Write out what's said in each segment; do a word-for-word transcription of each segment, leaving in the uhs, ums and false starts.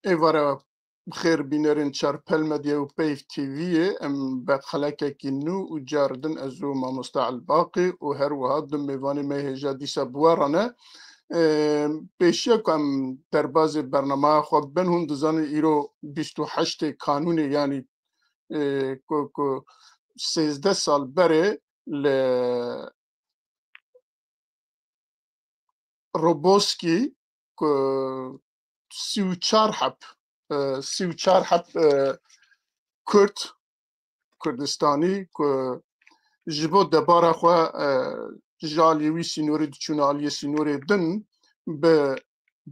Êvara bi xêr bînerên Çarpel Medya û Peyv T V'yê, em bi xelekekî nû û car din ez û mamoste Elbaqî û her wiha du mêvanê me hêja dîsa bi we re ne. Ê, pêşiya ku em derbazê bernameya xwe bin, hûn dizanin îro bîst û heştê kanûnê, yanî, ê, ku, ku sêzdeh sal berê li Roboskî ku sî û çar heb, e, sî û çar heb, e, Kurd, Kurdistanî ku ji bo debara xwe, e, ji aliyê wî sînorê diçûne aliyê sînorê din bi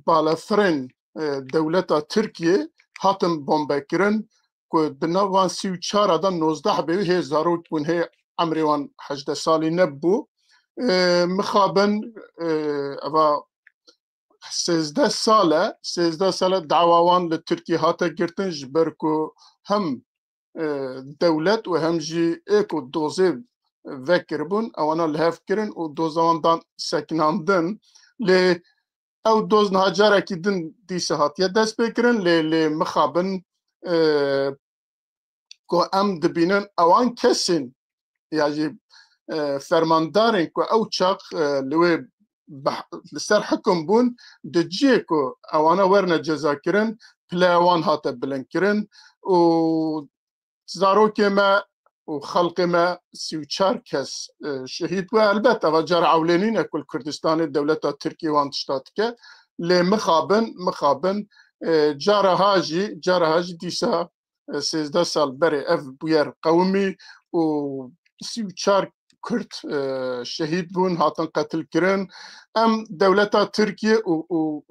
balefirên, e, dewleta Tirkiyê hatin bombekirin ku di nav van sî û çar de nozdeh hebê wî hê zarok bûn, hê emrê wan hejdeh salî nebû. E, mixabin, e, eva sêzdeh sal e, sêzdeh sal e dawa wan li Tirkiyê hate girtin, ji ber ku hem, e, dewlet û hem jî ê ku dozê vekiribûn, ewana li hev kirin û doza wan dan sekinandin. Lê ew doz niha carekî din dîsa hatiye destpêkirin, lê, lê mixabin, e, ku em dibînin ewan kesên ya jî, e, fermandarên ku ew çax, e, li wê beh-, li ser hikim bûn, di cihê ku ewana werine cezakirin, pileya wan hate bilindkirin û zarokê me û xelkê me sî û çar kes, e, şehîd bû. Elbet eva cara ewlênî ne ku li Kurdistanê dewleta Tirkiyê wan tişta dike. Lê mixabin, mixabin, e, cara ha jî, cara ha jî dîsa, e, sêzdeh sal berê ev bûyer qewimî û sî û çar Kurd, e, şehîd bûn, hatin qetilkirin. Em dewleta Tirkiyê û, û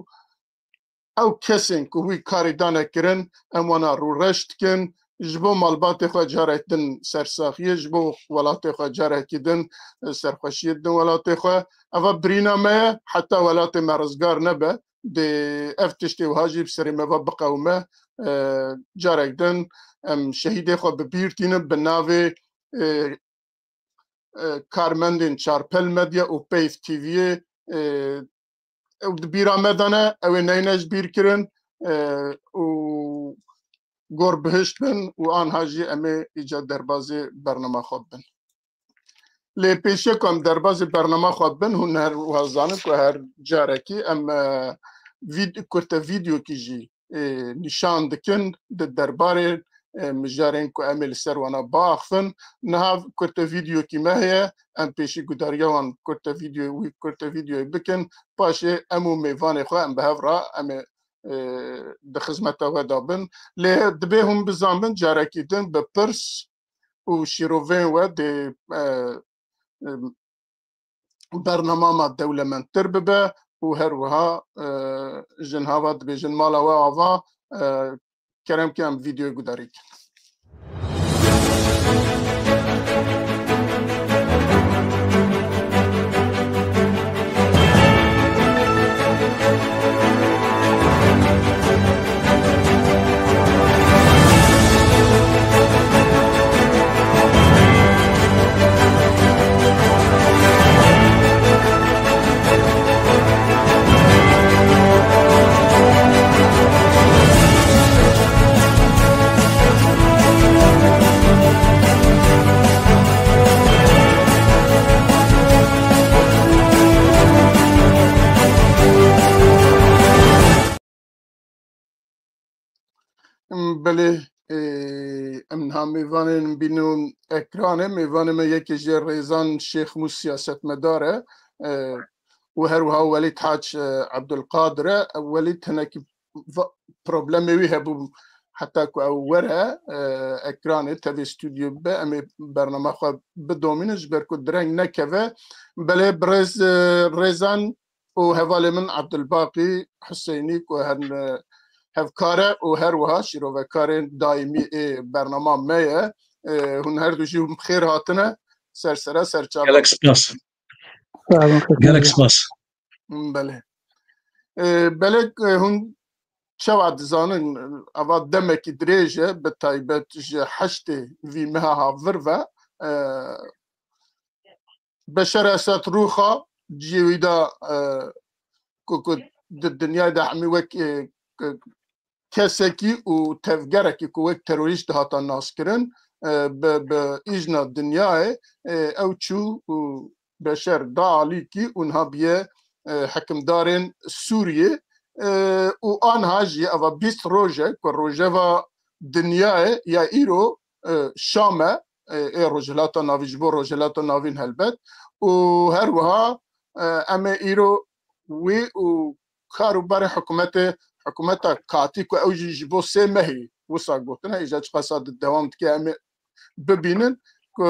ew kesên ku wî karî dane kirin, em wana rûreş dikin. Ji bo malbatê xwe carek din sersaxiyê, ji bo welatê xwe carekî din, e, serxweşiyê didin welatê xwe. Eva birîna me ye, heta welatê me rizgar nebe, dê ev tiştê wiha jî bi serê me ve biqewime. E, carek din em şehîdê xwe bi bîr tînin, bi navê, e, e, karmendên Çarpel Medya û Peyv T V'yê, e, ew di bîra me de ne, ew ê neyne ji bîr kirin, e, û gor bihişt bin û anha jî em ê îca derbazê bernama xwe bin. Lê pêşiya ku em derbazê bernama xwe bin, hûn her wiha zanin ku her carekî em, e, vîd-, kurte vîdeokî jî, e, nîşan dikin di derbarê, e, mijarên ku em ê li ser wana biaxivin. Niha kurte vîdeokî me heye, em pêşî gudariya wan kurte vîdeoyê, wî kurte vîdeoyê bikin. Paşê em û mêvanê xwe em bi hev re em ê, e, di xizmeta we de bin. Lê divê hûn bizanbin, carekî din bi pirs û şîroveyên we dê, e, e, bernama me dewlemendtir bibe û her wiha, e, ji niha ve dibêjin mala we ava, e, kerem ke em vîdeoyê gudarî kin. Belê, e, em niha mêvanên bînin ekranê. Mêvanê me yekê jê Rêzan Şêxmûs siyasetmedar e, e, û her wiha Welîd Hac, e, Ebdulqadir e. Welîd hinekî va-, problemê wî hebû, heta ku ew were, e, ekranê tevê stûdyo bibe, em ê bernama xwe bidomînin, ji ber ku direng nekeve. Belê birêz, e, Rêzan û hevalê min Ebdulbaqî Huseynî ku her, e, hevkar e û her wiha şîrovekarên daîmî ê bernama me ye. E, hûn her du jî bi xêr hatine. Ser sera ser çava. Gelek spas. Sağ olun, teşekkür Gelek ederim. Spas. Belê. E, belê, e, hûn çawa dizanin, eva demekî dirêj e, bi taybet ji heştê vî meha ha vir ve, e, Beşar Esed rûxa cihê wî de, e, ku, ku di dinyayê de hemî wek, e, ku kesekî û tevgerekî ku wek terorîst dihata naskirin, e, bi, bi îzna dinyayê, e, ew çû û Beşer da alîkî û niha biye, e, hikimdarên Sûriyê. E, û anha jî eva bîst roj e ku rojeva dinyayê ya îro, e, Şam e, e, ê Rojhilata Navîn, ji bo Rojhilata Navîn helbet. Û her wiha, e, em ê îro wî û kar û berê hikûmetê, hikûmeta katî ku ew jî ji bo sê mehî wisa gotine, îja çiqasa di dewam dike, em ê bibînin ku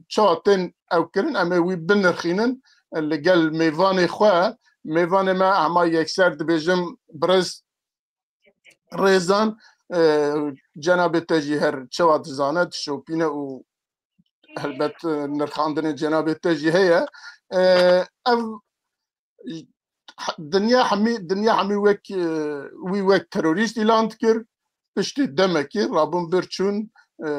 çawa tên ew kirin, em ê wî binirxînin li gel mêvanê xwe. Mêvanê me hema yekser dibêjim, birêz Rêzan, e, cenabê te jî her çawa dizane, dişopîne û helbet, e, nirxandinê cenabê te jî heye. E, ev dinya hemî, dinya hemî wek, e, wî wek terorîst îlan dikir. Piştî demekî rabûn bir çûn, e,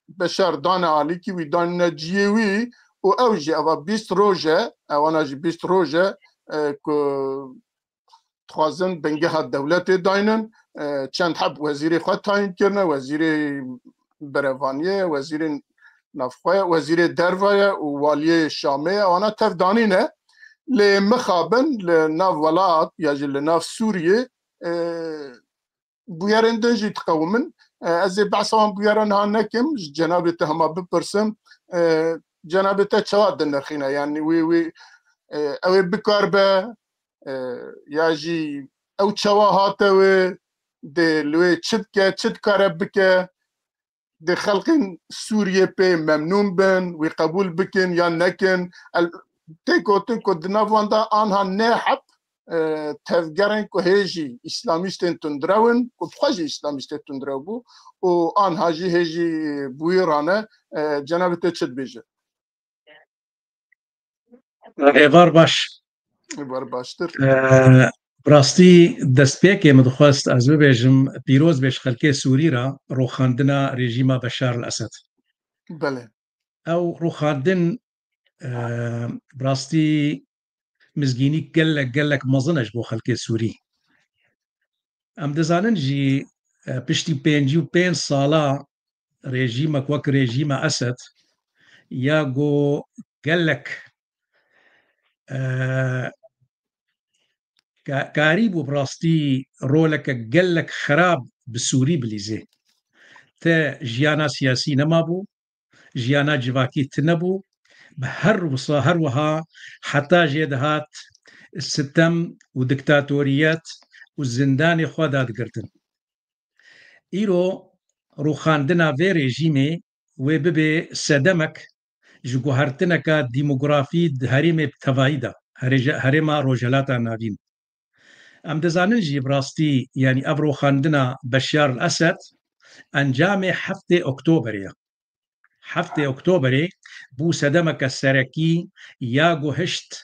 Beşar dane alîkî, wî danîne ciyê wî û ew jî eva bîst roj e, ewana jî bîst roj e, e, ku dixwazin bingeha dewletê daynin. E, çend heb wezîrê xwe tayîn kirine, wezîrê berevaniyê, wezîrê navxwe, wezîrê derve ye û waliyê Şamê ye. Wana tev danîne. Lê mixabin li nav welat ya jî li nav Sûriyê, e, bûyerên din jî diqewimin. E, ez ê behsa wan bûyera niha nekim, ji cenabê te hema bipirsim. E, cenabê te çawa dinirxîne? Yanî wî, wî, e, ew ê bikaribe, e, ya jî ew çawa hate wê, dê li wê çi dike, çi dikare bike, dê xelkên Sûriyê pê memnûn bin, wî qebûl bikin yan nekin. El-, tê gotin ku di nav wan de anha nê heb, e, tevgerên ku hê jî îslamîstên tundrew in, ku bi xwe jî îslamîstê tundrew bû û anha jî hê jî bi wî re ne, e, cenabê te çi dibêje? Êvar baş. Êvar baştir. E, bi rastî destpêkê min dixwest ez bibêjim, pîroz bê ji xelkê Sûrî re rûxandina rejîma Beşar el Esed. Belê. Ew rûxandin, e, bi rastî mizgînî gelek, gelek mezin e ji bo xelkê Sûrî. Em dizanin jî, e, piştî pêncî û pênc sala rejîmek wek rejîma Esed ya ku gelek, e, ka-, karîbû bi rastî roleke gelek xerab bi Sûrî bilîzê. Te jiyana siyasî nemabû, jiyana civakî tune bû, bi her wisa, her wiha heta jê dihat sitem û diktatoriyet û zindanê xwe dadigirtin. Îro rûxandina vê rejîmê wê bibe sedemek ji guhertineka demografî di herêmê bi tevayî de, herêje-, herêma Rojhelata Navîn. Em dizanin jî bi rastî, yanî ev rûxandina Beşar el Esed encamê heftê Oktoberê ye. Heftê Oktoberê bû sedemeke serekî ya ku hişt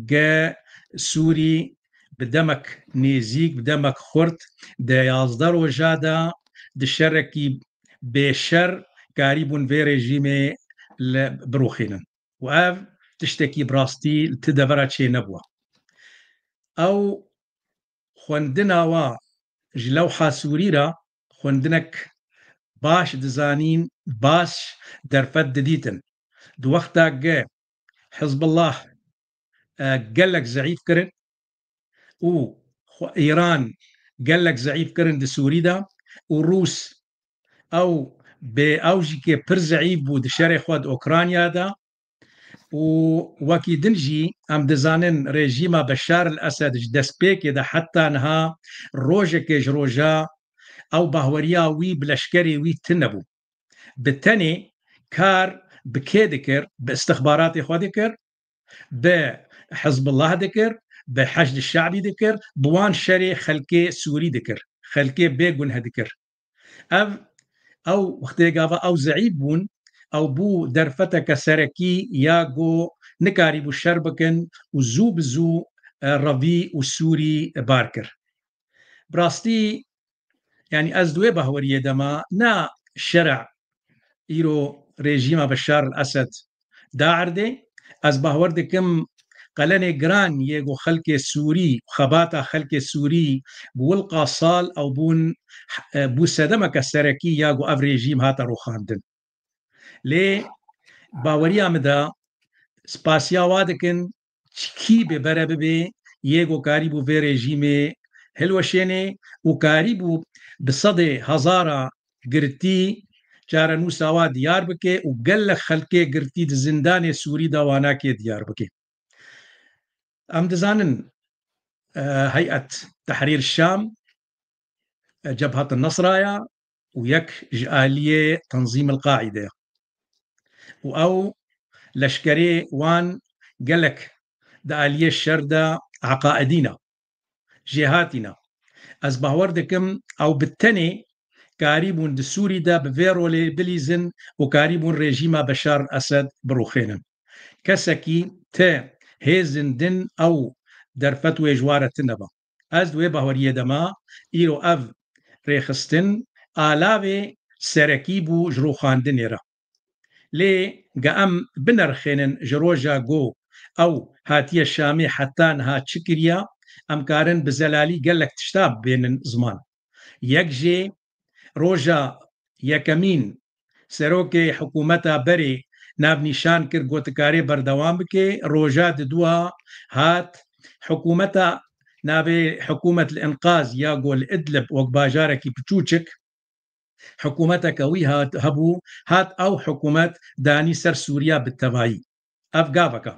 ge Sûrî bi demek nêzîk, bi demek xurt, di yazdeh roja de di şerekî bêşer karîbûn vê rejîmê li birûxînin. Û ev tiştekî bi rastî li ti devera çê nebûye. Ew xwendina wa ji lewha Sûrî re xwendinek baş dizanîn, baş derfet didîtin. Di wexta ge Hizbullah, e, gelek zeîf kirin û xwe-, Îran gelek zeîf kirin di Sûrî de û Rûs ew bê, ew jî ke pir zeîf bû di şerê xwe di Ukrayna de. Û wekî din jî em dizanin rejîma Beşar el Esed ji destpêkê de heta niha rojekê ji roja ew bahweriya wî bi leşkerê wî tune bû. Bi tenê kar bi kê dikir? Bi istixbaratê xwe dikir, bi Hizbullah dikir, bi Heşd Şe'bî dikir, bi wan şerê xelkê Sûrî dikir, xelkê bê guneh dikir. Ev, ew wextê gava ew zeîf bûn, ew bû derfeteke serekî ya ku nikarîbû şer bikin û zû bi zû, e, revî û Sûrî bar kir. Bi rastî, yanî ez di wê bahweriyê de me, ne şerê îro rejîma Beşar el Esed da erdê. Ez bahwer dikim qelenê giran yê ku xelkê Sûrî, xebata xelkê Sûrî bi wilqa sal ew bûn, e, bû sedemeke serekî ya ku ev rejîm hate rûxandin. Lê baweriya min de spasiya wa dikin, çi kî bê bere bibê, yê ku karîbû vê rejîmê hilweşênê û karîbû bi sedê hezara girtî çarenûsa wa diyar bike û gelek xelkê girtî di zindanê Sûrî de wana kê diyar bike. Em dizanin, e, Heyet Tehrîr Şam, e, Cebhat Nesra ya û yek ji aliyê Tenzîm El Qaîde ye. Û ew leşkerê wan gelek di aliyê şer de eqaidî ne, jêhatî ne. Ez bawer dikim ew bi tenê karîbûn di Sûrî de bi vê rolê bilîzin û karîbûn rejîma Beşar Esed birûxênin. Kesekî ti hêzin din ew derfet wê ji wa re tune be. Ez di wê baweriyê de me, îro ev rêxistin alavê serekî bû ji rûxandinê re. Lê ge em binirxênin ji roja ku ew hatiye Şamê heta niha çi kiriye, em karin bi zelalî gelek tişta bênin ziman. Yek jê roja yekemîn serokê hikûmeta berê navnîşan kir, got dikarê berdewam bike. Roja didua hat hikûmeta navê Hikûmet li Înqaz ya ku li Idlib wek bajarekî piçûçik, hikûmeteke wî hat, hebû, hat ew hikûmet danî ser Sûriya bi tevayî. Ev gavek e.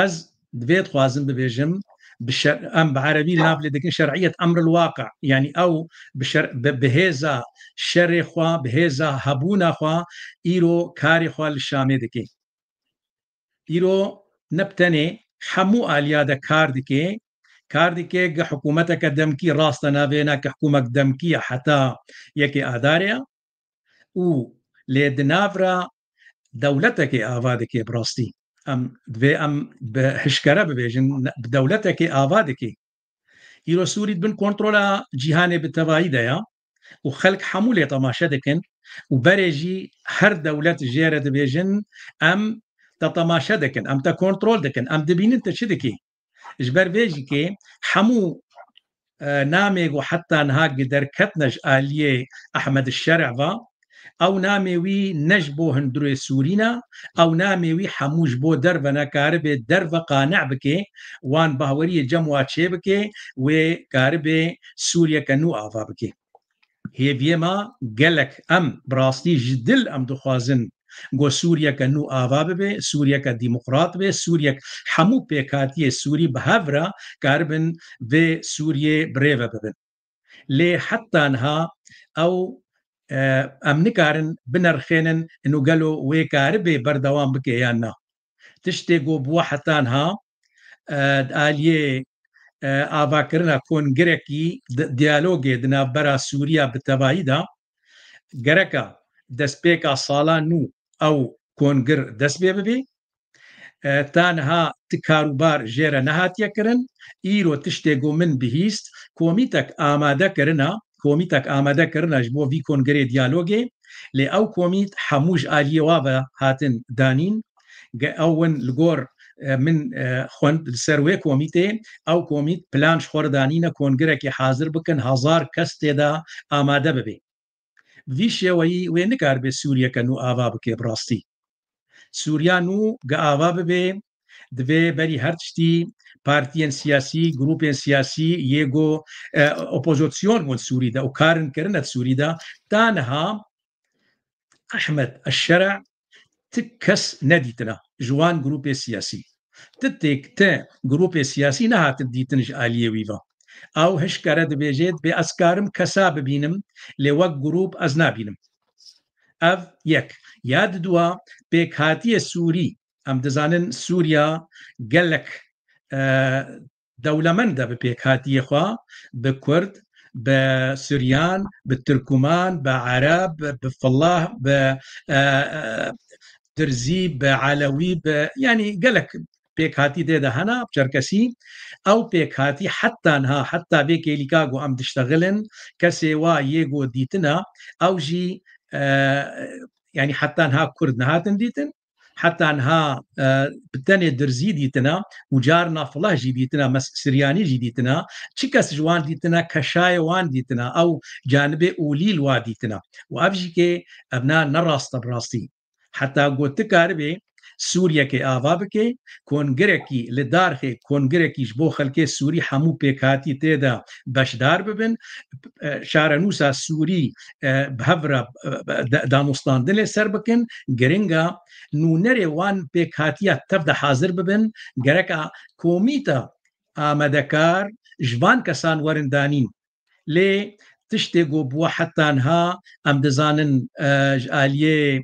Ez divê dixwazim bibêjim, bi şer-, em bi erebî nav lê dikin şer'iyet emril waqi. Yanî ew bi şer-, bi, bi hêza şerê xwe, bi hêza hebûna xwe îro karê xwe li Şamê dike. Îro ne bi tenê hemû aliya de kar dike, kar dike, gi hikûmeteke demkî rast e, navê ne ki hikûmek demkî ye heta yekê Adarê ye. Û lê di nav re dewletekê ava dike bi rastî. Em divê em bi hişkere bibêjin, ne, bi dewletekê ava dike. Îro Sûrî di bin kontrola cîhanê bi tevayî de ye û xelk hemû lê temaşe dikin û berê jî her dewlet jê re dibêjin, em te temaşe dikin, em te kontrol dikin, em dibînin tu çi dikî. Ji ber vê jî kê hemû, e, namê ku heta niha gi derketine ji aliyê Ehmed Şer'e ve, ew namê wî ne ji bo hundirê Sûrî ne, ew namê wî hemû ji bo derve ne, karibe derve qane bike, wan baweriyê cem wa çê bike, wê karibe Sûriyeke nû ava bike. Hêviyê me gelek em bi rastî ji dil em dixwazin ku Sûriyeke nû ava bibe, Sûriyeke demokrat be, Sûriyek hemû pêkhatiyê Sûrî bi hev re karibin vê Sûriyê bi rê ve bibin. Lê heta niha ew, e, em nikarin binirxênin ino gelo wê karibe berdewam bike yan na. Tiştê ku bi we heta niha, e, di aliyê, e, avakirina kongirekî di-, diyalogê di navbera Sûriya bi tevayî de gereka destpêka sala nû ew kongir dest pê bibê. E, ta niha ti karûbar jê re nehatiye kirin. Îro tiştê ku min bihîst, komîtek amade kirina, komîtek amade kirina ji bo vî kongirê diyalogê. Lê ew komît hemû ji aliyê wa ve hatin danîn. Ge-, ew in li gor, e, min, e, xwend li ser wê komîtê, ew komît plan ji xwe re danîne kongirekê hazir bikin, hezar kes tê de amade bibe. Bi vî şêweyî wê nikaribe Sûriyeke nû ava bike bi rastî. Sûriya nû ge ava bibe, divê berî her tiştî partiyên siyasî, grûpên siyasî yê ku, e, opozîsyon bûn Sûrî de û karin kirine di Sûrî de, ta niha Ehmed Eşşera ti kes nedîtina ji wan grûpê siyasî. Ti têk, ti grûpê siyasî nehatin dîtin ji aliyê wî ve. Ew hişkere dibêje, dibê ez karim kesa bibînim, lê wek grûp ez nabînim. Ev yek. Ya didua, pêkhatiyê Sûrî. Em dizanin Sûriya gelek, e, dewlemend e bi pêkhatiyê xwe, bi Kurd, bi Suryan, bi Tirkuman, bi Ereb, bi Filah, bi, e, e, Dirzî, bi Elewî, bi, yanî gelek pêkhatî dê de hene, bi Çerkesî. Ew pêkhatî heta niha, heta vê kêlîka ku em diştexilin, kesê wa yê ku dîtine, ew jî, e, yanî heta niha Kurd nehatin dîtin. heta niha, e, bi tenê dirzî dîtina û carna filah jî dîtina, mes-, siryanî jî dîtina, çi kes ji wan dîtina, keşayê wan dîtina, ew canibê olî li wa dîtina. Û ev jî kê, ev na ne rast e bi rastî. Heta ku tu karibê Sûriyekê ava bike, kongirekî li darxê kongirekî ji bo xelkê Sûrî hemû pêkhatî tê de beşdar bibin, e, çarenûsa Sûrî, e, bi hev re, e, da-, danûstandinê ser bikin, giring e. Nûnerê wan pêkhatiya tev de hazir bibin, gereka komîta amadekar ji van kesan werin danîn. Lê tiştê ku bi we heta niha em dizanin, e, ji aliyê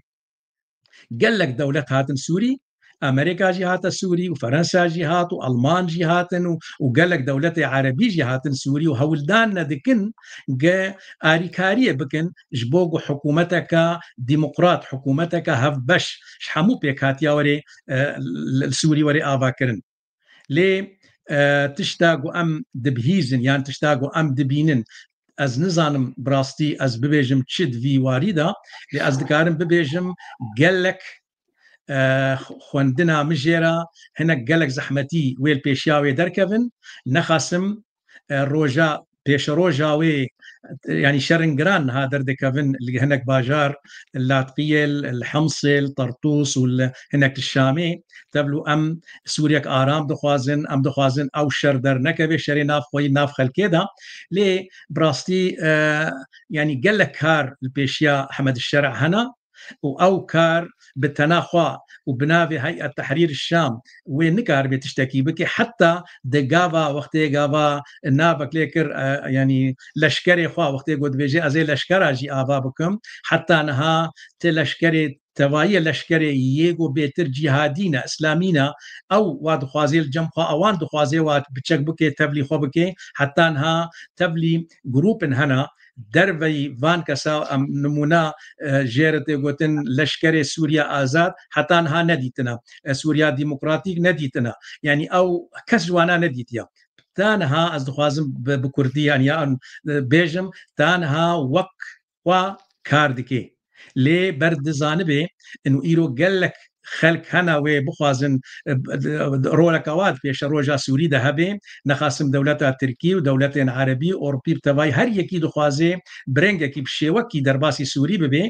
gelek dewlet hatin Sûrî, Amerîka jî hate Sûrî û Ferensa jî hat û Alman jî hatin û, û gelek dewletê erebî jî hatin Sûrî û hewldan ne dikin ge alîkariyê bikin ji bo ku hikûmeteke demokrat, hikûmeteke hevbeş ji hemû pêkhatiya werê, e, li Sûrî werê avakirin. Lê, e, tişta ku em dibihîzin yan tişta ku em dibînin, ez nizanim bi rastî ez bibêjim çi di vî warî de, lê ez dikarim bibêjim gelek, e, xwendina min jê re hinek gelek zehmetî wê li pêşiya wê derkevin. Nexasim, e, roja, pêşeroja wê, yanî şerin giran niha derdikevin li hinek bajar, li Latqiyê, li Hemsê, li Tertûs û li hinek li Şamê. Tevlû em Sûriyek aram dixwazin, em dixwazin ew şer dernekeve, şerê nav xweyî nav xelkê de. Lê bi rastî, e, yanî gelek kar li pêşiya Hemed Şer'a hene û ew kar bi tena xwe û bi navê Heyet Tehrîr Şam wê nikaribe tiştekî bike, heta di gava wextê gava navek lê kir, e, yanî leşkerê xwe wextê ku dibêje ez ê leşkera jî ava bikim, heta niha ti leşkerê tevayî leşkerê yê ku bêtir cîhadî ne, îslamî ne, ew wa dixwazê li cem xwe, ewan dixwazê wa biçek bike, tevlî xwe bike, heta niha tevlî grûpin hene, derveyî van kesa em nimûna, e, jê re tê gotin leşkerê Sûriya Azad heta niha nedîtine. E, Sûriya Demokratîk nedîtine. Yanî ew kes ji wana nedîtiye. Ta niha ez dixwazim bi, bi kurdî, yanî ya, e, bêjim, ta niha wek xwe kar dike. Lê ber dizanibe, û îro gelek xelk hene wê bixwazin, e, roleka wa di pêşeroja Sûrî de hebe. Nexasim dewleta Tirkî û dewletên Erebî, Ewropî bi tevayî her yekî dixwaze bi rengekî, bi şêwekî derbasî Sûrî bibe.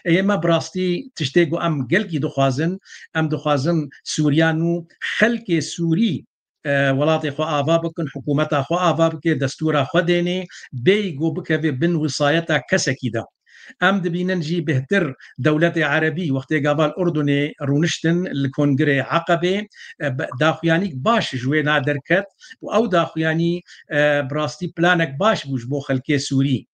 Ê me bi rastî tiştê ku em gelkî dixwazin, em dixwazin Sûriya nû, xelkê Sûrî, e, welatê xwe ava bikin, hikûmeta xwe ava bike, destûra xwe dênê, bêyî ku bikeve bin wisayeta kesekî de. Em dibînin jî bêhtir dewletê Erebî wextê gava li Urdunê rûniştin li Kongirê Eqebê, e, be-, daxuyanîk baş ji wê na derket û ew daxuyanî, e, bi rastî planek baş bû ji bo xelkê Sûrî.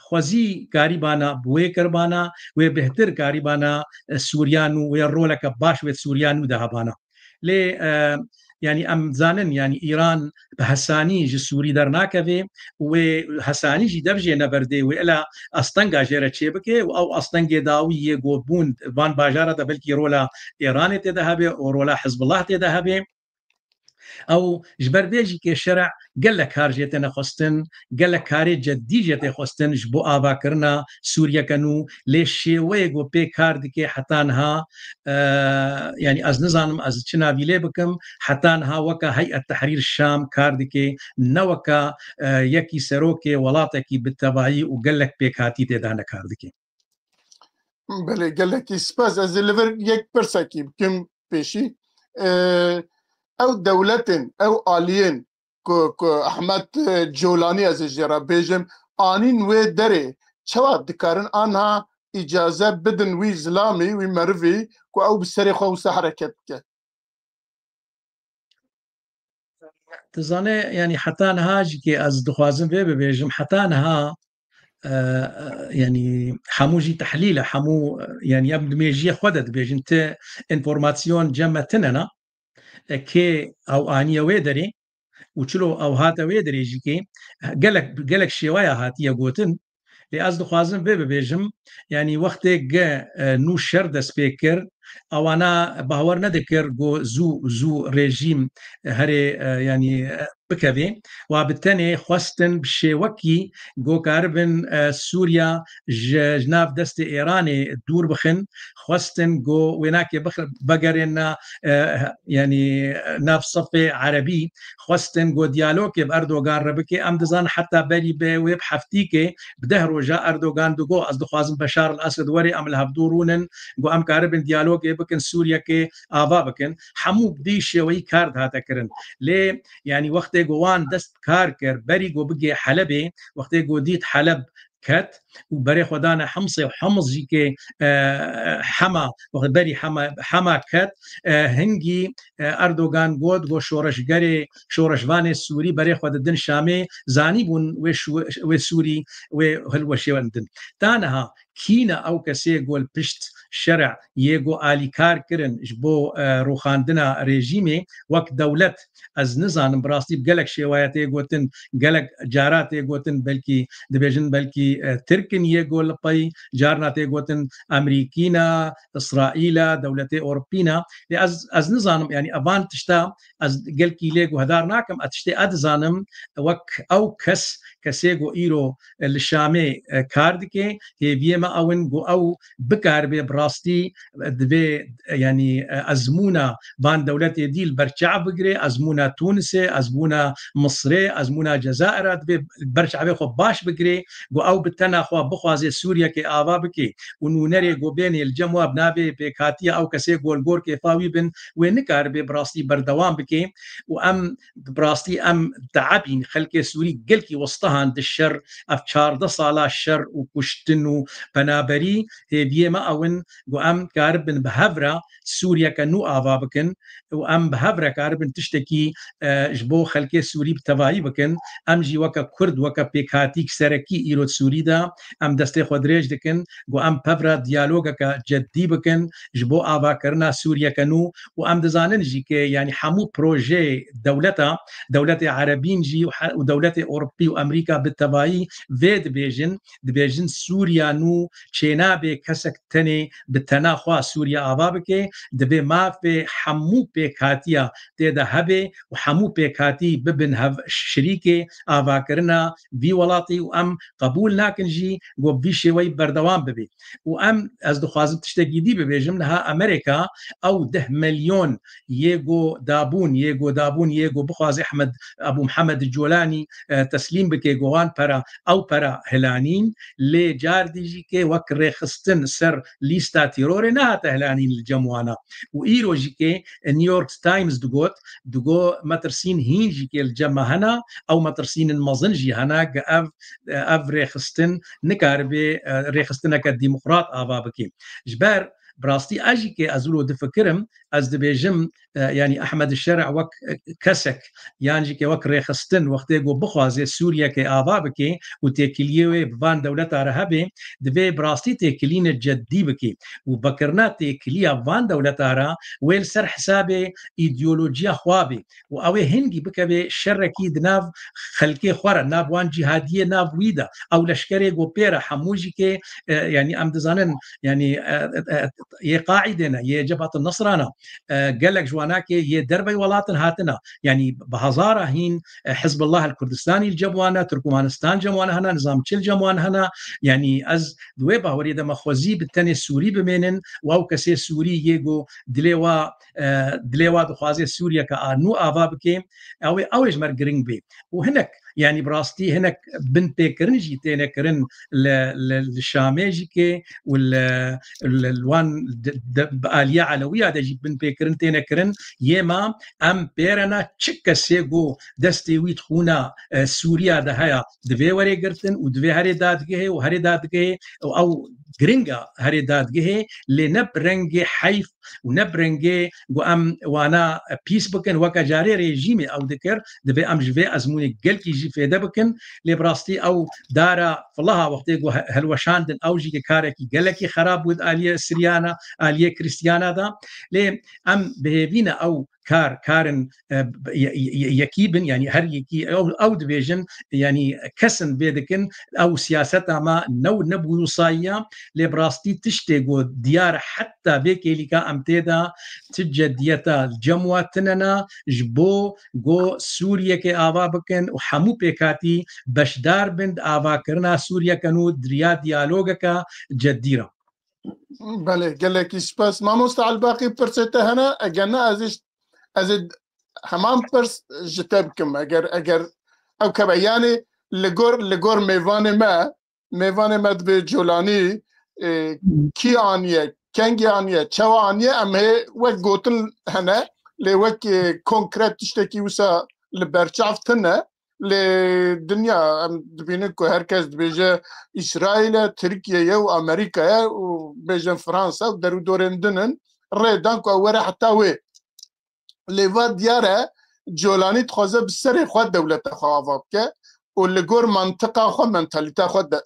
Xwezî karîbana bi wê kiribana, wê bêhtir karîbana, e, Sûriya nû, wê roleke baş wê Sûriya nû de hebana. Lê, e, yanî em zanin, yanî Îran bi hesanî ji Sûrî dernakeve û wê hesanî jî dev jê neberdê, wê ela astenga jê re çêbike û ew astengê dawî yê ku bûn van bajara de belkî rola Îranê tê de hebe û rola Hizbullah tê de hebe. Ew ji ber vê jî kê şer'a gelek kar jê têne xwestin, gelek karê ceddî jê tê xwestin ji bo avakirina Sûriyeke nû, lê şêweyê ku pê kar dike heta niha, e, yanî ez nizanim ez çi navî lê bikim, heta niha weke Heyet Tehrîr Şam kar dike, ne weke, e, yekî serokê welatekî bi tevayî û gelek pêkhatî tê de ne kar dike. Belê, gelekî spas. Ez ê li vir yek pirsekî bikim pêşî. Ee, ew dewletên, ew aliyên ku, ku Ehmed, e, Colanî ez ê jê re bêjim, anîn wê derê, çawa dikarin anha îcaze bidin wî zilamî, wî merivî ku ew bi serê xwe wisa hereket bike? Dizane, yanî heta niha jî kê ez dixwazim vê bibêjim, heta niha, e, e, yanî hemû jî tehlîl e, hemû, e, yanî em di mêjiyê xwe de dibêjin, ti înformasyon cem me tine ne, e, kê ew aniye wê derê û çilo ew hate wê derê jî kê gelek, gelek şêweya hatiye gotin. Lê ez dixwazim vê bibêjim, yanî wextê ge, e, nû şer dest pê kir, ewana bawer nedikir ku zû, zû rejîm, e, herê, e, yanî, e, bikevê. Wa bi tenê xwestin bi şêwekî go karibin, e, Sûriya ji, ji nav destê Êranê dûr bixin, xwestin go wênakê bix-, vegerêna, e, yanî nav sefê erebî, xwestin go diyalogê bi Erdogan re bike. Em dizan heta berî bi wê bi heftîkê, bi deh roja Erdogan digo, ez dixwazim Beşar el-Esed were, em li hevdû rûnin, go em karibin diyalogê bikin, Sûriyekê ava bikin. Hemû bi vî şêweyî kar dihate kirin. Lê, yanî, wextê go wan dest kar kir, berî go bigê Helebê, wextê go dît Heleb ket û berê xwe dane Himsê û Hims jî kê, e, Hema, wextê berî Hema, Hema ket, e, hingî, e, Erdogan got, go şoreşgerê, şoreşvanê Sûrî berê xwe didin Şamê, zanîbûn wê şû-, wê Sûrî, wê hilweşê wendin. Ta niha kî ne ew kesê go li pişt şerê yê go alîkar kirin ji bo, e, rûxandina rejîmê wek dewlet? Ez nizanim, bi rastî bi gelek şêwaya tê gotin, gelek cara tê gotin, belkî dibêjin belkî, e, Tirk in yê go li pey, carna tê gotin Amerîkî ne, Îsraîl e, dewletê Ewropî ne. Lê ez, ez nizanim, yanî evan tişta ez gelkî lê guhdar nakim, ez tiştê ez dizanim wek ew kes, kesê go îro, e, li Şamê, e, kar dike, hêviyê me ew in go ew bikaribe bi rastî, e, divê, e, yanî, e, ezmûna van dewletê dî li ber çav bigire, ezmûna Tûnisê, ezmûna Misirê, ezmûna Cezayirê divê li ber çavê xwe baş bigire, go ew bi tena xwe bixwaze Sûriyekê ava bike û nûnerê go bênê li cem wa bi navê pêkhatiya ew kesê go li gor kêfa wî bin, wê nikaribe bi rastî berdewam bike û em bi rastî em teebîn, xelkê Sûrî gelkî westihan di şer, ev çardeh sala şer û kuştin û penaberî, hêviyê me ew in, go em karibin bi hev re Sûriyeke nû ava bikin û em bi hev re karibin tiştekî, e, ji bo xelkê Sûrî bi tevayî bikin. Em jî weke Kurd, weke pêkhatîk serekî îro di Sûrî de em destê xwe dirêj dikin, go em pevra diyalogeke ceddî bikin ji bo avakirina Sûriyeke nû û em dizanin jî ke, yanî, hemû projeyê dewleta, dewletê erebîn jî û he-, û dewletê Ewropî û Amerîka bi tevayî vê dibêjin, dibêjin Sûriya nû çênabe kesek tenê bi tena xwe Sûriya ava bike, divê mafê hemû pêkhatiya tê de hebe û hemû pêkhatî bibin hev şirîkê avakirina vî welatî û em qebûl nakin jî ku bi vî şêweyî berdewam bibe. Û em, ez dixwazim tiştekî dî bibêjim, niha Amerîka ew deh milyon yê ku dabûn, yê ku dabûn, yê ku bixwaze Ehmed, Ebû Mihemed Colanî, e, teslîm bike, ku wan pera, ew pera hilanîn, lê car dî jî ke wek rêxistin ser lîsta terorê nehate hilanîn li cem wana. Û îro jî ke New York Times digot, digo metirsîn hîn jî ke li cem me hene, ew metirsînin mezin jî hene, ke ev, ev rêxistin nikaribe, e, rêxistineke demokrat ava bike. Ji ber bi rastî ez jî ke ez wilo difikirim, ez dibêjim, e, yanî Ehmed Şer'a wek, e, kesek, yan jî ke wek rêxistin, wextê ku bixwaze Sûriyeke ava bike û têkiliyê wê bi van dewleta re hebe, divê bi rastî têkilîne ceddî bike û vekirina têkiliya van dewleta re wê li ser hesabê îdeolojiya xwe be û ew ê hingî bikeve şerekî di nav xelkê xwe re, nav wan cîhadiyê nav wî de. Ew leşkerê ku pê re hemû jî ke, e, yanî em dizanin, yanî, e, e, e, yê Qaîdê ne, yê Cebhat el-Nusra ne, e, gelek ji wana ke yê dervey welatin hatine. Yanî bi hezara hîn, e, Hizbullah el-Kurdistanî li cem wan e, Turkmanistan cem wan hene, nizam çi li cem wan hene. Yanî ez di wê baweriyê de me xwezî bi tenê Sûrî bimênin û ew kesê Sûrî yê ku dilê wa, e, dilê wa dixwaze Sûriyeke a nû ava bike, ew ê, ew ê ji me re giring bê. Û hinek, yanî bi rastî hinek binpêkirin jî têne kirin li, li, li Şamê jî ke û li, li, li wan di, di, bi aliya Elewiya de jî binpêkirin têne kirin. Yê me em pê re ne çi kesê ku destê wî di xûna, e, Sûriya de heye, divê were girtin û divê herê dadgehê û herê dadgehê û ew giring e herê dadgehê, lê ne bi rengê heyf û ne bi rengê ku em wana pîs bikin, weke carê rejîmê ew dikir, divê em ji vê ezmûnê gelkî jî fêde bikin. Lê bi rastî ew dara filiha wextê ku he-, hilweşandin, ew jî karekî gelekî xerab bû di aliyê Siriyana, aliyê Krîstiyana de. Lê em bi hêvî ne ew kar, karin, e, ye-, ye-, yekî bin, yanî her yekî ew, ew dibêjin, yanî kesin vê dikin, ew siyaseta me new nebû wisa ye, lê bi rastî tiştê ku diyar e, heta vê kêlîka em tê de ti cediyeta li cem we tine ne, ji bo ku Sûriyekê ava bikin û hemû pêkhatî beşdar bin di avakirina Sûriyeke nû di riya diyalogeke cedî re. Belê, gelekî spas. Mamoste Elbaqî, pirsê te hene? Eger ne, ez ê, ez ê heman pirs ji te bikim. Eger, eger ew keve, yanî li gor, li gor mêvanê me, mêvanê me dibê Colanî, e, kî aniye, kengî aniye, çawa aniye, em hê wek gotin hene, lê wek, e, konkret tiştekî wisa li berçav tine. Lê dinya, em dibînin ku her kes dibêje Îsraîl e, Tirkiye ye û Amerîka ye û bêjin Fransa û derûdorên din in, rê dan ku ew were heta wê. Lê va diyar e, Colanî dixwaze bi serê xwe dewleta xwe ava bike û li gor mantiqa xwe, mentalîta xwe de,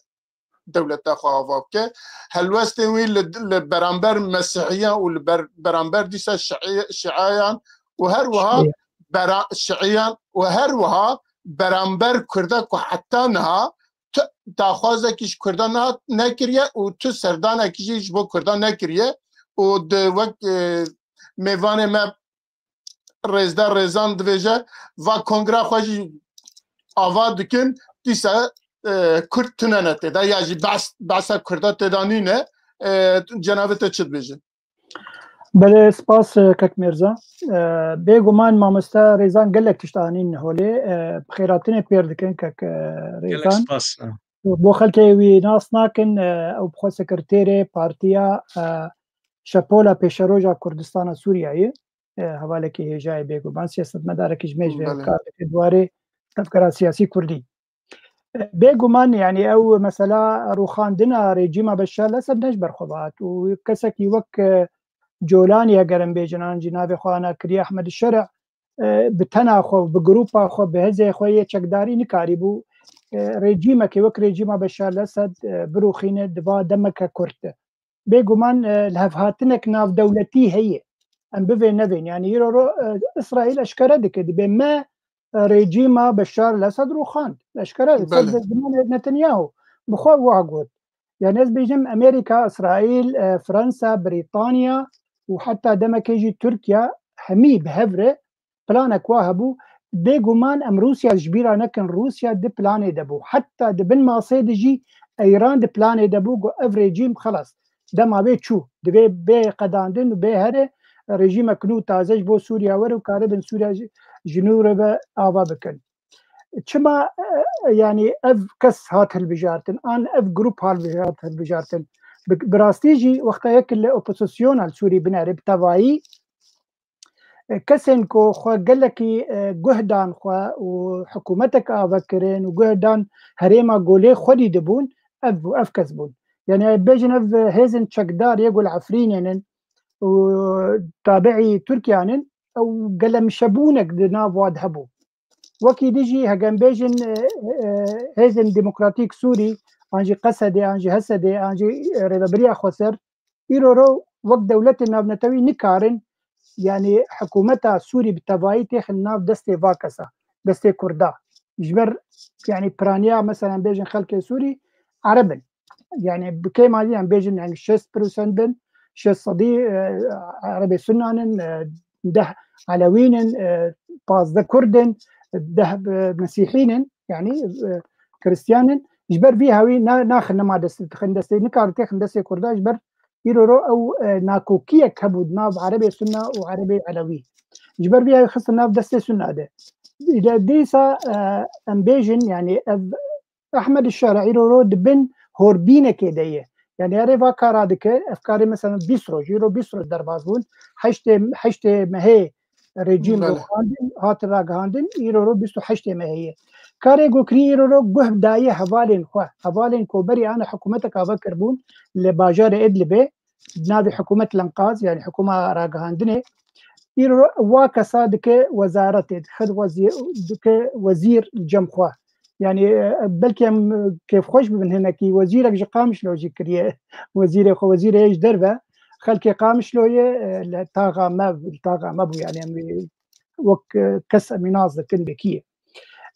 dewleta xwe ava bike. Helwestên wî li, li beramber Mesîhiyan û li ber-, beramber dîsa Şiî-, Şiayan û her wiha Şiî. bera-, Şiiyan û her wiha beramber Kurda ku heta niha tu daxwazekî ji Kurda nehat-, nekiriye û tu serdanekî jî ji bo Kurda nekiriye û di wek, e, mêvanê me Rêzdar Rêzan dibêje, va kongra xwe jî ava dikin, dîsa, e, Kurd tune ne tê de, ya jî behs, behsa Kurda tê de nîne, e, cenabê te çi dibêje? Belê, spas, e, kek Mêrza. E, bêguman mamoste Rêzan gelek tişt anîn holê. E, bi xêratinê pêr dikin kek, e, Rêzan. Gelek spas. Bo xelkê wî nas nakin, e, ew bi xwe sekreterê partiya, e, Şepola Pêşeroja Kurdistana Sûriyeyê, e, hevalekî hêjayê bêguman, siyasetmedarekî ji mêj ve Belê. kar dike di warê tevgera siyasî kurdî. E, bêguman, yanî ew mesela rûxandina rejîma Beşar Lesed ne ji ber xwe ve hat û kesekî wek, e, Colanî, eger em bêjin, an jî navê xwe ana kiriye Ehmed Şerî, e, bi tena xwe, bi grupa xwe, bi hêzê xwe yê çekdarî nikarîbû, e, rejîmekê wek rejîma Beşar Lesed, e, birûxîne di va demeke kurt de. Bêguman, e, lihevhatinek navdewletî heye. Em bivên nevên. Yanî îro ro, e, Îsraîl eşkere dike, dibê me, e, rejîma Beşar Lesed rûxand. Eşkere, ser Belê. zimanê Netanyahu. Bi xwe wiha got. Yanî ez bêjim Amerîka, Îsraîl, e, Fransa, Brîtanya û heta demekê jî Tirkiye hemî bi hev re planek wa hebû. Bêguman em Rûsya ji bîra nekin. Rûsya di planê de bû. Heta di bin masê de jî Îran di planê de bû, got ev rejîm xelas dema vê çû, divê bê qedandin û bê herê rejîmek nû taze ji bo Sûriya were û karibin Sûriya ji, ji nû re ve ava bikin. Çima, e, yanî ev kes hat hilbijartin, an ev grup hat hilbijartin? Bi, bi rastî jî wexta yek li opozisyona li Sûrî binere bi tevayî, e, kesên ku xwe gelekî, e, guh dan xwe û hikûmetek ava kirin û guh dan herêma golê xwedî dibûn, ev, ev kes bûn. Yanî bêjin ev hêzên çekdar yê ku li Efrînê nin û tabiî Tirkiyan in, ew gelemişebûnek di nav wan de hebû. Wekî din jî hege em bêjin, e, e, hêzên demokratîk Sûrî, an jî Qesedê, an jî Hesedê, an jî, e, Rêveberiya Xweser, îro ro wek dewletên navnetewî nikarin, yanî hikûmeta Sûrî bi tevayî têxin nav destê va kesa, destê Kurda. Ji ber, yanî piraniya, mesela, em bêjin xelkê Sûrî Ereb in. Yanî bi kêma em bêjin, yanî şêst prosent bin, şêst sedî, e, Erebê Sunnan in, e, deh Elewîn in, e, pazdeh Kurd in, deh, e, Mesîhîn in, yanî, e, Kristiyan in. Ji ber vî hewî na-, naxin nema destê, dixin destê, nikarin têxin destê Kurda, ji ber îro ro ew, e, nakokiyek hebû di nav Erebê Sunna û Erebê Elewî. Ji ber vî hewî xistin nav destê Sunna de. Îde dîsa, e, em bêjin, yanî ev Ehmed Şerî îro ro di bin horbînekê de ye. Yanî erê va kara dike, ev karê mesela bîst roj, îro bîst roj derbas bûn. Heştê, heştê mehê rejîm Belê. rûxandin, hatin ragihandin, îro ro bîst û heştê mehê ye. Karê ku kirî îro ro guh daye hevalên xwe, hevalên ku berî ana hikûmetek ava kirbûn li bajarê Idlibê, navê hikûmet lenqaz, yanî hikûma ragihandinê, îro wa kesa dike wezaretê, dixin wezî-, dike wezîr li cem xwe. Yanî, e, belkî em, e, kêfxweş bibin hinekî, wezîrek ji Qamişlo jî kiriye, wezîrê xwe, wezîrê ji derve, Xelkê Qamişloyê, e, li taxa me, li taxa me bû, yani em wî wek, e, kes em wî nas dikin bekî ye.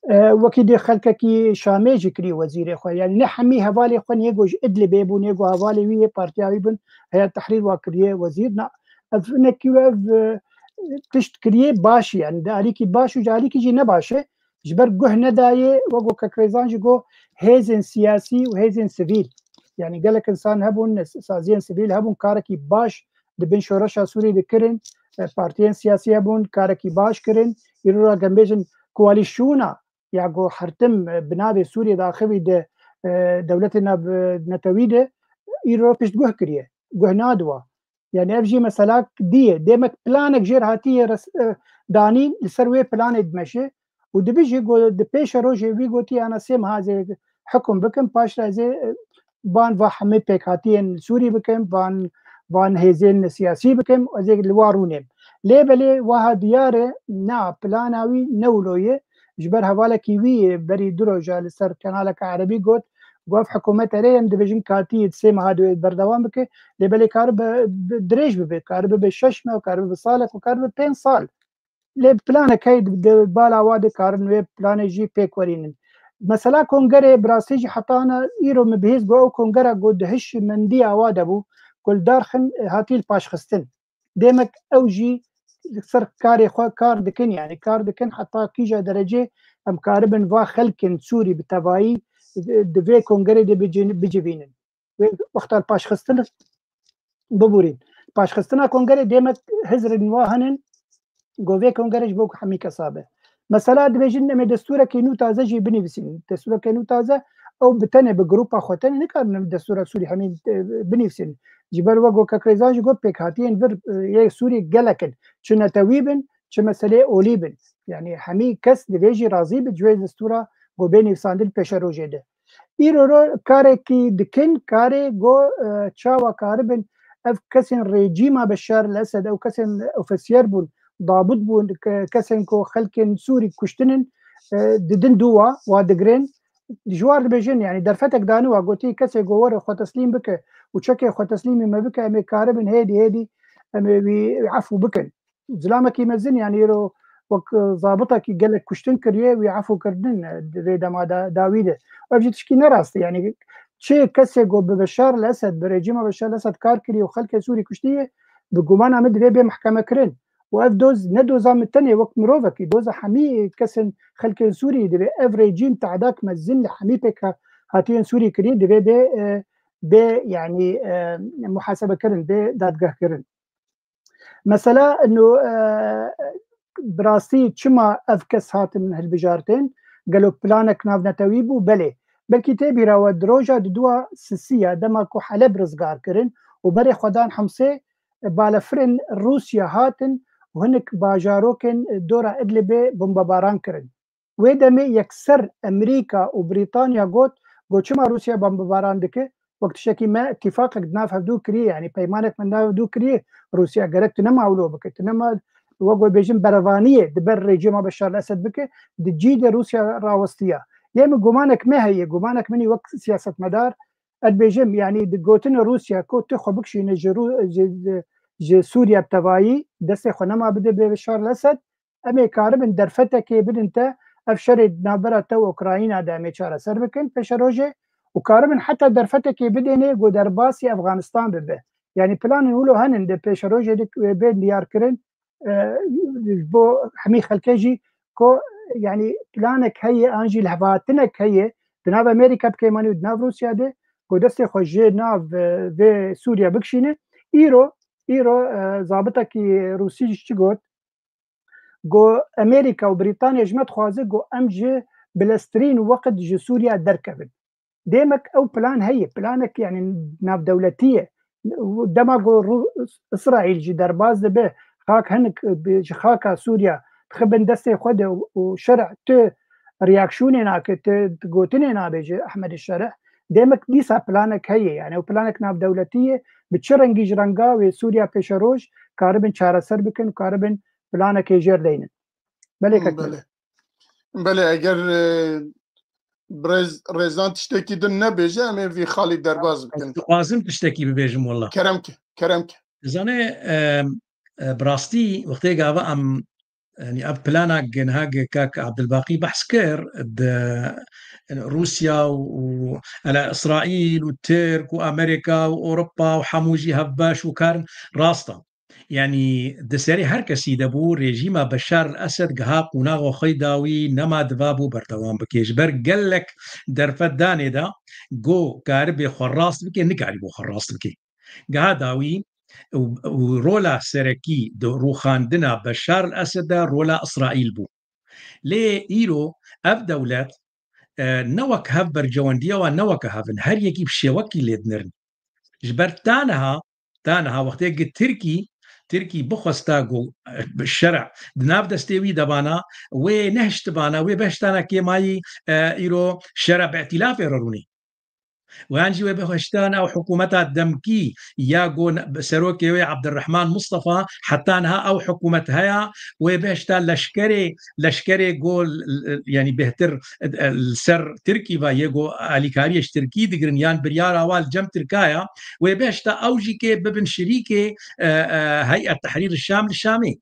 E, wekî dê xelkekî Şamê jî kiriye wezîrê xwe. Yani ne hemî hevalê xwe nêgo ji Idlibê bûn, nêgo hevalê wî yê partiya wî bin, Heyet Tehrîr wa kiriye wezîr. Na, ev nekî ev, e, tişt kiriye baş, yani di alîkî baş û ji alîkî jî ne baş e. Ji ber guh nedayê, wek ku Kek Rêzan jî got, hêzên siyasî û hêzên sivîl. Yani gelek insan hebûn, saziyên sivîl hebûn, karekî baş di bin şoreşa Sûrî dikirin, e, partiyên siyasî hebûn, karekî baş kirin. Îro ra em bêjin koalîsyona ya ku her tim, e, bi navê Sûriyê daxivî di, e, dewletê nav, e, netewî de, îro pişt guh kiriye. Guh nadiwa. Yani ev jî meselak dî ye. Demek planek jêr hatiye res-, e, danîn, li ser wê planê dimeşe. Û dibe jî go-, di pêşerojê wî gotiye, ana sê meha ez ê hikum bikim, paş re ez ê, e, van va hemî pêkhatiyên Sûrî bikim, van, van hêzên siyasî bikim, ez ê li wa rûnêm. Lê belê waha diyar e, na, plana wî ne wilo ye. Ji ber hevalekî wî berî du roja li ser kanaleka erebî got, got, ev hikûmet erê em dibêjin katî sê meha divê berdewam bike, lê belê karibe bi, dirêj bibe, karibe bi şeş meh, karibe bi salek û karibe pênc sal. Lê planek heye di, di bala wa de karin wê planê jî pêk werînin. Mesela kongerê bi rastî jî heta ana îro min bihîst got ew kongera got di hiş mendiya wa de bû, ku li darxin, e, hatî li paşxistin. Demek ew jî li ser karê xwe kar dikin, yani kar dikin heta kîja derecê em karibin va xelkên Sûrî bi tevayî di vê kongerê de bicin-, bicivînin. Wê wexta li paşxistin biborîn. Paşxistina kongerê demek hizrên wa hinin, go vê kongere ji bo ku hemî kesa be. Mesela dibêjin em ê destûrekê nû taze jî binivîsîn. Destûrekê nû taze ew bi tenê bi grupa xwe tenê nikarin destûra Sûrî hemî, e, binivîsîn. Ji ber wek ku Kek Rêzan jî got pêkhatiyên vir, e, yê Sûrî gelek in. Çi netewî bin, çi meseleyê olî bin. Yani hemî kes divê jî razî bi ji wê destûra ku bê nivîsandin pêşerojê de. Îro ro karekî dikin, karê go, e, çawa karibin ev kesên rejîma Beşar el Esed, ew kesên ofîsyer bûn, dabût bûn, ke-, kesên ku xelkên Sûrî kuştinin, e, didin dû wa, wa digirin. Ji war dibêjin, yani derfetek daniwa, gotî kesê go were xwe teslîm bike û çekê xwe teslîmî me bike, em ê karibin hêdî hêdî em ê wî efû bikin. Zilamekî mezin, yani îro wek, e, zabitekî gelek kuştin kiriye, wî efû kirinin, e, di vê dema da, dawî de. Ev jî tişkî ne rast e, yani çi kesê ku bi Beşar el Esed, bi rejîma Beşar el Esed kar kiriye û xelkê Sûrî kuştiye, bi gumana min divê bê mehkeme kirin. Û ev doz, ne doza min tenê wek mirovekî, doza hemî kesên xelkên Sûrî divê ev rejîm te'dak mezin li hemî pêkhatiyên Sûrî kiriye, divê bê, e, bê, yani, e, muhasebe kirin, bê dadgeh kirin. Mesela, no, e, bi rastî çima ev kes hatin hilbijartin? Gelo planek navnetewî bû? Belê. Belkî tê bîra we di roja di dua sisiya dema ku Heleb rizgar kirin û berê xwe dan Himsê, e, balefirên Rûsya hatin û hinek bajarokên, e, dora Idlibê bombebaran kirin. Wê demê yekser Amerîka û Brîtanya got, got çima Rûsya bombebaran dike? Wek tiştekî me îtîfaqek di nav hevdû kiriye, yanî peymanek me di nav hevdû kiriye. Rûsya gerek tu nema wilo bike, tu nema, wek wê bêjin berevaniyê di ber rejîma Beşar el Esed bike, di cî de Rûsya rawestiya. Lê min gumanek me heye, gumanek min î wek siyasetmedar, ez dibêjim, yanî di gotinê Rûsya ku tu xwe bikişîne ji Rû-, ji, ji, ji Sûriye bi tevayî, destê xwe nema bide bê Beşar el Esed, em ê karibin derfetekê bidin te, ev şerê di navbera te û Ukrayna de em ê çareser bikin pêşerojê û karibin heta derfetekê bidênê ku derbasî Efxanistan bibe. Yanî planên wilo henin di pêşerojê de wê bên diyar kirin, e, ji bo hemî xelkê jî ku, yanî planek heye an jî lihevhatinek heye, di nav Amerîka bikêmanî û di nav Rûsya de ku destê xwe ji nav, e, vê Sûriye bikişîne. Îro, îro, e, zabitekî Rûsî jî çi got? Got, Amerîka û Brîtanya ji me dixwaze, got, em ji bileztirîn weqt ji Sûriya derkevin. Demek ew plan heye, planek, yanî, navdewletî ye. Dema got Rû-, Îsraîl jî derbas dibe, xak hinek bi, ji xaka Sûriya dixe bin destê xwe de û, û şerh tu reaksiyonê nake, tu, tu gotinê nabêje Ehmedê Şerh. Demek dîsa planek heye, yani ew planek navdewletî ye, bi çi rengî ji renga wê Sûriya pêşeroj karibin çareser bikin, karibin planekê jêr deynin. Belê kek. Belê. Belê, eger, e, birêz Rêzan tiştekî din nebêje, em ê vî xalî derbas bikin. Ez dixwazim tiştekî bibêjim, wela. Kerem ke, kerem ke. Dizane, e, e, bi rastî wextê gava em, yanî ev plana ginha ge kak Abdulbaqî behs kir, di Rûsya û, û, ela, Îsraîl û Tirk û Amerîka û Ewropa û hemû jî hevbeş û karin, rast e. Yanî di serê her kesî de bû, rejîma Beşar el Esed giha qûnaxa xwe dawî nema diva bû berdewam bike. Ji ber gelek derfet danê de, go karibê xwe rast bike, nikarî bo xwe rast bike. Giha dawî û, û rola serekî di rûxandina Beşar el Esed de rola Îsraîl bû. Lê îro ev dewlet, e, ne wek hev berjewendiya wan ne weke hev in. Her yekî bi şêwekî lê dinirin. Ji ber ta niha, ta niha wextê gi Tirkî, Tirkî bixwesta ku, e, şer'a di nav destê wî de bana, wê nehiştibana, wê behiştana kêmayî, e, îro şer'a bi îtîlafê re rûnî. Û yan jî wê bihiştan ew hikûmeta demkî ya ku ne-, serokê wê Abdurrahman Mustafa heta niha ew hikûmet heye, wê bihişta leşkerê, leşkerê ku l-, l-, yanî bêhtir, e, li ser Tirkî ve yê ku alîkariyê ji Tirkî digirin yan biryara wa li cem Tirka ya, wê bihişta ew jî kê bibin şirîkê, e, e, Heyet Tehrîr Şam li Şamê.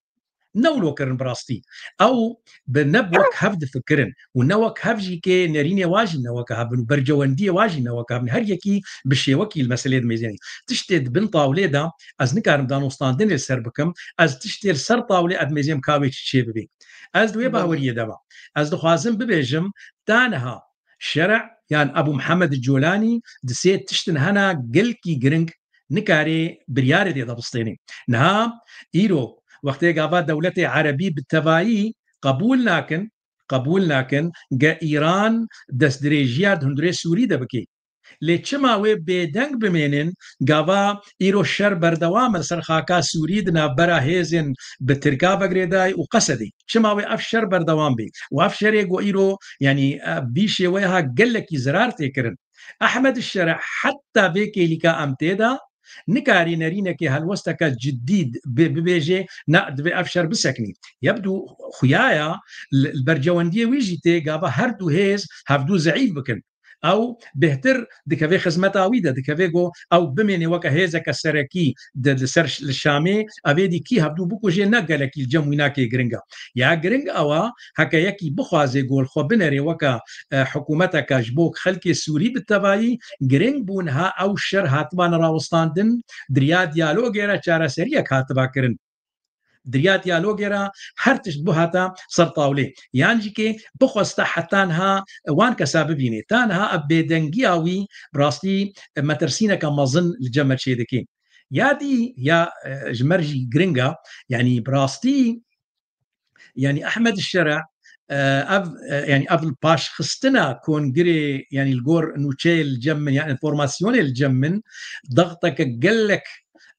Ne wilo kirin bi rastî. Ew bi ne wek hev difikirin û ne wek hev jî kê nerînê wa jî ne weke hev in û bercewendiyê wa jî ne weke hev in. Her yekî bi şêwekî li meselê dimêzênî. Tiştê di bin tawlê de ez nikarim danûstandinê li ser bikim. Ez tiştê li ser tawlê ez dimêzêm ka wê çi çê bibê. Ez di wê Belê. baweriyê de me. Ez dixwazim bibêjim, ta niha şer'a yan Ebû Mihemed Colanî di sê tiştin hena gelkî giring nikarê biryarê dê de bistênê. Niha îro wextê gava dewletê erebî bi tevayî qebûl nakin, qebûl nakin ge Îran destdirêjiya di hundirê Sûrî de bike. Lê çima wê bêdeng bimênin, gava îro şer berdewam e li ser xaka Sûrî di navbera hêzên bi Tirka ve girêdayî û Qesedê? Çima wê ev şer berdewam bê? Û ev şerê ku îro, yanî, e, vî şêweyê ha gelekî zirar tê kirin. Ehmed Şer'a heta vê kêlîka em tê de nikarî nerînekê helwesteke cidî bi-, bibêjê, ne, divê ev şer bisekinî. Yebdû xuyaya li, li bercewendiyê wî jî tê gava her du hêz hevdû zeîf bikin. Ew bêhtir dikeve xizmeta wî de, dikeve ku ew bimêne weke hêzeke serekî di, di ser ş-, li Şamê, ev êdî kî hevdû bikuje ne gelekî li cem wî nakê giring e. Ya giring ew e, heke yekî bixwaze ku li xwe binere weke, e, hikûmeteke ji bo xelkê Sûrî bi tevayî, giring bû niha ew şer hatibane rawestandin, di riya diyalogê re çareseriyek hatiba kirin. Di riya diyalogê re her tişt bihata ser tawlê. Yan jî kê bixwesta heta niha wan kesa bibînê. Ta niha ev bêdengiya wî bi rastî metirsîneke mezin li cem me çêdike. Ya dî ya, e, ji me re jî giring e, yanî bi rastî, yanî Ehmed Şer'a, e, ev, e, yanî ev paşxistina kongirê, yanî li gor nûçeyê li cem min, ya informasyonê li cem min, dexteke gelek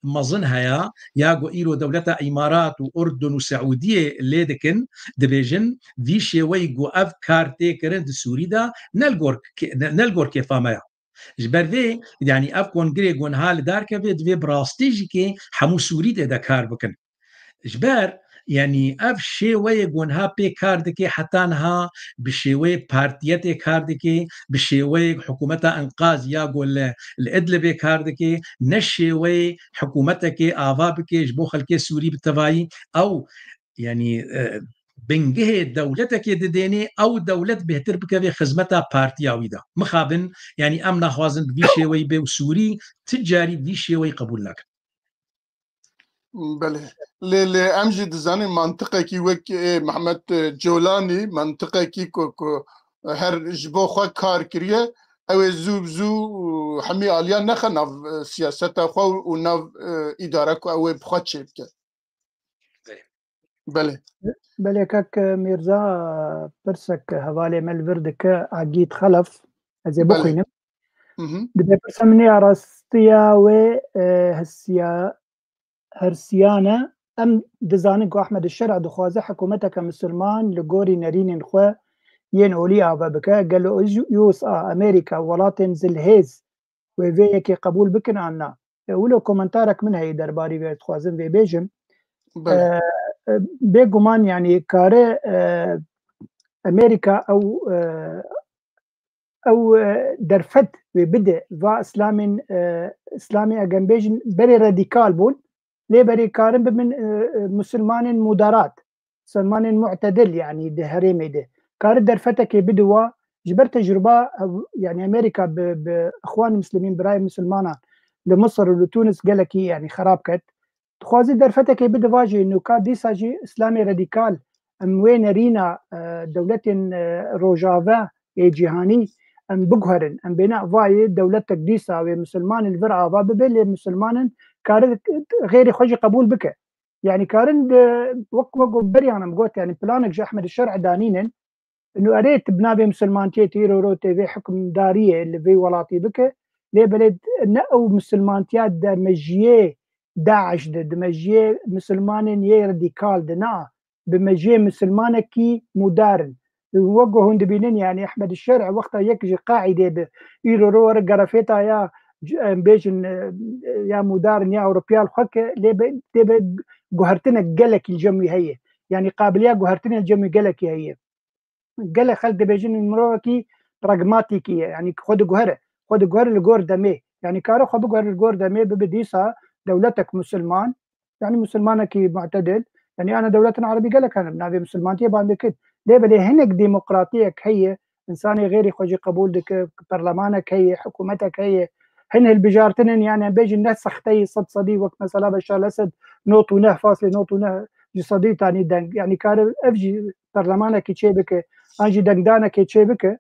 mezin heye, ya ku îro dewleta Îmarat û Urdun û Seûdiyê lê dikin, dibêjin, vî şêweyî ku ev kar tê kirin di Sûrî de, ne li gor kê-, ne, ne li gor kêfa me ya. Ji ber vê, yanî ev kongirê ku niha li dar keve, divê bi rastî jî kê hemû Sûrî tê de kar bikin. Ji ber, yanî ev şêweyê ku niha pê kar dike, heta niha bi şêweyê partiyetê kar dike, bi şêweyê hikûmeta enqaz ya ku li, li Idlibê kar dike, ne şêweyê hikûmetekê ava bike ji bo xelkê Sûrî bi tevayî. Ew, yanî, e, bingehê dewletekê didênê, ew dewlet bêhtir bikeve xizmeta partiya wî de. Mixabin, yanî em naxwazin bi vî şêweyî bê û Sûrî ti carî vî şêweyî qebûl nakin. Belê. Lê, lê em jî dizanin mantiqekî wek, ê, Mehmet, e, Colanî, mantiqekî ku, ku her ji bo xwe kar kiriye, ew ê zû bi zû hemî aliyan nexe nav, e, siyaseta xwe û nav, e, îdare ku ew ê bi xwe çêbike. Belê. Belê. Belê kek Mîrza, pirsek hevalê me li vir dike, Agît Xelef. Ez ê Belê. bixwînim. Hı hı. Dibê pirsa min ya rastiya wê, e, hisiya-, hersiyane. Em dizanin ku Ehmed Şer'a dixwaze hikûmeteke misilman li gorî nerînên xwe yên olî ava bike. Gelo U S A, Amerîka, welatên zilhêz wê vê yekê qebûl bikin an na? E, wilo komentarek min heye derbarî vê, dixwazim vê bêjim. Belê. E, e, bêguman, yanî kare, e, Amerîka ew, e, ew, e, derfet wê bide va Îslamên, e, Îslamê, eger bêjin berê radîkal bûn, Lê berê karin bibin, e, e, Musulmanên mudarat, Musulmanên mu'tedil, yanî di herêmê de. Kari derfetekê bide wa, ji ber tecruba, ew, yanî Amerîka bi, bi Îxwan Muslimîn, birayê Musulmanan li Misir û li Tunis gelekî, yanî xerab ket. Dixwaze derfetekê bide va jî, nûka dîsa jî Îslamê radîkal, em wê nerîna, e, dewletên, e, rojave ê cîhanî em biguherin. Em bêne vayê dewletek dîsa wê Musulmanên li vir ava bibe, lê Musulmanin kare xêrê xwe jî qebûl bike. Yanî karin de, wek, wek beriyan em got, yanî planek ji Ehmed Şer'e danînin, û erê tu bi navê Musulmantiyê tu îro ro tê vê hukimdariyê li vê welatî bike, lê belê ne ew Musulmantiya de mejiyê DAIŞ de, di mejiyê Musulmanên yê radîkal de, na, bi mejiyê Musulmanekî modern. Wek ku hûn dibînin, yanî Ehmed Şer'e wexta yek ji qaîdê bi îro ro were gerefêta ya, em bêjin, e, ya modern ya Ewropiya li xwe ke lê be, lê be guhertinek gelekî li cem wî heye. Yanî qabiliya guhertinê li cem wî gelekî heye. Gelek xelk dibêjin mirovekî pragmatîkî ye, yanî xwe diguhere. Xwe diguhere li gor demê. Yanî kare xwe biguhere li gor demê, bibe dîsa dewletek musulman, yanî musulmanekî mu'tedil, yanî ana dewletin erebî gelek hene, bi navê musulmantiyê ban dikin. Lê belê hinek demokratiyek heye, insanê xêrî xwe jî qebûl dike, perlemanek heye, hikûmetek heye. Hin hilbijartinin, yanî em bêjin ne sexteyî sed sedî wek mesela Beşar Esed not û neh faslê not û neh ji sedî tanî deng. Yanî kare ev jî perlemanekî çêbike, an jî dengdanekê çêbike,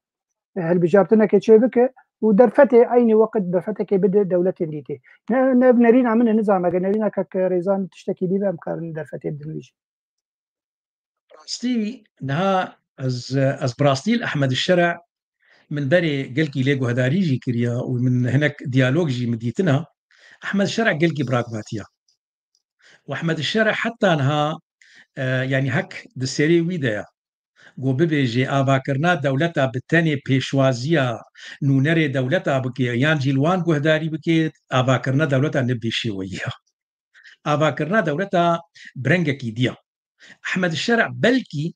hilbijartinekê çêbike û derfetê eynî weqt derfetekê bide dewletên dîtê. Ne, ne, ev nerîna min e, nizam eger nerîna kek Rêzan tiştekî dî be em karin derfetê bidin wî jî. Rastî niha ez, ez bi rastî li Ehmed Şer'e min berê gelkî lê guhdarî jî kiriya û min hinek diyalog jî min dîtina. Ehmed Şer'e gelkî pragmatî ya. Û Ehmed Şer'e heta niha, e, yanî hek di serê wî de ya. Ku bibêjê avakirina dewleta bi tenê pêşwaziya nûnerê dewleta bike yan jî li wan guhdarî bike, avakirina dewleta ne bi vî şêweyî ya. Avakirina dewleta bi rengekî dî ya. Ehmed Şer'e belkî,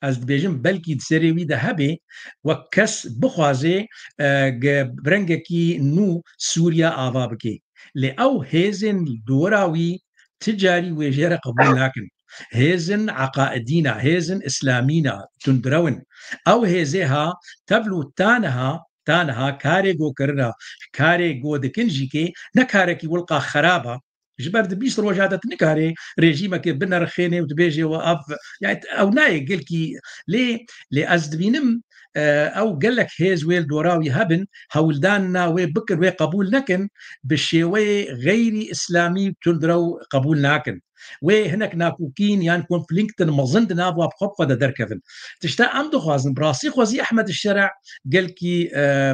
ez dibêjim belkî di serê wî de hebe, wek kes bixwaze, e, ge-, bi rengekî nû Sûriya ava bike. Lê ew hêzên li dora wî ti carî wê jê re qebûl nakin. Hêzin eqaidî ne, hêzin îslamî ne, tundrew in. Ew hêzê ha tevlû ta niha, ta niha karê ku kirina, karê ku dikin jî kê ne karekî wilqa xerab a. Ji ber di bîst roja de tu nikarê rejîmekê binerxênê û dibêjê we ev, yani ew nayê gelkî lê, lê ez dibînim, e, ew gelek hêz wê li dora wî hebin, hewldanina wê bikin, wê qebûl nekin, bi şêweyê xeyrî îslamî tundrew qebûl nakin. Wê hinek nakokîn yan konflîktin mezin di nav wa bi xwe bi xwe de derkevin. Tişta em dixwazin, bi rastî xwezî Ehmed Şer'e gelkî, e,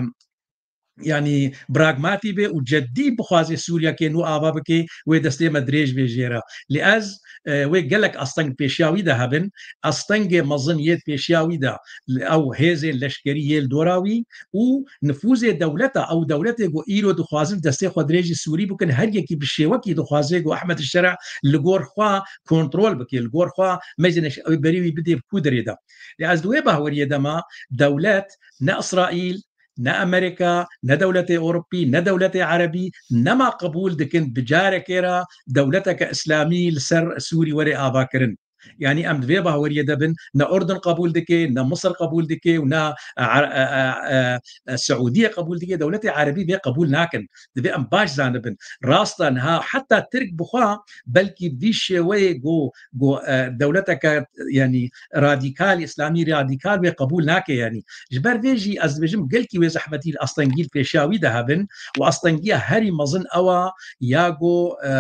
yanî pragmatî be û ceddî bixwaze Sûriyekê nû ava bike, wê destê me dirêj bê jê re. Lê ez, e, wê gelek asteng pêşiya wî de hebin. Astengê mezin yê pêşiya wî de ew hêzên leşkerî yê li dora wî û nifûzê dewleta, ew dewletê ku îro dixwazin destê xwe dirêjî Sûrî bikin, her yekî bi şêwekî dixwaze ku Ehmed Şer'e li gor xwe kontrol bike, li gor xwe mecnê berî wî bidê bi kûdirê de. Lê ez di wê bahweriyê de me, dewlet ne Îsraîl, ne Amerîka, ne dewletê Ewropî, ne dewletê Erebî nema qebûl dikin bi carekê re dewleteke îslamî li ser Sûrî were avakirin. Yanî em di vê bahweriyê de bin, ne Urdun qebûl dike, ne Misir qebûl dike û ne, e, e, e, e, e, Siûdiyê qebûl dike, dewletê Erebî vê qebûl nakin. Divê em baş zanibin. Rast e niha heta Tirk bi xwe belkî vî şêweyê ku, ku, e, dewleteke, yanî radîkal, îslamî radîkal wê qebûl nake yanî. Ji ber vê jî ez dibêjim gelkî wê zehmetî li astengî li pêşiya wî de hebin û astengiya herî mezin ew a ya ku, e,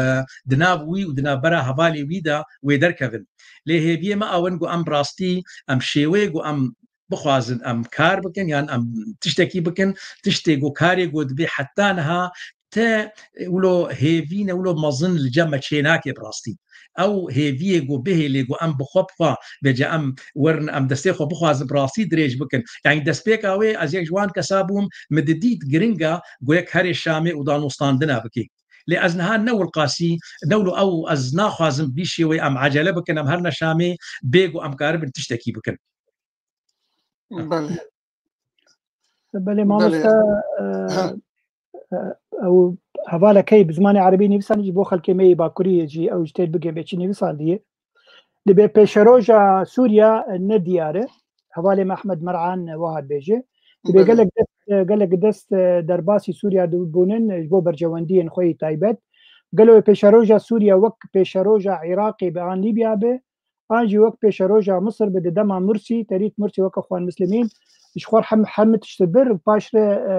di nav wî û di navbera hevalê wî de wê derkevin. Lê hêviyê me ew in ku em bi rastî, em şêweyê ku em bixwazin em kar bikin yan em tiştekî bikin, tiştê ku karê ku dibê heta niha te wilo hêvî ne, wilo mezin li cem me çênake bi rastî. Ew hêviyê ku bihêlê ku em bi xwe bi xwe bêje em werin, em destê xwe bixwazin bi rastî dirêj bikin. Yanî destpêka wê ez yek ji wan kesa bûm, min didît giring e ku yek herê Şamê û danûstandina bike. Lê ez niha ne wilqasî, ne wilo ew ez naxwazim vî şêweyê em ecele bikin, em herine Şamê bê ku em karibin tiştekî bikin. Belê. Belê mamoste, e, e, ew hevalek heye bi zimanê erebî nivîsandî, ji bo xelkê me yê bakurî jî ew ji têr bigihê çi nivîsandiye. Dibê pêşeroja Sûriya ne diyar e. Hevalê me Ehmed Mer'an wiha dibêje. Dibê Belê. gelek dest, gelek dest, e, derbasî Sûriya dibûnin ji bo berjewendiyên xwe yê taybet. Gelo pêşeroja Sûriya wek pêşeroja Iraqê be an Lîbya be, an jî wek pêşeroja Misir be di dema Mursî, terît Mursî weke Xwan Mislimîn, ji xwe hem, hemî tişt bir û paşre, e,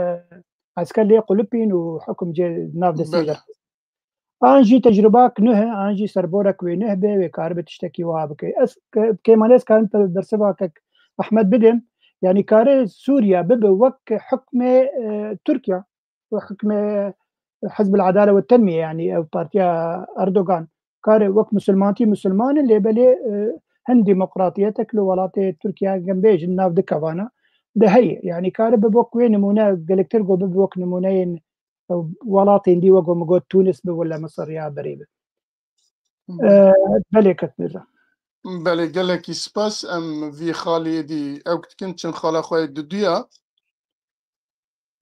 esker lê qulipîn û hukm cê nav destê Belê. de. An jî tecrubak nuh e, an jî serborek wê nuh be, wê karibe tiştekî wiha bike. Ez ke-, kêmanê ez karim te bersiva kek Ehmed bidim. Yanî kare Sûriya bibe wek hukmê, e, Tirkiya, wek hukmê Hizb el Adale ve Tenmiye, yanî ev partiya Erdogan. Kare wek misilmantî misilman in, lê belê, e, hin demokratiyetek li welatê Tirkiya, gem bêjin nav dikevana de heye. Yanî kare bibe wek wê nimûne, gelektir ku bibe wek nimûneyên welatên dî wek min got Tunis bi wele Misir ya berê bi. Hı. E, belê kek Mirza. Belê, gelekî spas. Em vî xalê dî ewk dikin, çin xala xwe duduya.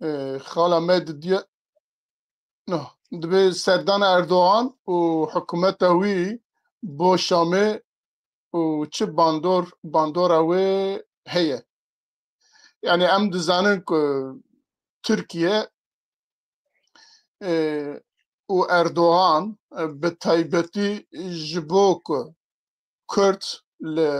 E, xala me duduya. No, dibê serdana Erdogan û hikûmeta wî bo Şamê û çi bandor, bandora wê heye. Yani em dizanin ku Tirkiye, e, û Erdogan, e, bi taybetî ji bo ku Kurd li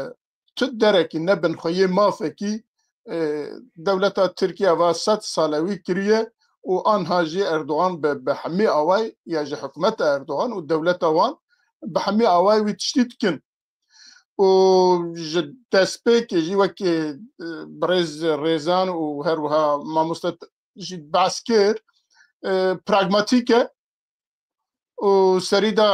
tu derekî nebin xweyê mafekî, e, dewleta Tirkiye va sed sale wî kiriye û anha jî Erdogan bi, bi hemî away ya ji hikûmeta Erdogan û dewleta wan bi hemî away wî tiştî dikin. Û ji destpêkê jî wekî, e, birêz Rêzan û her wiha mamoste t-, jî behs kir, e, pragmatîk e û serî de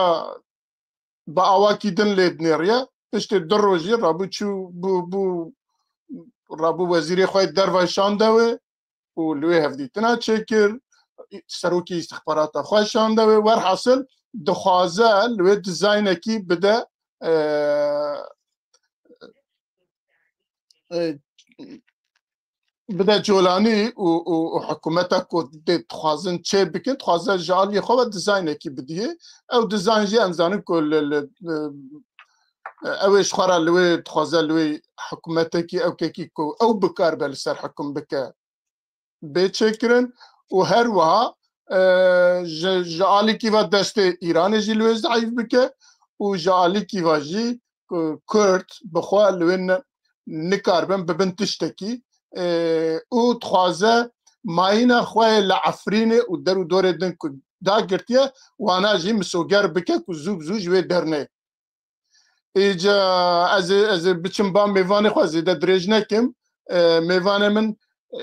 bi awakî din lê dinêriye. Piştê du rojî rabû çû bû, bû, rabû wezîrê xwe derve şande wê û li wê hevdîtina çêkir, serokê îstixbarata xwe şande wê. Werhasil dixwaze li wê dizaynekî bide, e, e, bide Colanî û, û, û hikûmeta ku dê dixwazin çê bikin, dixwaze ji aliyê xwe ve dizaynekî bidiyê. Ew dizayn jî em zanin ku li, li, li, ew ê ji xwe re li wê dixwaze li wê hikûmetekî ewkekî ku ew bikaribe li ser hikum bike bê çêkirin û her wiha, e, ji, ji alîkî ve destê Îranê jî li wê zeîf bike û ji alîkî ve jî ku Kurd bi xwe li wê ne-, nikaribin bibin tiştekî, e, û dixwaze mayîna xwe yê li Efrînê û der û dorê din ku dagirtiye, wana jî misoger bike ku zû bi zû ji wê dernê. Îca ez ê, ez ê biçim ba mêvanê xwe zêde dirêj nekim. E, mêvanê min, e,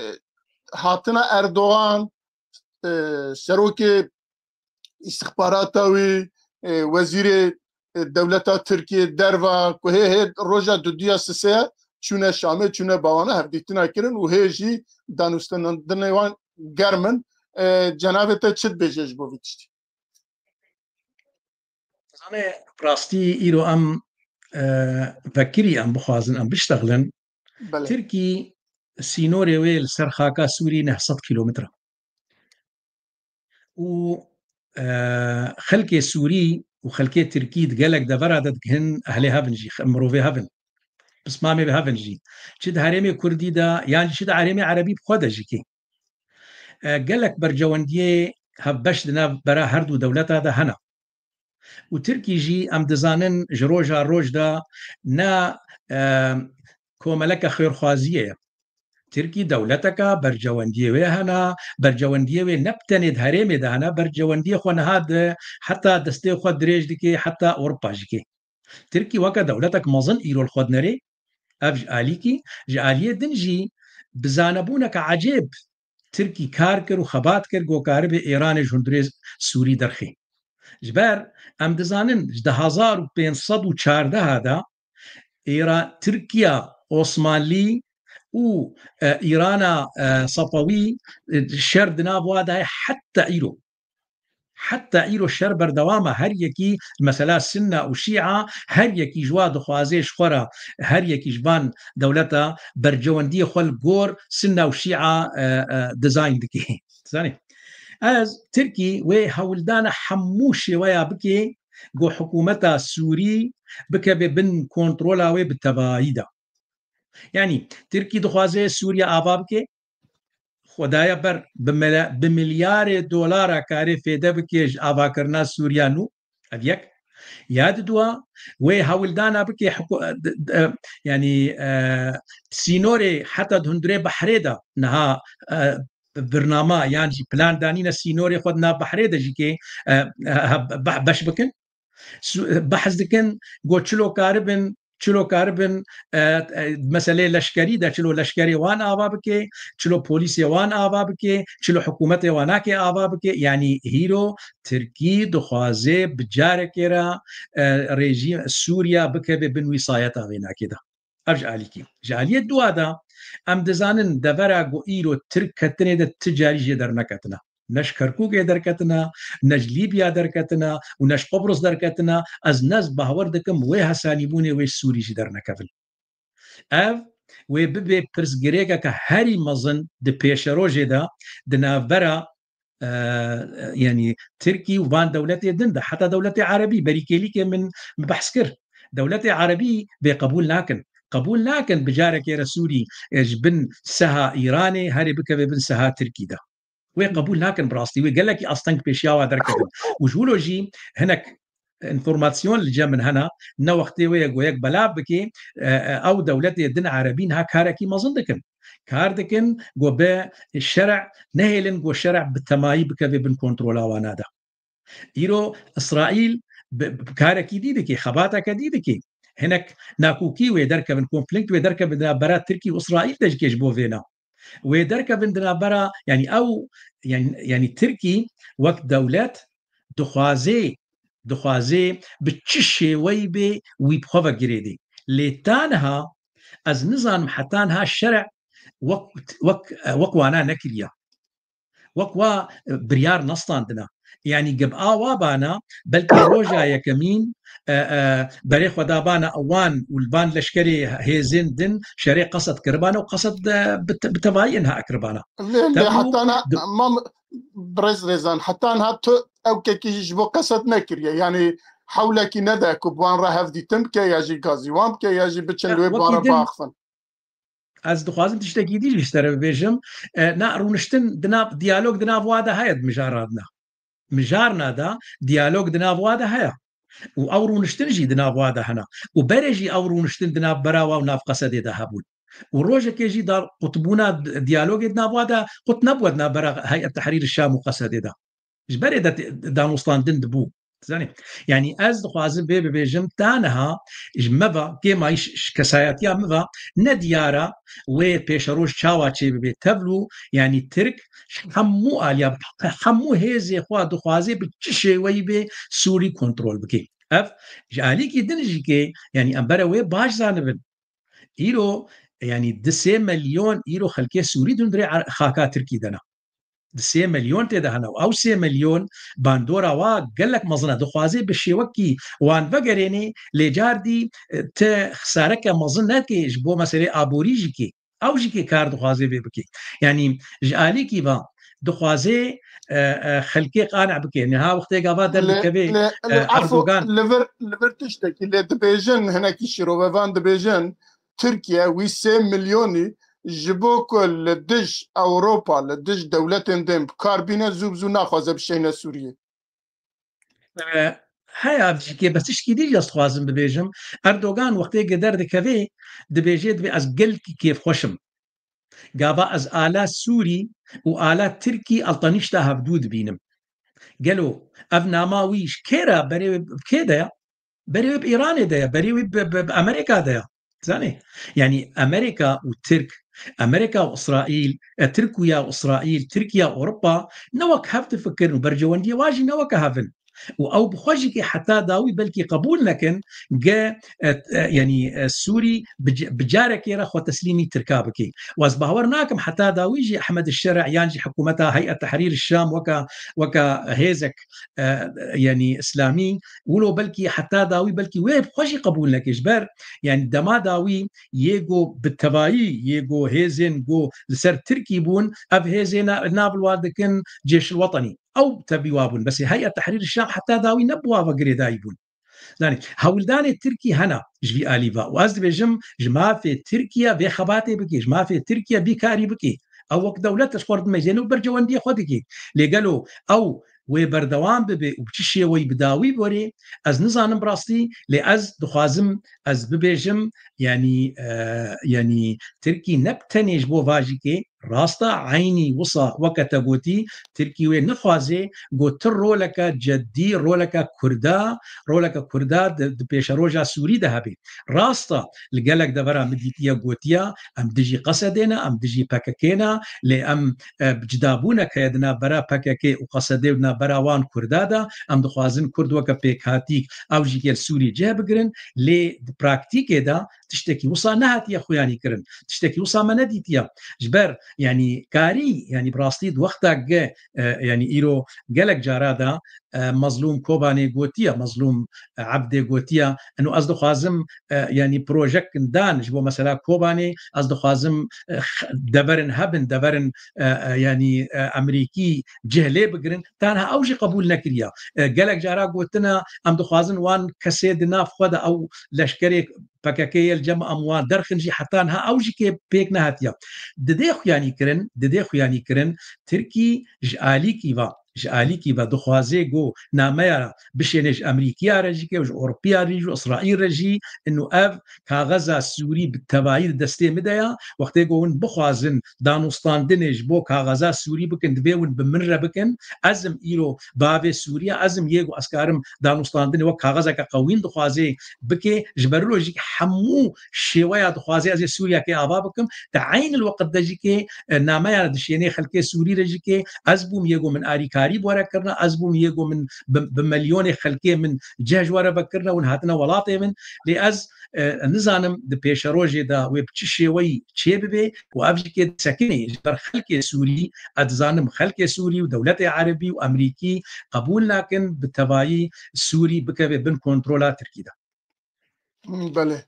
hatina Erdogan, e, serokê îstixbarata wî, e, wezîrê, e, dewleta Tirkiyê derva ku hê hê roja duduya sisê çûne Şamê, çûne bawana hevdîtina kirin û hê jî danûstandinê wan germ in. E, cenabê te çi dibêje ji bo vî tiştî? Zanê, rastî îro em, e, vekirî em bixwazin, em biştexlin. Belê. Tirkî sînorê wê li ser xaka Sûrî neh sed kîlometre. Û, e, xelkê Sûrî û xelkê Tirkî di gelek devera de digihin ehlê hev in jî, xe-, mirovê hev in. Pismamê bi hev in jî. Çi di herêmê Kurdî de, yan jî çi di herêmê Erebî bi xwe de jî kê. E, gelek bercewendiyê hevbeş di nav bera her du dewleta de hene. Û Tirkî jî em dizanin ji roja roj de ne, e, komeleke xêrxwaziyê ye. Tirkî dewleteke bercewendiyê wê hene, bercewendiyê wê ne bi tenê di herêmê de hene, bercewendiyê xwe niha di heta destê xwe dirêj dike, heta Ewropa jî kê. Tirkî weke dewletek mezin îro li xwe dinêrê, ev ji alîkî, ji aliyê din jî bi zanebûneke ecêb Tirkî kar kir û xebat kir, ku karibe Îranê ji hundirê Sûrî derxê. Ji ber em dizanin, ji du hezar û pênc sed û çardeh de Îra-, Tirkiya Osmanlî û, e, Îrana, e, Sefewî, e, şer di nav wa de ye heta îro. Heta îro şer berdewam e. Her yekî, mesela Sinna û Şîa, her yekî ji wa dixwaze ji xwe re, her yekî ji van dewleta bercewendiyê xwe li gor Sinna û Şîa, e, e, dizayn dike. Zanî? Ez Tirkî wê hewldana hemû şêweya bike ku hikûmeta Sûrî bikeve bin kontrola wê bi tevayî de. Yanî Tirkî dixwaze Sûriye ava bike, xwedaya ber bi mele-, bi milyarê dolara karê fêde bike ji avakirina Sûriya nû. Ev yek. Ya di dua, wê hewldana bike hiku-, d-, d-, yanî, e, sînorê heta di hundirê behrê de niha, e, birnama yan jî plan danîne sînorê xwe di nav behrê de jî kê, e, e, be-, beş bikin. Su-, behs dikin, got çilo karibin, çilo karibin, e, e, meselê leşkerî de, çilo leşkerê wan ava bike, çilo polîsê wan ava bike, çilo hikûmetê wan nake ava bike. Yanî hîro Tirkî dixwaze bi carekê re, e, rejîm Sûriya bikeve bin wîsayeta vê nakê de. Ev ji alîkî. Ji aliyê dua de em dizanin devera ku îro Tirk ketinê de ti carî jê derneketine. Ne ji Kerkûkê derketine, ne ji Lîbya derketine û ne ji Qobrus derketine. Ez nez bawer dikim wê hesanîbûnê wê Sûrî jî dernekevin. Ev wê bibe pirsgirêkeke herî mezin di pêşerojê de di navbera, e, yanî Tirkî û van dewletê din de, heta dewletê Erebî, berî kêlîkê min, min behs kir. Dewletê Erebî vê qebûl nakin. Qebûl nakin bi carekê re Sûrî, e, ji bin seha Îranê herê bikeve bin seha Tirkî de. Wê qebûl nakin bi rastî. Wê gelekî asteng pêşiya wa derkevin. Û ji wilo jî hinek înformasyon li cem min hene, ne wextê wê ye ku yek belav bike, e, e, ew dewletê din Erebî niha karekî mezin dikin. Kar dikin ku bi şerê nehêlin ku şerê bi temayî bikeve bin kontrola wana de. Îro Îsraîl bi, bi karekî dî dike, xebateke dî dike. Hinek nakokî wê derkevin, konflikt wê derkevin di navbera Tirkî û Îsraîl de jî kê ji bo vêna. Wê derkevin di navbera, yanî ew, yanî, yanî Tirkî wek dewlet dixwaze, dixwaze bi çi şêweyî bê wî bi xwe ve girêdê. Lê ta niha ez nizanim heta niha şerê wek, wek, wek wana nekiriye. Wek wa, e, biryar nestandina. Yanî gib a wa bana, belkî roja yekemîn, e, e, berê xwe dabana wan û li van leşkerê hêzên din şerê qesed kiribana û qesed, e, bi te-, bi tevayî inha kiribana. Lê, lê Tevlû heta niha, di- mam, birêz Rêzan, heta niha tu ew kekî ji bo qesed nekiriye. Yanî hewlekî nede ku bi wan re hevdîtin bike ya jî gazî wan bike ya jî biçin Ya, li wê bi wan wekî re din- biaxivin. Ez dixwazim tiştekî dî jî ji te re bibêjim. E, na rûniştin di nav, diyalog di nav wa de heye di mijarna de. Mijarna de diyalog di nav wa de heye. Û ew rûniştin jî di nav wa de hene. Û berê jî ew rûniştin di nav bera wa û nav Qesedê de hebûn. Û rojekê jî dar qutbûna di-, diyalogê di nav wa de qut nebû di navbera Heyet Tehrîr Şam û Qesedê de. Ji berê de te-, danûstandin dibû. Zanî, yanî ez dixwazim vê bibêjim, ta niha ji me ve, kêmayî ş-, ş-, kesayetiya me ve ne diyar e wê pêşeroj çawa çêbibe. Tevlû, yanî Tirk ji hemû aliya, hemû hêzê xwe dixwaze bi çi şêweyî bê Sûrî kontrol bike. Ev ji alîkî din jî kê, yanî em bere wê baş zanibin. Îro, yanî di sê milyon îro xelkê Sûrî di hundirê er-, xaka Tirkî de ne. Di sê milyon tê de hene û ew sê milyon bandora wa gelek mezin e. Dixwaze bi şêwekî wan vegerênê, lê car dî, e, ti xisareke mezin neke ji bo meselê aborî jî kê. Ew jî kê kar dixwaze vê bike. Yanî ji alîkî ve dixwaze, e, e, xelkê qane bike. Niha wextê gava Lê, derdikeve, lê, e, lê, efo, Erdogan. Li vir, li vir tiştekî lê dibêjin, hinekî şîrovevan dibêjin, Tirkiye wî sê milyonî ji bo ku li dij Ewropa, li dij dewletên din bi kar bîne, zû bi zû naxwaze bişeyne Sûriyê. E, heya jî kê, bes tişkî dî jî ez dixwazim bibêjim. Erdogan wextê ku derdikeve, dibêje, dibê ez gelkî kêfxweş im. Gava ez ala Sûrî û ala Tirkî eltenîşta hevdû dibînim. Gelo ev nama wî ji kê re berê wê bi kê de ye? Berê wê bi Îranê de ye, berê wê bi, bi, bi Amerîka de ye. Zanê? Yanî Amerîka û Tirk, Amerîka û Îsraîl, e, Tirkiye û Îsraîl, Tirkiye û Ewropa ne wek hev difikirin û berjewendiyê wa jî ne weke hev in. û ew bi xwe jî kê heta dawî belkî qebûl nekin ge, e, e, yanî, e, Sûrî bi c-, bi carekê re xwe teslîmî Tirka bike. Û ez bawer nakim heta dawî jî Ehmed Şer'a yan jî hikûmeta Heyet Tehrîr Şam weka, weka hêzek, e, yanî îslamî, wilo belkî heta dawî belkî wê bi xwe jî qebûl neke. Ji ber, yanî dema dawî yê go bi tevayî, yê go hêzên go li ser Tirkî bûn, ev hêzê na-, nav li wan dikin Cêşil Wetenî. Ew tevî wa bûn. Besê Heyet Tehrîr Şam heta dawî ne bi wa ve girêdayî bûn. Zanî, hewldanê Tirkî hene ji vî alî ve. Û ez dibêjim, ji mafê Tirkiye vê xebatê bike, ji mafê Tirkiye vî karî bike. Ew wek dewlet ji xwe re dimeyzêne û bercewendiyê xwe dike. Lê gelo ew wê berdewam bibe û bi çi şêweyî bi dawî borê, ez nizanim bi rastî, lê ez dixwazim, ez bibêjim, yanî, e, yanî Tirkî ne bi tenê ji bo vajîkê, rast e, eynî wisa weke te gotî, Tirkî wê nixwaze, got tu roleke cedî, roleke Kurda, roleke Kurda di, di pêşeroja Sûrî de hebe. Rast e, li gelek devera min dîtiye gotiye, em dijî Qesedê ne, em dijî P K K ne, lê em, e, bi cidabûnek heye di navbera P K K û Qesedê û di navbera wan Kurda de, em dixwazin Kurd weke pêkhatîk ew jî gel Sûrî cih bigirin, lê di praktîkê de tiştekî wisa nehatiye xuyanî kirin. Tiştekî wisa me nedîtiye. Ji ber, yanî, karî, yanî, bi rastî di wexta ge, e, yanî, îro gelek cara de, e, Mezlûm Kobanê gotiye, Mezlûm, e, Ebdê gotiye, eno ez dixwazim, e, yanî, projek dan ji bo mesela Kobanê, ez dixwazim, e, x-, deverin hebin, deverin, e, e, yanî, e, Emerîkî cih lê bigirin. Tanha ew jî qebûl nekiriye. E, gelek cara gotine, em dixwazin wan kesê di nav xwe de ew leşkerê P K K yê li cem em wan derxin jî heta niha ew jî kê pêk nehatiye. Didê xuyanî kirin, didê xuyanî kirin, Tirkî ji alîkî ve, ji alîkî ve dixwaze ku nameya re bişêne ji Emerîkiya re jî ke, ji Ewropiya re jî, ji Îsraîl re jî, inu ev kaxeza Sûrî bi tevayî di destê min de ya, wextê ku hûn bixwazin danûstandinê ji bo kaxeza Sûrî bikin, divê hûn bi min re bikin, ez im îro bavê Sûriye, ez im yê ku ez karim danûstandinê wek kaxezeke qewîn dixwazê bike, ji ber wilo jî hemû şêweya dixwazê ez ê Sûriyekê ava bikim, di eynil weqit de jî kê, e, nameya dişênê xelkê Sûrî re jî kê, ez bûm yê ku min arîkarî bi we re kirine, ez bûm yê ku min bi, bi milyonê xelkê min ceh ji we re vekirine, hûn hatine welatê min, lê ez, e, nizanim di pêşerojê de wê bi çi şêweyî çê bibe û ev jî kê disekinê ji ber xelkê Sûrî, ez dizanim xelkê Sûrî û dewletê Erebî û Emerîkî qebûl nakin bi tevayî Sûrî bikeve bin kontrola Tirkî de. Belê.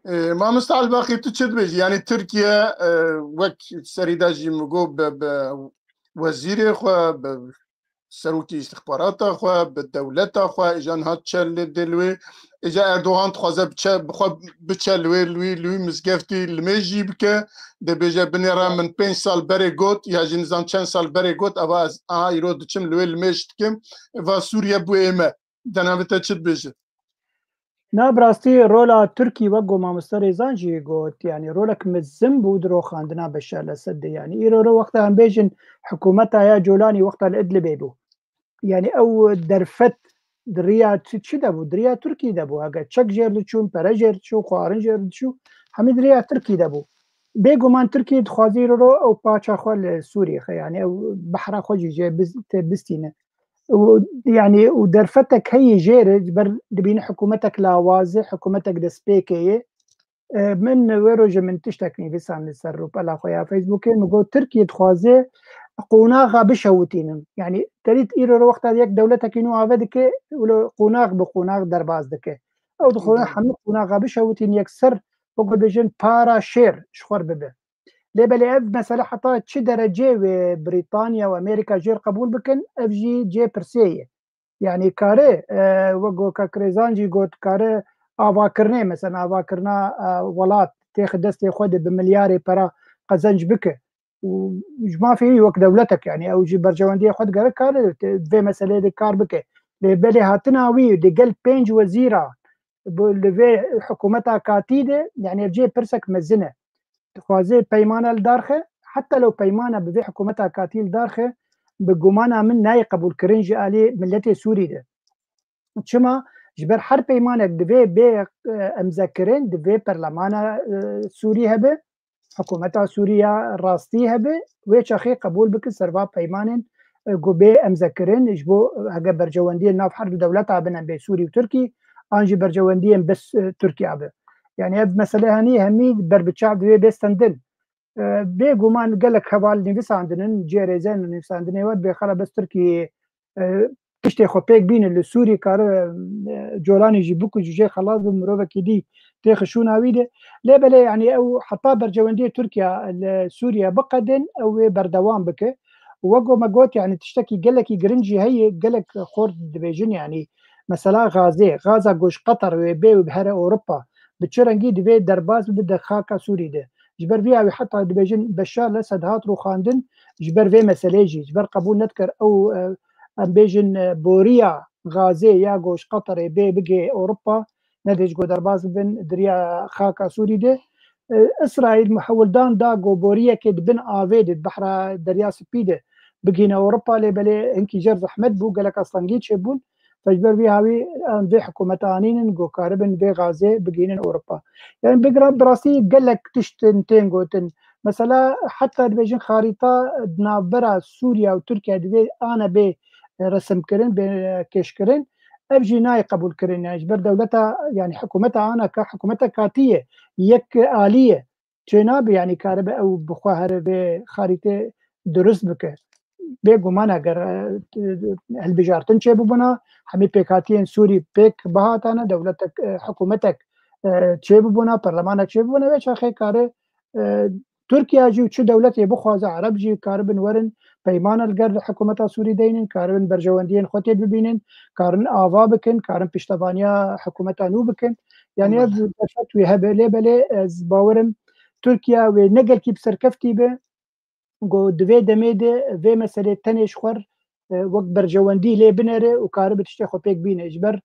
E, Mamosta Elbaqî, tu çi dibêjî? Yanî Tirkiye, e, wek serî de jî min got, bi, bi wezîrê xwe, bi serokî îstixbarata xwe, bi dewleta xwe, îja niha çe lê dê li wê, îja Erdogan dixwaze biçe, bi xwe biçe li wê, li wî, li wî mizgeftî limêj jî bike, dê bêje binêre min pênc sal berê got, ya jî nizam çend sal berê got, eva ez aha îro diçim li wê limêj dikim, va Sûriye bû ê me. Denavê te çi dibêje? Na, bi rastî rola Tirkî, wek ku mamoste Rêzan jî got, yanî rolek mezin bû di roxandina Beşar el-Esedê. Yanî îro ro wexta em bêjin hikûmeta ya Colanî wexta li Idlibê bû. Yanî ew derfet di riya çi, çi de bû? Di riya Tirkî de bû. Hege çek jêr diçûn, pere jêr diçû, xwarin jêr diçû, hemî di riya Tirkî de bû. Bêguman Tirkî dixwazî îro ro ew paça xwe li Sûriyê xe, yanî ew behra xwe jî jê biz-, tê bistîne. Û, yanî, û derfetek heyî jê re, ji ber dibîne hikûmetek lawaz e, hikûmetek destpêkê ye. E, min wê rojê min tiştek nivîsan li ser rûpela xwe ya Facebookê, min got, Tirkiye dixwaze qonaxa bişewitînin. Yanî, terît îro re wexta yek dewletekî nû ave dike, wilo qonax bi qonax derbas dike. Ew dixwaze Hı hı. hemî qonaxa bişewitîn yekser, wek bêjin para şêr ji xwe re bibe. Lê belê ev mesele heta çi derecê wê Brîtanya û Amerîka jêr qebûl bikin, ev jî cê pirsê ye. Yanî kare, e, wek got kak Rêzan jî got, kare avakirinê, mesela avakirina, e, welat têxe destê xwe de bi milyarê pera qezenc bike. Û ji mafê wî wek dewletek, yanî ew jî berjewendiyê xwe digere kare te-, vê meseleyê de kar bike. Lê belê hatina wî di gel pênc wezîra bi, li vê hikûmeta katî de, yanî ev cê pirsek mezin e. Dixwaze peymana li dar xe, heta lew peymana bi vê hikûmeta katî li dar xe, bi gumana min nayê qebûlkirin ji alî miletê Sûrî de. Çima? Ji ber her peymanek divê bê, e, emzekirin, divê perlemana, e, Sûrî hebe, hikûmeta Sûrî ya rastî hebe, wê çaxê qebûl bikin ser va peymanên e, ku bê emzekirin, ji bo, e, hege bercewendiyên nav her du dewleta bin, em bê Sûrî û Tirkî, an jî bercewendiyên bis, e, Tirkiya bi. Yani ev mesele henî hemî ber bi çav divê bê stendin. E, bêguman gelek heval nivîsandinin, cihê rêzên nivîsandinê we dibê xela bes Tirkiyê, e, tiştê xwe pêk bîne li Sûrî kare, e, colanê jî bikuje, jê xelas bi mirovekî dî têxe şûna wî de. Lê belê, yani ew heta bercewendiyê Tirkiye li Sûriye biqedin, ew wê berdewam bike. Wek me got, yani tiştekî gelekî giring jî heye, gelek xort dibêjin, yani mesela Gazê, Gaza ku ji Qeter wê bê û bihere Ewropa, bi çi rengî divê derbas bibe di xaka Sûrî de. Ji ber vî awî heta dibêjin Beşar Lesed hat rûxandin, ji ber vê meselê jî, ji ber qebûl nedikir ew, e, em bêjin, e, boriya Gazê ya ku ji Qeterê bê bigê Ewropa, nedê ji ku derbas bibin di riya xaka Sûrî de. E, Îsraîl hewldan da ku boriyekê di bin avê de, di behra Derya Spî de bigihîne Ewropa, lê belê hinkî jêr zehmet bû, gelek astengî çêbûn. Ji ber vî hawî em vê hikûmeta anînin ku karibin vê Gazê bigihînin Ewropa. Yani bi gra-, bi rastî gelek tiştin tên gotin. Mesela heta dibêjin xarîta di navbera Sûriye û Tirkiye divê ane bê resimkirin, bê kêşkirin. Ev jî nayê qebûlkirin. Yani ji ber dewleta, yani hikûmeta ana ka, hikûmeta katî ye, yek alî ye. Çênabe, yani karibe ew bi xwe here vê xarîtê dirust bike. Bêguman eger, e, hilbijartin çêbibûna, hemî pêkhatiyên Sûrî pêk bihatane, dewletek, e, hikûmetek, e, çêbibûna, perlemanek çêbibûna, vê çaxê kare, e, Tirkiye jî û çi dewletê bixwaze, Ereb jî karibin werin peymana li gel hikûmeta Sûrî deynin, karibin berjewendiyên xwe tê bibînin, karin ava bikin, karin piştevaniya hikûmeta nû bikin. Yani ev derfet wê hebe, lê belê ez bawerim Tirkiye wê ne gelkî bi serkeftî be, ku di vê demê de vê meselê tenê ji xwe, e, wek berjewendî lê binere û karibe tiştê xwe pêk bîne. Ji ber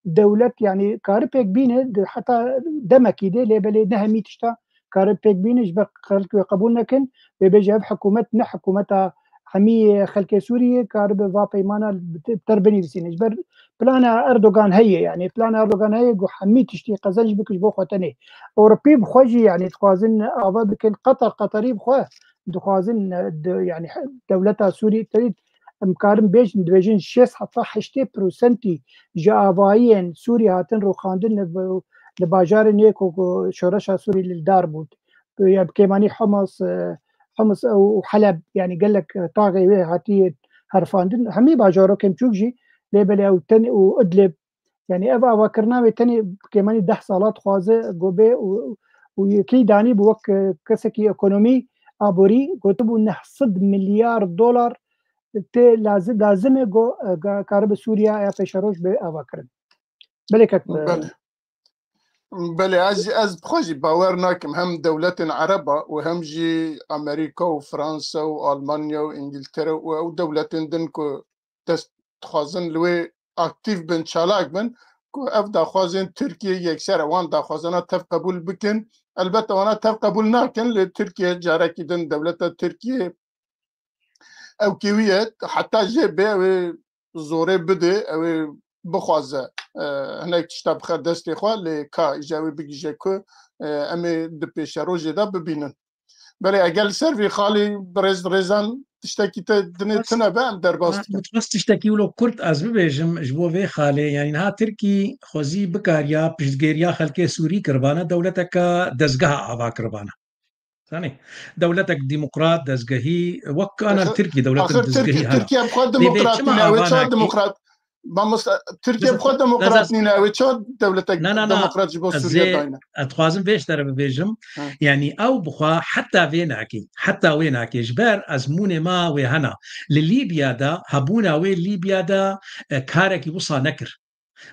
dewlet, yani, karibe pêk bîne, di heta demekî de, lê belê ne hemî tişta karibe pêk bîne, ji ber xelk wê qebûl nekin, wê bêje ev hikûmet ne hikûmeta hemî xelkê Sûriyê, karibe va peymana bi te-, ter binivîsîne. Ji ber plana Erdogan heye, yani plana Erdogan heye ku hemî tiştî qezenc bike ji bo xwe tenê. Ewropî bi xwe jî, yani, dixwazin ava bikin, Qatar, Qatarî bi xwe dixwazin, e, di, yani, he-, dewleta Sûrî, te dît, em karin bêjin, dibêjin şêst heta heştê prosentî ji avayiyên Sûrî hatin rûxandin li, li bajarên yê ku, ku şoreşa Sûrî li dar bû. Ya bi kêmanî Homs, e, Homs û Heleb, yani gelek, e, taxê wê hatiye herfandin. Hemî bajarokên çûk jî, lê belê ew ten û Idlib, yani ev avakirina wê tenê kêmanî deh sala dixwaze ku bê û, û yekî danî bi wek, e, kesekî ekonomî, aborî, gotibû neh sed milyar dolar tê lazim, lazim e ku, e, ga-, karibe Sûriya ya pêşeroj bê avakirin. Belê kek, e, Belê. Belê, ez, ez bi xwe jî bawer nakim hem dewletên Ereba û hem jî Amerîka û Fransa û Almanya û Îngiltere û ew dewletên din ku dest dixwazin li wê aktîf bin, çalak bin, ku ev daxwazên Tirkiye yekser e, wan daxwazana tev qebûl bikin. Elbette wana tev qebûl nakin, lê Tirkiye carekî din dewleta Tirkiye ew kêwî ye, heta jê bê ew ê zorê bidê, ew ê bixwaze, e, hinek tişta bixe destê xwe, lê ka îja wê bigihîje ku, e, em ê di pêşerojê de bibînin. Belê, eger li ser vî xalî bi rêz rêzan tiştekî te dinê Bas, tune be, em derbas ha, dikin. Min xwest tiştekî wilo kurt ez bibêjim ji bo vê xalê. Yani niha Tirkî xwezî bikariya piştgêriya xelkê Sûrî kiribana, dewleteke dezgeha ava kiribana. Zanî, dewletek demokrat, dezgehî, wek ana Axir, Tirkî, dewletin axir dezgehî Tirkî, hene. Tirkiye bi xwe Lê vê demokrat çima nîne, ew ê ava çawa nakê? Demokrat? Mamosta, Tirkiye bi xwe Gaza, demokrat nîne, ew ê çawa dewletek Na, na, na. demokrat ji bo Ez Sûriye ê, dayne? ez dixwazim vê ji te re bibêjim. Ha. Yanî ew bi xwe heta vê nakê, heta wê nakê. Ji ber ezmûnê me wê hene. Li Lîbya de, hebûna wê Lîbya de, e, karekî wisa nekir.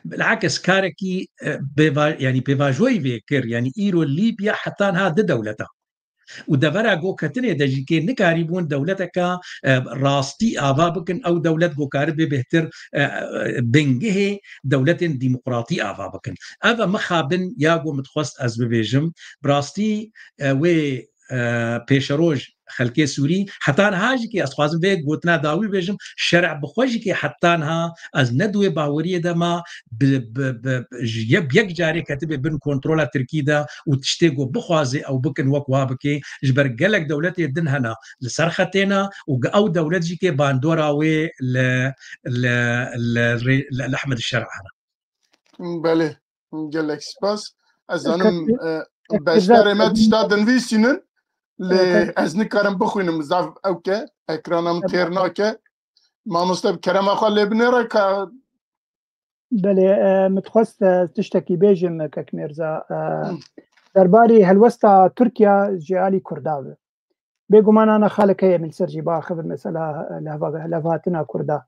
Bilakis karekî, e, pêva-, yanî pêvajoyî vê kir. Yanî îro Lîbya heta niha di dewleta. Û devera goketinê de jî kê nikarîbûn dewleteke, e, rastî ava bikin, ew dewlet ku karibe bêhtir, e, e, bingehê dewletên demokratî ava bikin. Ev e mixabin ya ku min dixwest ez bibêjim. Bi rastî, e, wê, e, pêşeroj xelkê Sûrî. Heta niha jî kê ez xwazim vê gotina dawî bêjim, şer'a bi xwe jî kê heta niha ez ne di wê baweriyê de ma bi, bi, bi, ji ye-, yek carê ketibe bin kontrola Tirkî de û tiştê ku bixwaze ew bikin wek wa bike, ji ber gelek dewletê din hene li ser xetê ne û ge-, ew dewlet jî kê bandora wê li, li, li rê-, li, li Ehmed Şer'a hene. Belê, gelek spas. Ez zanim, Kak-, e, Kak-, beşdarê me tişta dinivîsînin, lê Evet, evet. ez nikarim bixwînim, zaf ew ke, ekrana min Evet. têr nake. Mamoste, bi kerema xwe lê binêre ka Belê, e, min dixwest, e, tiştekî bêjim, Kek Mîrza. E, Hı. derbarî helwesta Tirkiya ji alî Kurda bi. Bêguman ana xalek heye min li ser jî biaxivim, mesela, e, lehva-, levhatina Kurda.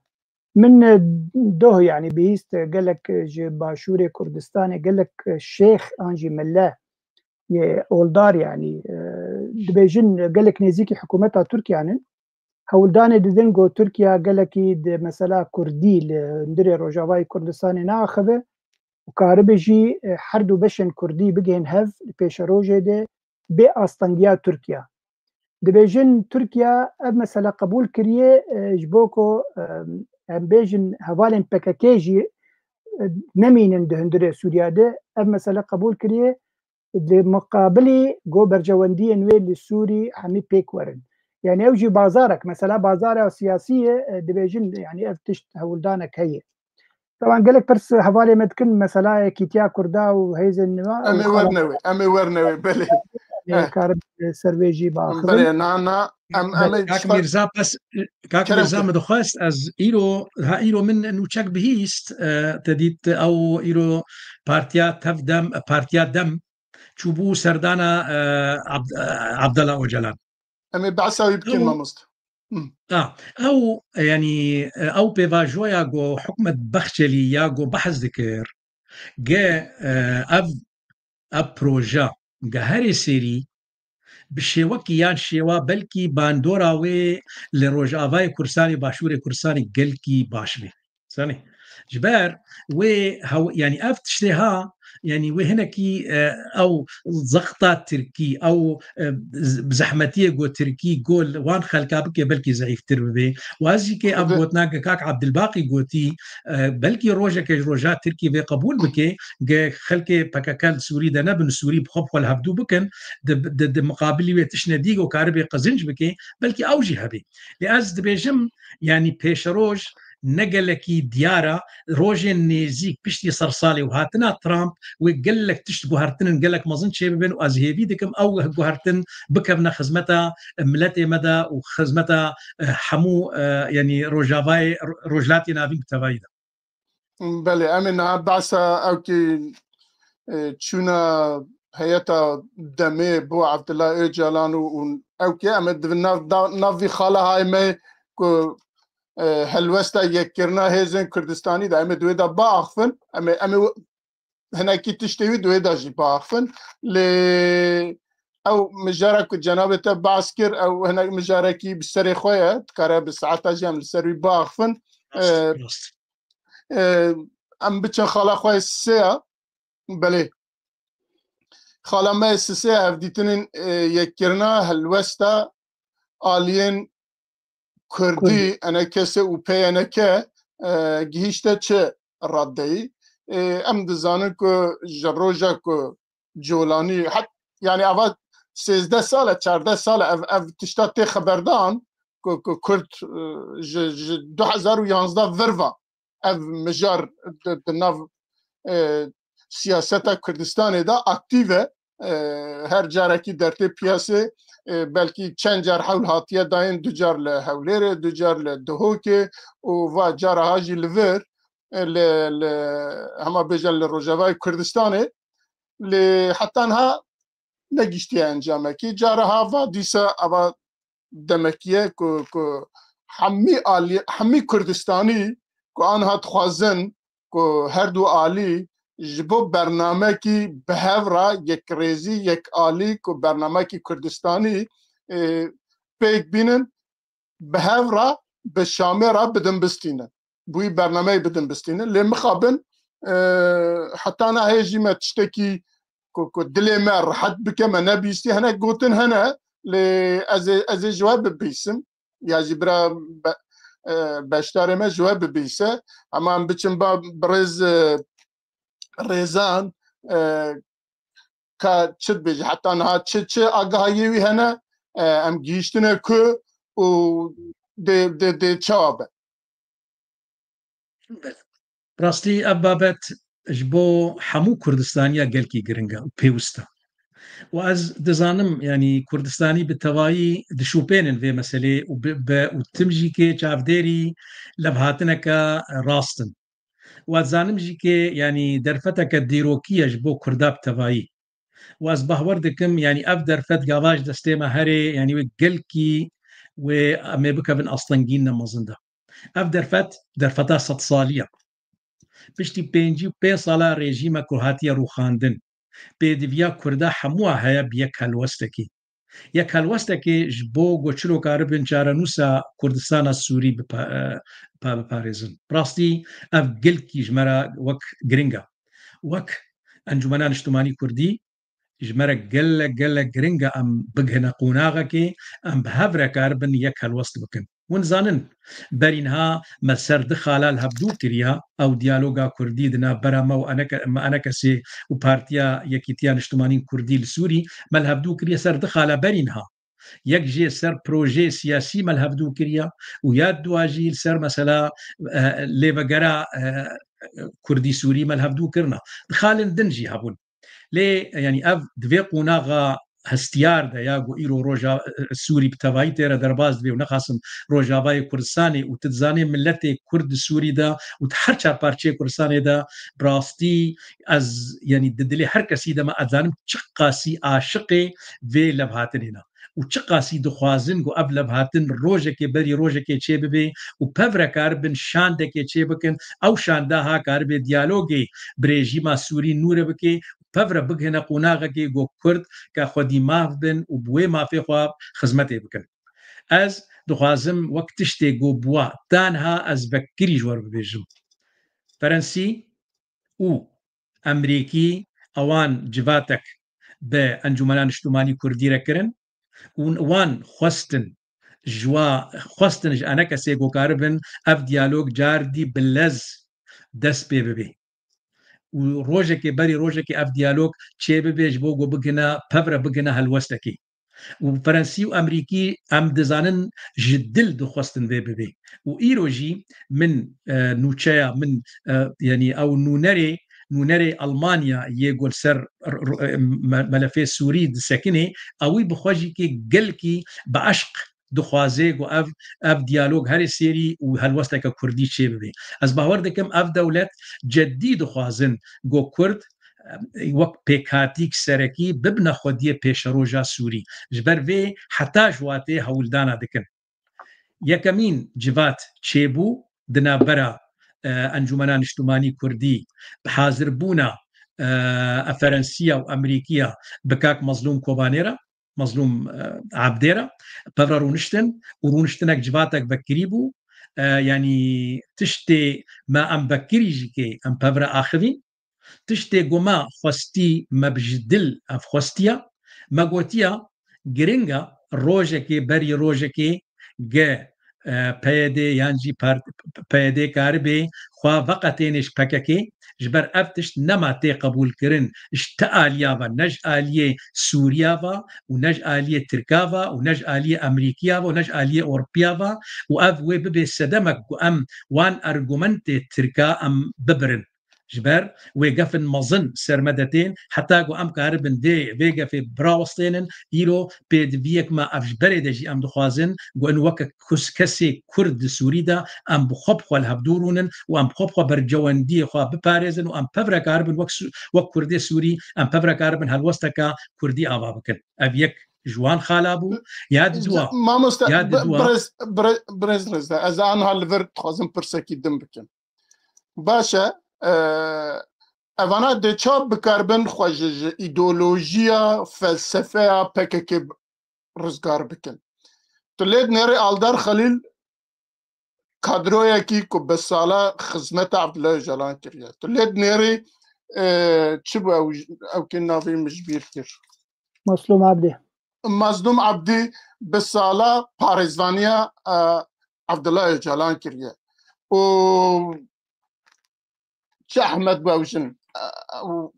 Min, e, doh, yanî bihîst, e, gelek ji başûrê Kurdistanê, gelek, e, şêx an jî mille yê oldar, yanî, e, dibêjin, e, gelek nêzîkî hikûmeta Tirkiyan in. Hewldanê didin ku Tirkiya gelekî di mesela Kurdî li hundirê Rojavayê Kurdistanê neaxive û karibe jî, e, her du beşên Kurdî bigihên hev li pêşerojê de bê astengiya Tirkiya. Dibêjin Tirkiya ev mesele qebûl kiriye, e, ji bo ku, e, em bêjin hevalên P K K jî, e, nemînin di hundirê Sûriya de. Ev mesele qebûl kiriye, di muqabilî ku berjewendiyên wê li Sûrî hemî pêk werin. Yani ew jî bazarek, mesela bazara siyasî ye, e, dibêjin, yani ev tişt hewldanek heye. Taban gelek pirs hevalê me dikin, mesela yekîtiya Kurda û hêzên nû Em ê werne wê, em ê werne wê, belê. Em ê Eh. karin, e, ser vê jî biaxivin. Belê, na, na, em, em ê Kak tişta Mîrza, bes, Kak Kerem Mîrza, kir. Min dixwest ez îro, ha îro min nûçek bihîst, e, te dît ew îro partiya Tev Dem, partiya Dem çûbû serdana, e, Abd-, e, Abdullah Ocalan. Em ê behsa wî bikin, Ew mamoste. Hı. A, ew, yanî, e, ew pêvajoya ku hikûmet Bexçelî ya ku behs dikir, ge, e, ev, ev proje, ge herê serî, bi şêwekî yan şêwa belkî bandora wê li Rojavayê Kurdistanê, Başûrê Kurdistanê gelkî baş be. Sanî. Ji ber wê hew-, yanî ev tiştê ha, yanî wê hinekî, e, ew zexta Tirkî, ew, e, z-, zehmetiyê ku Tirkî ku li wan xelka bike belkî zeîftir bibe. Û ez jî kê ev Tabii. gotina ke Kak Abdilbaqî gotî, e, belkî rojeke ji roja Tirkî vê qebûl bike, ge xelkê P K K li Sûrî de nebin, Sûrî bi xwe bi xwe li hevdû bikin, di, di, di miqabilî wê tişt nedî ku karibê qezinc bike, belkî ew jî hebe. Lê ez dibêjim, yanî pêşeroj ne gelekî diyar e, rojên nêzîk piştî sersalê û hatina Trump wê gelek tişt guhertinin gelek mezin çêbibin û ez hêvî dikim ew guhertin bikevne xizmeta miletê me de û xizmeta, e, hemû, e, yanî Rojavayê, Ro-, Rojhilatê Navîn bi tevayî de. Belê, em ê niha behsa ewkî, e, çûna heyeta demê bo Abdullah Ocalan û, û ewkê em ê di nav, da-, nav vî xala hay me ku, e, helwesta yekkirina hêzên Kurdistanî de em ê di wê de biaxivin. Em ê, em ê hinekî tiştê wî di wê de jî biaxivin. Lê ew mijara ku cenabê te behs kir, ew hinek mijarekî bi serê xwe ye. Dikare bi saeta jî em li ser wî biaxivin. Rast, E, rast. e, em biçin xala xwe yê sisê ya. Belê. Xala me yê sisê ya hevdîtinên, e, yekkirina helwesta aliyên Kurdî, Kurdî. N K S û P Y N K, e, gihîşte çi raddeyî? E, em dizanin ku ji roja ku Colanî, het-, yani ava sêzdeh sal e, çardeh sal e, ev, ev tişta tê xeberdan ku, ku Kurd, e, ji, ji du hezar û yanzdeh vir ve ev mijar di, di nav, e, siyaseta Kurdistanê de aktîf e. E, her carekî dertê piyasê, e, belkî çend car hewl hatiye dayên, du car li Hewlêrê, du car li Duhokê û va cara ha jî li vir, e, li, li, hema bêje li Rojavayê Kurdistanê. Lê heta niha negihiştiye encamekî. Cara ha va dîsa ava demekî ye ku, ku hemî alî, hemî Kurdistanî ku anha dixwazin ku her du alî ji bo bernamekî bi hev re yekrêzî, yekalî ku bernamekî Kurdistanî, e, pêk bînin, bi hev re bi Şamê re bidin bistînin. Bi wî bernameyê bidin bistînin. Lê mixabin, e, heta niha hê jî me tiştekî ku, ku dilê me rehet bike, me nebîstî. Hinek gotin hene, Lê ez ê, ez ê ji we bibîsim. Ya jî bira be-, e, beşdarê me ji we bibîse. Ama em biçin ba birêz, e, Rêzan, e, ka çi dibêje, heta niha çi, çi agahiyê wî hene, e, em gihîştine ku û dê, dê, dê çawa be? Rastî ev babet ji bo hemû Kurdistaniya gelkî giring e û pêwist e. Û ez dizanim, yanî Kurdistanî bi tevayî dişûpênin vê meselê û bi, be û tim jî kê çavdêrî levhatineke rast in. Û ez zanim jî kê, yanî derfeteke dîrokî ye ji bo Kurda bi tevayî. Û ez bahwer dikim, yanî ev derfet gava ji destê me herê, yanî wê gelkî wê em ê bikevin astengîn ne mezin de. Ev derfet, derfeta sedsalî ye. Piştî pêncî û pênc sala rejîme ku hatiye rûxandin, pêdiviya Kurda hemûa heye bi yek helwestekî. Yek helwestekê ji bo ku çilo karibin çarenûsa Kurdistana Sûrî bipa-, e, pa-, biparêzin. Rastî ev gelkî ji me re wek giring e. Wek Encûmena Niştimanî Kurdî, ji me re gelek, gelek giring e em bigihine qonaxekê, em bi hev re karibin yek helwest bikin. Hûn zanin, berî niha me ser di xala li hevdû kiriya, ew diyaloga Kurdî di navbera me û eneke-, me enekesê û Partiya Yekîtiya Niştimanîn Kurdî li Sûrî, me li hevdû kiriye ser di xala berî niha. Yek jê ser projeyê siyasî me li hevdû kiriya û ya dua jî li ser mesela, e, lêvegera, e, Kurdî Sûrî me li hevdû kirina. Di xalên din jî hebûn. Lê, yanî ev di vê qonaxa hestiyar de ya ku îro roja, e, Sûrî bi tevayî tê re derbas dibe û nexasim Rojavayê Kurdistanê û tu dizanê miletê Kurd di Sûrî de û di her çar parçeyê Kurdistanê de bi rastî ez, yanî di dilê her kesî de me, ez zanim çiqasî aşiqê vê levhatinê ne û çiqasî dixwazin ku ev levhatin rojekê berî rojekê çêbibe û pev re karibin şandekê çêbikin, ew şanda ha karibe diyalogê bi rejîma Sûrî nû re bike, pev re bigihine qonaxekê ku Kurd ke xwedî maf bin û bi wê mafê xwe xizmetê bikin. Ez dixwazim wek tiştê ku bûwa, tanha ez vekirî ji we re bibêjim. Ferensî û Emerîkî ewan civatek bi Encûmena Niştimanî Kurdî re kirin û wan xwestin ji wa, xwestin ji enekesê ku karibin ev diyalog cardî bi lez dest pê bibe. Û rojekê berî rojekê ev diyalog çêbibe ji bo ku bigihine, pev re bigihine helwestekê. Û Ferensî û Emerîkî em dizanin ji dil dixwestin vê bibe. Û îro jî min, e, nûçeya min, e, yanî ew nûnerê, nûnerê Almanya yê ku li ser r-, r-, e, me-, melefê Sûrî disekinê, ewî bi xwe jî kê gelkî bi eşq dixwaze ku ev, ev diyalog herê sêrî û helwesteke Kurdî çêbibe. Ez bawer dikim ev dewlet ceddî dixwazin ku Kurd, em, wek pêkhatîk serekî bibine xwediyê pêşeroja Sûrî. Ji ber vê heta ji watê hewldana dikin. Yekemîn civat çêbû di navbera, e, Encûmena Niştimanî Kurdî bi hazirbûna, e, Ferensiya û Emerîkiya bi kak Mezlûm Kobanê re. Mezlûm, e, Ebdê re, pev re rûniştin û rûniştinek civatek vekirî bû. E, yanî tiştê me em vekirî jî kê em pev re axivîn. Tiştê ku me xwestî me bi ji dil ev xwestiya, me gotiya giring e rojekê berî rojekê ge, e, P Y D yan jî part-, P Y D karibê xwe veqetêne ji P K K, ji ber ev tişt nema tê qebûlkirin ji ti aliya ve, ne ji aliyê Sûriya ve û ne ji aliyê Tirka ve û ne ji aliyê Emerîkiya ve û ne ji aliyê Ewropiya ve û ev wê bibe sedemek ku em wan argumentê Tirka em bibirin. Ji ber wê gefin mezin ser me de tên, heta ku em karibin vê, vê gefê birawestênin, îro pêdiviyek me ev ji berê de jî em dixwazin, ku in weke kus-, kesê Kurd di Sûrî de em bi xwe bi xwe li hevdû rûnin û em bi xwe bi xwe bercewendiyê xwe biparêzin û em pev re karibin wek Sû-, wek Kurdê Sûrî, em pev re karibin helwesteke Kurdî ava bikin. Ev yek ji wan xala bû. Ya di dua, Mamoste, ya di bi-, dua. Birêz, birê-, birêz Rêzdar, ez aniha li vir dixwazim pirsekî din bikim. Baş e, e, evana dê çawa bikaribin xwe ji, ji îdeolojiya, felsefeya P K K rizgar bikin? Tu lê dinêrî Aldar Xelîl kadroyekî ku bi sala xizmeta Abdullah Ocalan kiriye. Tu lê dinêrî, e, çi bû ew, ew kê navê min ji bîr kir? Maslûm Abdî. Mazlûm Ebdî bi sala parêzvaniya, e, Abdullah Ocalan kiriye. Û çi Ehmed bû ew jin, e, û,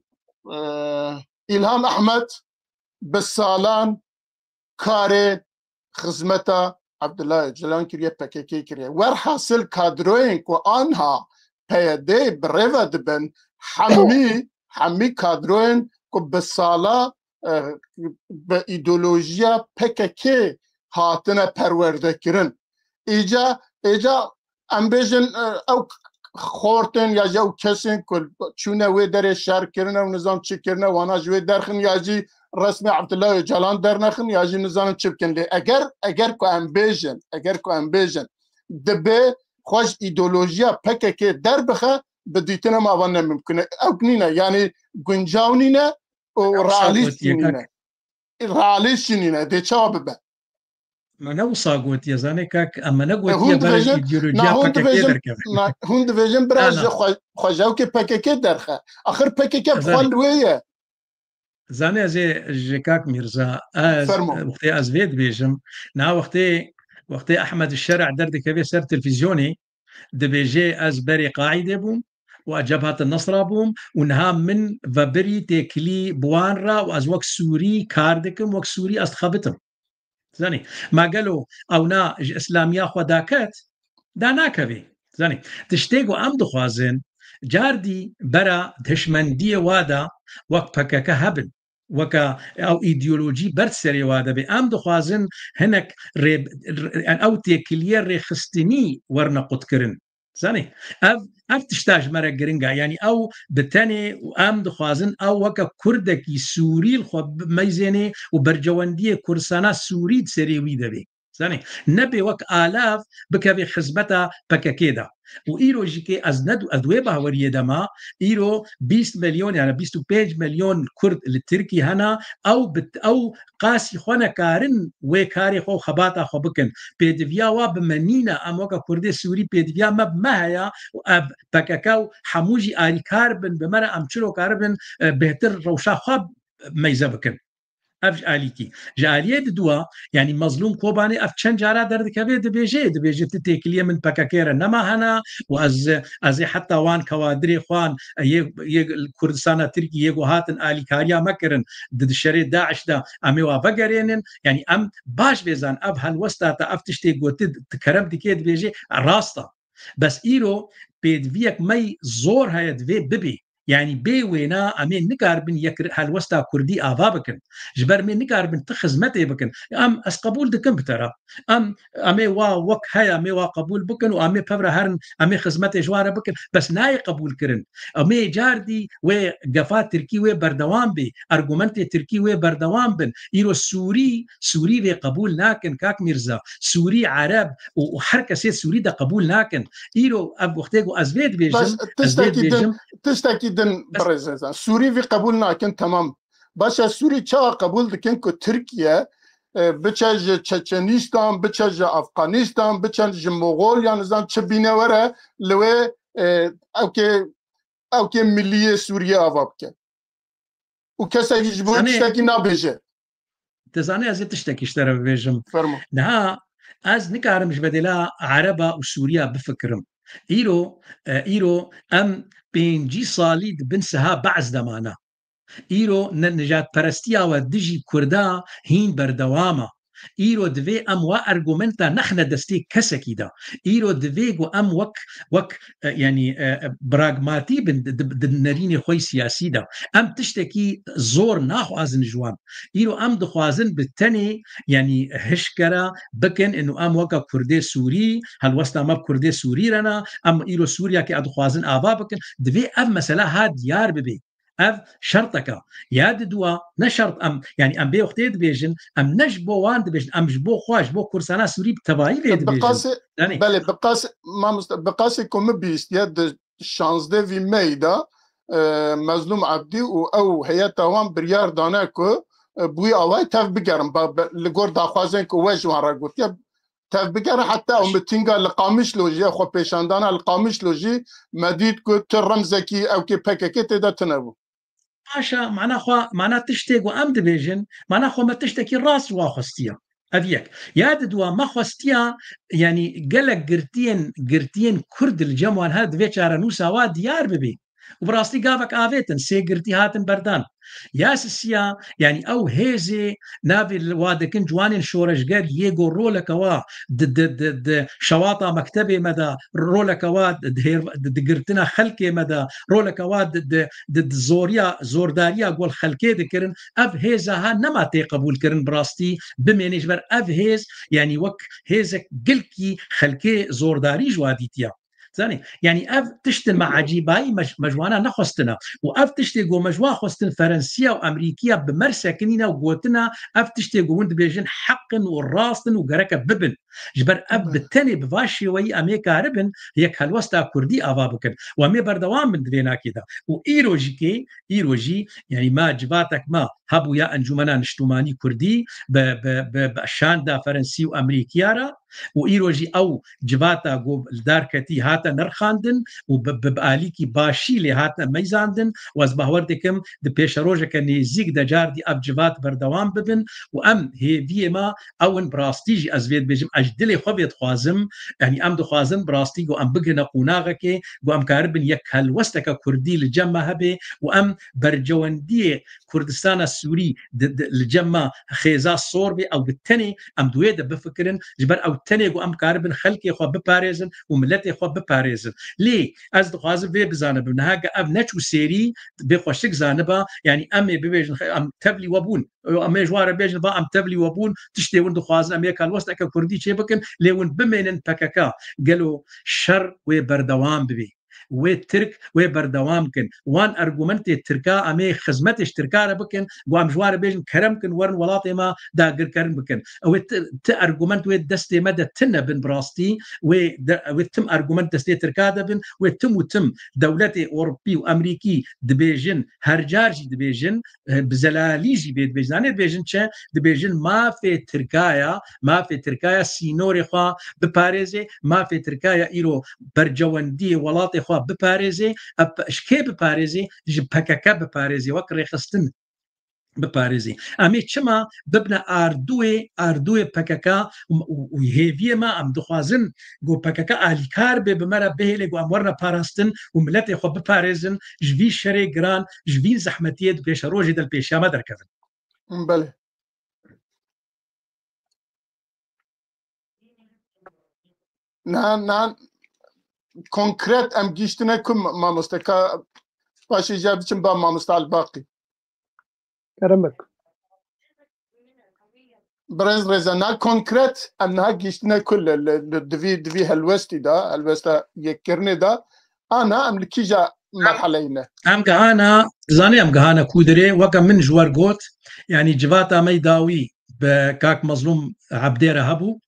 e, Îlham Ehmed bi salan karê xizmeta Abdullah Ocalan kiriye, P K K kiriye. Werhasil kadroyên ku anha P Y D bi rê ve dibin, hemî, hemî kadroyên ku bi sala, e, bi îdeolojiya P K K hatine perwerde kirin. Îca, îca em bêjin, e, ew xortên ya jî ew kesên ku çûne wê derê şer kirine û nizam çi kirine, wana ji wê derxin ya jî resmê Abdullah Ocalan dernexin ya jî nizanin çi bikin. Lê eger, eger ku em bêjin, eger ku em bêjin, dibe xwe ji îdeolojiya P K K derbixe, bi dîtina me ava ne mimkun e. Ew nîne, yanî guncaw nîne û Ew realîst jî gotiye, nîne. Kak. Realîst jî nîne. Dê çawa bibe? Me ne wisa gotiye, zanê kak, em me ne E, gotiye hûn berê dibêjin, na, îdeolojiya hûn P K K dibêjin, derkeve. Na, hûn dibêjin bira Na, na. ji xwe, xwe ji ewkê P K K derxe. Axir P K K bi xwe Zanê. li wê ye. Zanê ez ê ji kak Mîrza, ez, Fermo. wextê ez vê dibêjim, na wextê, wextê Ehmed Şer'a derdikeve ser televîzyonê, dibêje ez berê Qaîdê bûm û ez Cebhat Nesra bûm û niha min vebirî têkilî bi wan re û ez wek Sûrî kar dikim, wek Sûrî ez dixebitim. Zanî, ma gelo ewna ji îslamiya xwe daket? Da nakevê. Zanî, tiştê ku em dixwazin, cardî bera hişmendiyê wa de wek P K K hebin. Weke ew îdeolojî ber serê wa de be. Em dixwazin hinek rê, ew têkiliyê rêxistinî werine qutkirin. Zanî, ev, ev tişta ji me re giring e. Yanî ew bi tenê û em dixwazin ew weke Kurdekî Sûrî li xwe bimeyzênê û berjewendiyê Kurdistana Sûrî di serê wî de bê. Zanî, nebê wek alav bikevê xizmeta P K K de. Û îro jî kê ez ne, ez wê bahweriyê de ma, îro bîst milyon, yani bîst û pênc milyon Kurd li Tirkî hene, ew bi, ew qasî xwe nekarin wê karê xwe û xebata xwe bikin. Pêdiviya wa bi me nîne, em weke Kurdê Sûrî pêdiviya me bi me heye û ev P K K û hemû jî alîkar bin bi me re, em çilo karibin, e, bêhtir rewşa xwe meyze bikin. Ev ji alîkî. Ji aliyê diduwa, yanî Mazlûm Kobanê ev çend cara derdikeve dibêje, dibêje tu têkiliyê min P K K re nema hene û ez, ez ê heta wan kewadirê xwan, yê, yê Kurdistana Tirkî yê ku hatin alîkariya me kirin di, di şerê DAIŞ de em ê wa vegerênin. Yanî em baş vêzan ev helwesta te, ev tiştê gotî, tu kerem dikê dibêje rast e. Bes îro pêdiviyek me yî zor heye, divê bibê. Yanî bê wêna em ê nikaribin yek helwesta kurdî ava bikin. Ji ber em ê nikaribin ti xizmetê bikin. Em, ez qebûl dikim bi te re. Em, em ê wa wek heye, em ê wa qebûl bikin û em ê pevra herin, em ê xizmetê ji wan re bikin. Bes nayê qebûl kirin. Em ê cardî wê gefa tirkî wê berdewam bê, argumentê tirkî wê berdewam bin. Îro Sûrî, Sûrî vê qebûl nakin, kak Mîrza. Sûrî, Ereb û, û her kesê Sûrî de qebûl nakin. Îro ev wextê ku ez vê Baş, dibêjim, ez vê tiştekî din, dibêjim, tiştekî din ez birêz hêzan. Sûrî vî qebûl nakin, temam. Baş e, Sûrî çawa qebûl dikin ku Tirkiye, e, biçe ji Çeçenîstan, biçe ji Afganîstan, biçe ji Moxol, yan nizam çi bîne were, li wê, e, ewkê, ewkê miliyê Sûriyê ava bike. Û kesekî ji bo Zanê, tiştekî nabêje. Dizane ez ê tiştekî ji te re bibêjim. Fermo. Niha ez nikarim ji bedêla Ereba û Sûriya bifikirim. Îro, e, îro em pêncî salî di bin siha Be'z de mane. Îro ne nijadperestiya we dijî Kurda hîn berdewam e. Îro divê em wa argumenta nexne destê kesekî de. Îro divê ku em wek, wek, e, yanî, e, e, pragmatî bin di, di, di nerînê xwe yî siyasî de. Em tiştekî zor naxwazin ji wan. Îro em dixwazin bi tenê, yanî hişkera bikin, û em weke Kurdê Sûrî, helwesta me bi Kurdê Sûrî re ne, em îro Sûriyekê em dixwazin ava bikin. Divê ev mesela ha diyar bibe. Ev şerteka. Ya diduwa ne şert em, yanî em bê wextê dibêjin, em ne ji bo wan dibêjin, em ji bo xwe, ji bo Kurdistana Sûrî bi tevayî vê Bi dibêjin. qasê, Yanî belê, bi qasê, mamoste, bi qasê ku min bihîstiye di şazdeh vî meyî de, e, Mezlûm Ebdî û ew heyeta wan biryar dane ku, e, bi wî awayî tev bigerin. Ba, be, li gor daxwazên ku we ji wan re gotiye, tev bigerin, heta ew mitînga li Qamişlo jî, xwepêşandana li Qamişlo jî me dît ku tu remzekî ewkê P K K tê de tune bû. paşa mana xwe, mana tiştê ku em dibêjin, mana xwe me tiştekî rast ji wa xwestiya. Ev yek. Ya di dua me xwestiya, yanî gelek girtiyên, girtiyên Kurd li cem wan her divê çarenûsa wa diyar bibî. Û bi rastî gavek avêtin, sê girtî hatin berdan. Ya sisiya, yanî ew hêzê navê li wa dikin ciwanên şoreşger yê go roleke wa di, di, di, di şewata mektebê me de, roleke wa di, di hêr-, di, di girtina xelkê me de, roleke wa di, di, di, di zoriya, zordariya gol xelkê dikirin, ev hêza ha nema tê qebûlkirin bi rastî bimênê, ji ber ev hêz, yanî wek hêzek gilkî xelkê zordarî ji wa dîtiya. Zanî, yanî ev tiştin me ecîbayî me, me ji wana nexwestine. Û ev tiştê ku me ji wan xwestin Ferensiya û Emerîkiya bi mer sekinîne û gotina, ev tiştê ku hûn dibêjin heq in û rast in û gereke bibin. Ji ber ev bi tenê bi va şêweyî em ê karibin yek helwesta Kurdî ava bikin. Û em ê berdewam bin di vê nakê de. Û îro jî kê, îro jî, yanî me civatek me hebû ya Encûmena Niştimanî Kurdî bi, bi, bi, bi şanda Ferensî û Emerîkiya re, û îro jî ew civata ku li dar ketî hate nirxandin û bi, bi, bi alîkî başî lê hate meyzandin û ez bawer dikim di pêşerojeke nêzîk de cardî ev civat berdewam bibin û em hêviyê me ew in bi rastî jî ez vê dibêjim, ez ji dilê xwe vê dixwazim, yanî em dixwazin bi rastî ku em bigihine qonaxekê ku em karibin yek helwesteke Kurdî li cem me hebe û em bercewendiyê Kurdistana Sûrî di, di, li cem me xêza sor bê, ew bi tenê em di wê de bifikirin, ji ber ew tenê ku em karibin xelkê xwe biparêzin û miletê xwe biparêzin. Lê ez dixwazim vê bizanibim, niha ge ev neçû sêrî bê xweşik zaniba, yanî em ê bibêjin, xe-, em tevlî we bûn, em ê ji wan re bêjin, va em tevlî we bûn, tiştê win dixwazin, em yek helwesteke Kurdî çê bikin, lê win bimênin P K K. Gelo şer wê berdewam bibê? Wê Tirk wê berdewam kin. Wan argumentê Tirka, em ê xizmetê ji Tirka re bikin, ku em ji wan re bêjin, kerem kin, werin welatê me dagirkerin bikin. Ew ê ti, ti argument wê destê me de tine bin bi rastî, wê de, wê tim argument destê Tirka de bin, wê tim û tim dewletê Ewropî û Emerîkî dibêjin, her car jî dibêjin, e, bi zelalî jî bê dibêjin. Zanê dibêjin çi? Dibêjin mafê Tirkaya, mafê Tirkaya sînorê xwe biparêzê, mafê Tirkaya îro bercewendiyê welatê xwe biparêzê, e, p-, ji kê biparêzê? Ji P K K biparêzê, wek rêxistin biparêzê. Em ê çima bibine ardûyê, ardûyê P K K û, û, û hêviyê me, em dixwazin ku P K K alîkar bê, bi me re bihêlê ku em werine parastin û miletê xwe biparêzin ji vî şerê giran, ji vî zehmetiyê di pêşerojê de li pêşiya me derkevin. Belê. Niha, niha konkret em gihîştine ku ma-, mamoste ka paşê jî biçim ba mamoste Elbaqî. Kerem bik. Birêz Rêza, niha konkret em niha gihîştine ku li, li, li divî, divî helwestî de, helwesta yekkirinê de, ana em li kîja merheleyê ne? Em gihana, zanî em gihana kûdirê, weke min ji wer got, yanî civata me yê dawî bi kak Mezlûm Ebdê re hebû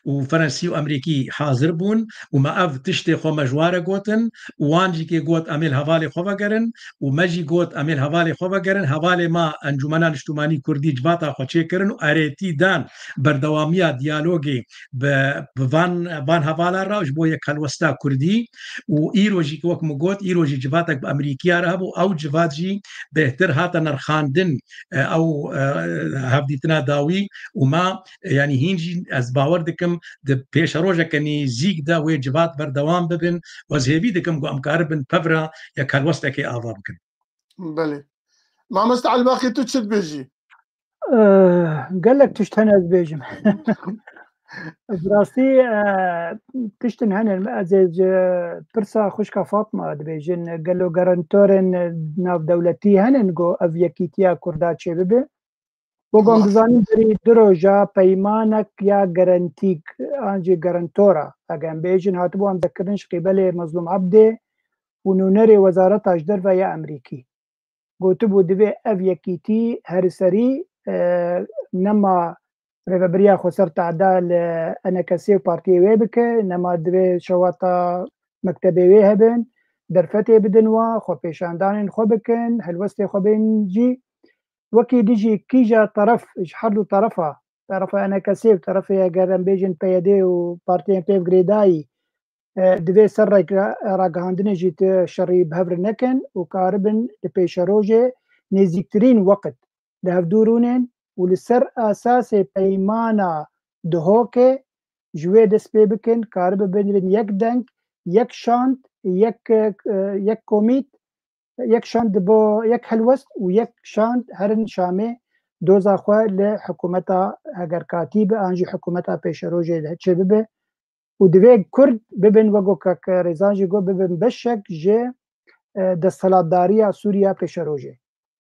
û Ferensî û Emerîkî hazir bûn û me ev tiştê xwe me ji wan re gotin û wan jî kê got em ê li hevalê xwe vegerin û me jî got em ê li hevalê xwe vegerin. Hevalê me Encûmena Niştimanî Kurdî civata xwe çêkirin û erêtî dan berdewamiya diyalogê bi, bi van, van hevalan re ji bo yek helwesta Kurdî û îro jî wek min got, îro jî civatek bi Emerîkiya re hebû, ew civat jî bêhtir hate nirxandin, e, ew, e, hevdîtina dawî û me, e, yanî hîn jî ez bawer dikim di pêşerojeke nêzîk de wê civat berdewam bibin û ez hêvî dikim ku em karibin pevra yek helwestekê ava bikin. Belê. Mamoste Elbaqî, tu çi dibêjî? Eh, gelek tişt hene ez bêjim. Bi rastî, eh, tiştin hene. Ez ê ji pirsa xwişka Fatma dibêjin, gelo garantorên navdewletî henin ku ev yekîtiya Kurda çêbibe? Wek em dizanîn berî du roja peymanek ya garantîk an jî garantora, eger em bêjin, hatibû amzekirin ji qîbelê Mezlûm Ebdê û nûnerê Wezareta ji Derve ya Emerîkî. Gotibû divê ev yekîtî herî serî, e, nema rêvebiriya xweser tehda li E N K S û partiyê wê bike, nema divê şewata mektebê wê hebin, derfetê bidin wa, xwepêşandanên xwe bikin, helwestê xwe bên cî. Wekî dijî kîja teref, ji her du terefa, terefa E N K S û terefê, eger em bêjin P Y D û partiyên pêv girêdayî, e, divê ser rag-, ragihandinê jî ti şerî bi hev re nekin û karibin li pêşerojê nêzîktirîn weqt li hevdû rûnên û li ser esasê peymana Duhokê ji wê dest pê bikin, karibe binivin yek deng, yek şand, yek, e, yek komît, yek şand bo yek helwest û yek şand herin Şamê doza xwe li hikûmeta, heger katî be an jî hikûmeta pêşerojê de çê bibe û divê Kurd bibin, wego kek Rêzan jî got, bibin beşek ji, e, desthilatdariya Sûriya pêşerojê.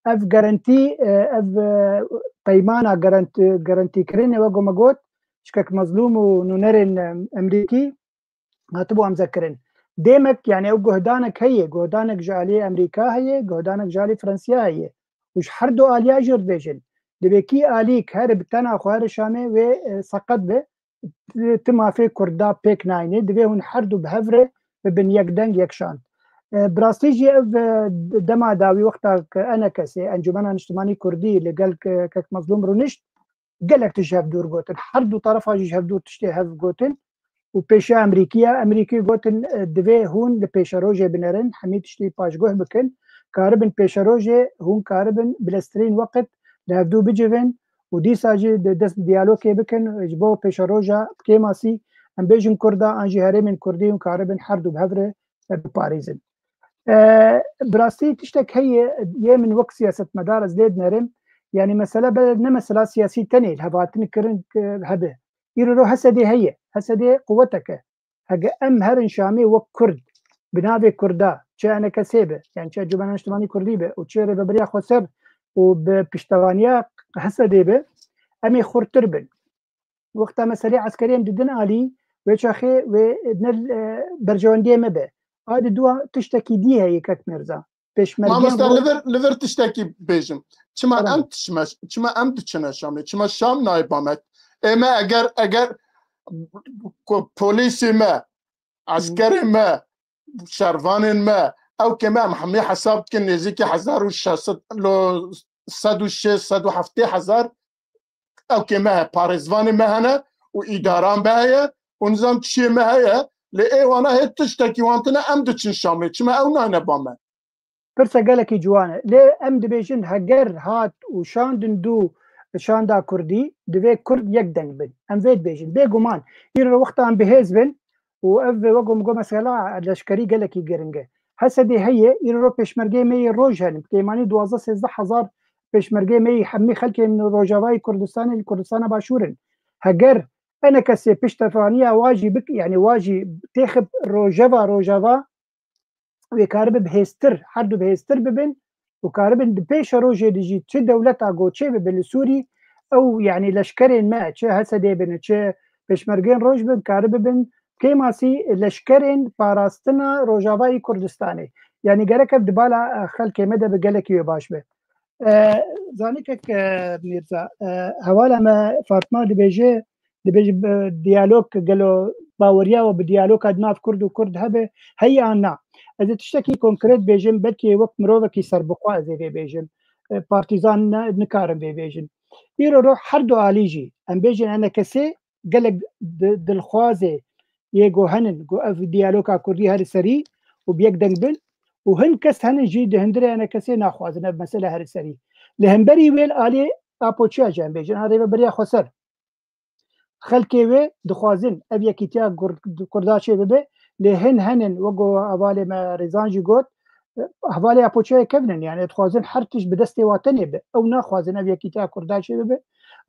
Ev garantî, e, ev, e, peymana garant-, garantîkirinê, wego me got, ji kek Mezlûm û nûnerên, e, Emrîkî hatibû emzekirin. Dêmek, yani ew guhdanek heye, guhdanek ji aliyê Emrîka heye, guhdanek ji aliyê Fransiya heye. Û ji her du aliya jî dibêjin. Divê kî alîk here bi tena xwe here Şamê wê, e, seqet be, ti mafê Kurda pêk nayne. Divê hûn her du bi hev re bibin yek deng, yek şand. E, bi rastî jî ev, e, dema dawî wexta ke ENKSê, Encûmena Niştimanî Kurdî, li gel ke-, kek Mezlûm rûnişt, gelek tişt ji hev dûr gotin. Her du terefa jî ji hev dûr tiştê hev gotin. Û pêşiya Emerîkiya, Emerîkî gotin, e, divê hûn li pêşerojê binerin, hemî tiştî paşguh bikin. Karibin pêşerojê, hûn karibin bileztirîn weqt li hevdû bicivin û dîsa jî di dest bi diyalogê bikin, ji bo pêşeroja kêmasî, em bêjin Kurda an jî herêmên Kurdî, hûn karibin her du bi hev re biparêzin. E, bi rastî tiştek heye, yê min wek siyasetmedar ez lê dinerim. Yani mesele be-, ne mesela siyasî tenê li hev hatin kirin, e, hebe. Îro ro HSDê heye. HSDê quwetek e. Hege em herin Şamê wek Kurd, bi navê Kurda, çi ENKSê be, yani çi Encûmena Niştimanî Kurdî be û çi Rêveberiya Xweser û bi piştevaniya HSDê be, em ê xurtir bin. Wexta meselê eskerî em didin alî, wê çaxê wê ne, e, berjewendiyê me be. A di dua tiştekî dî heye kek Mirza. Pêşmergên Mamoste, ro- li vir, li vir tiştekî bêjim. Çima Tamam. em tişme, çima em diçine Şamê? Çima Şam nayê bamet? Ê me eger, eger ku polîsê me, eskerê me, şervanên me, ew ke me em hemî hesab dikin nêzîkî hezar û şeş sed, lo sed û şêst, sed û heftê hezar, ew ke me heye, parêzvanê me hene û îdaran me heye û nizam çiyê me heye, lê ê wana hê tiştekî wan tine, em diçin Şamê. Çima ew nayne ba me? Pirsa gelekî ciwan e. Lê em dibêjin heger hat û şandin du şanda Kurdî, divê Kurd yek deng bin. Em vê dibêjin. Bêguman, îro wexta em bi hêz bin û ev wek min got mesela leşkerî gelekî giring e. HSDê heye, îro pêşmergeyê me yê roj hene. Bi kêmanî duwazdeh sêzdeh hezar pêşmergeyê me yê hemî xelkên Rojavayê Kurdistanê li Kurdistana Başûr in. Heger ENKSê piştevaniya wa jî bik-, yani wa jî têxib rojeva, rojava wê karibe bihêztir, her du bihêztir bibin û karibin di pêşerojê de jî çi dewleta goçê bibe li Sûrî, ew, yani leşkerên me, çi HSDê bin, çi pêşmergên roj bin, karibibin kêmasî leşkerên parastina Rojavayê Kurdistanê. Yani gerek ev di bala, e, xelkê me de bi gelekî wê baş be. E, zanî kek, e, Mîrza, e, hevala me Fatma dibêje, dibêje, e, diyalog gelo baweriya we bi diyaloga di nav Kurd û Kurd hebe, heye an na? Ez ê tiştekî konkret bêjim, belkî wek mirovekî serbixwe ez ê vê bêjim. E, partîzan ne, nikarim vê bêjim. Îro ro her du alî jî, em bêjin ENKSê gelek di-, dilxwazê yê ku henin, ku ev diyaloga Kurdî here serî û bi yek deng bin û hin kes henin jî di hundirê ENKSê naxwazin ev mesele here serî. Li hemberî wê li alî Apoçiya jî em bêjin, an Rêveberiya Xweser. Xelkê wê dixwazin ev yekîtiya Kur-, Kurda çê bibe, lê hin henin, wek ku hevalê me Rêzan jî got, hevalê Apoçiyayê kevin in, yani dixwazin her tişt bi destê wa tenê be. Ew naxwazin ev yekîtiya Kurda çê bibe.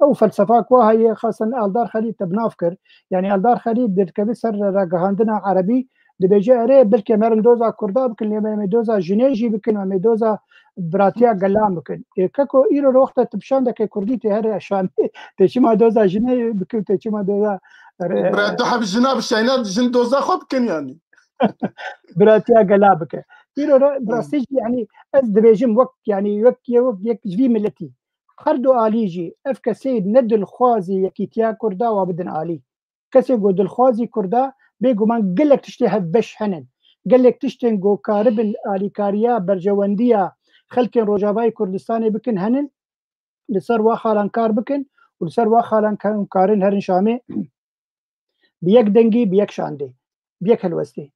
Ew felsefak wa heye, xasen Eldar Xelîl te bi nav kir. Yani Eldar Xelîl dikeve ser ragihandina erebî, dibêje, erê, belkî em herin doza Kurda bikin, lê em ê doza jinê jî bikin, em ê doza biratiya gelan bikin. Ê, keko, îro li wexta tu bi şandeke Kurdî tê here Şamê, tê çima doza jinê bikin, tê çima doza, e, Bira, du heb jina bi şeyna jin doza xwe bikin yani. Biratiya gela bike. Îro re, bi Hmm. rastî jî, yani, ez dibêjim wek, yani, wek, wek yek ji vî miletî. Her du alî jî ev kesê ne dilxwazî yekîtiya Kurda wa bidin alî. Kesê ku dilxwazî Kurda, bêguman gelek tiştê hevbeş henin. Gelek tiştên ku karibin alîkariya, berjewendiya xelkên Rojavayê Kurdistanê bikin henin. Li ser wa xalan kar bikin û li ser wa xalan ka-, karin herin Şamê bi yek dengî, bi yek şandê, bi yek helwestê.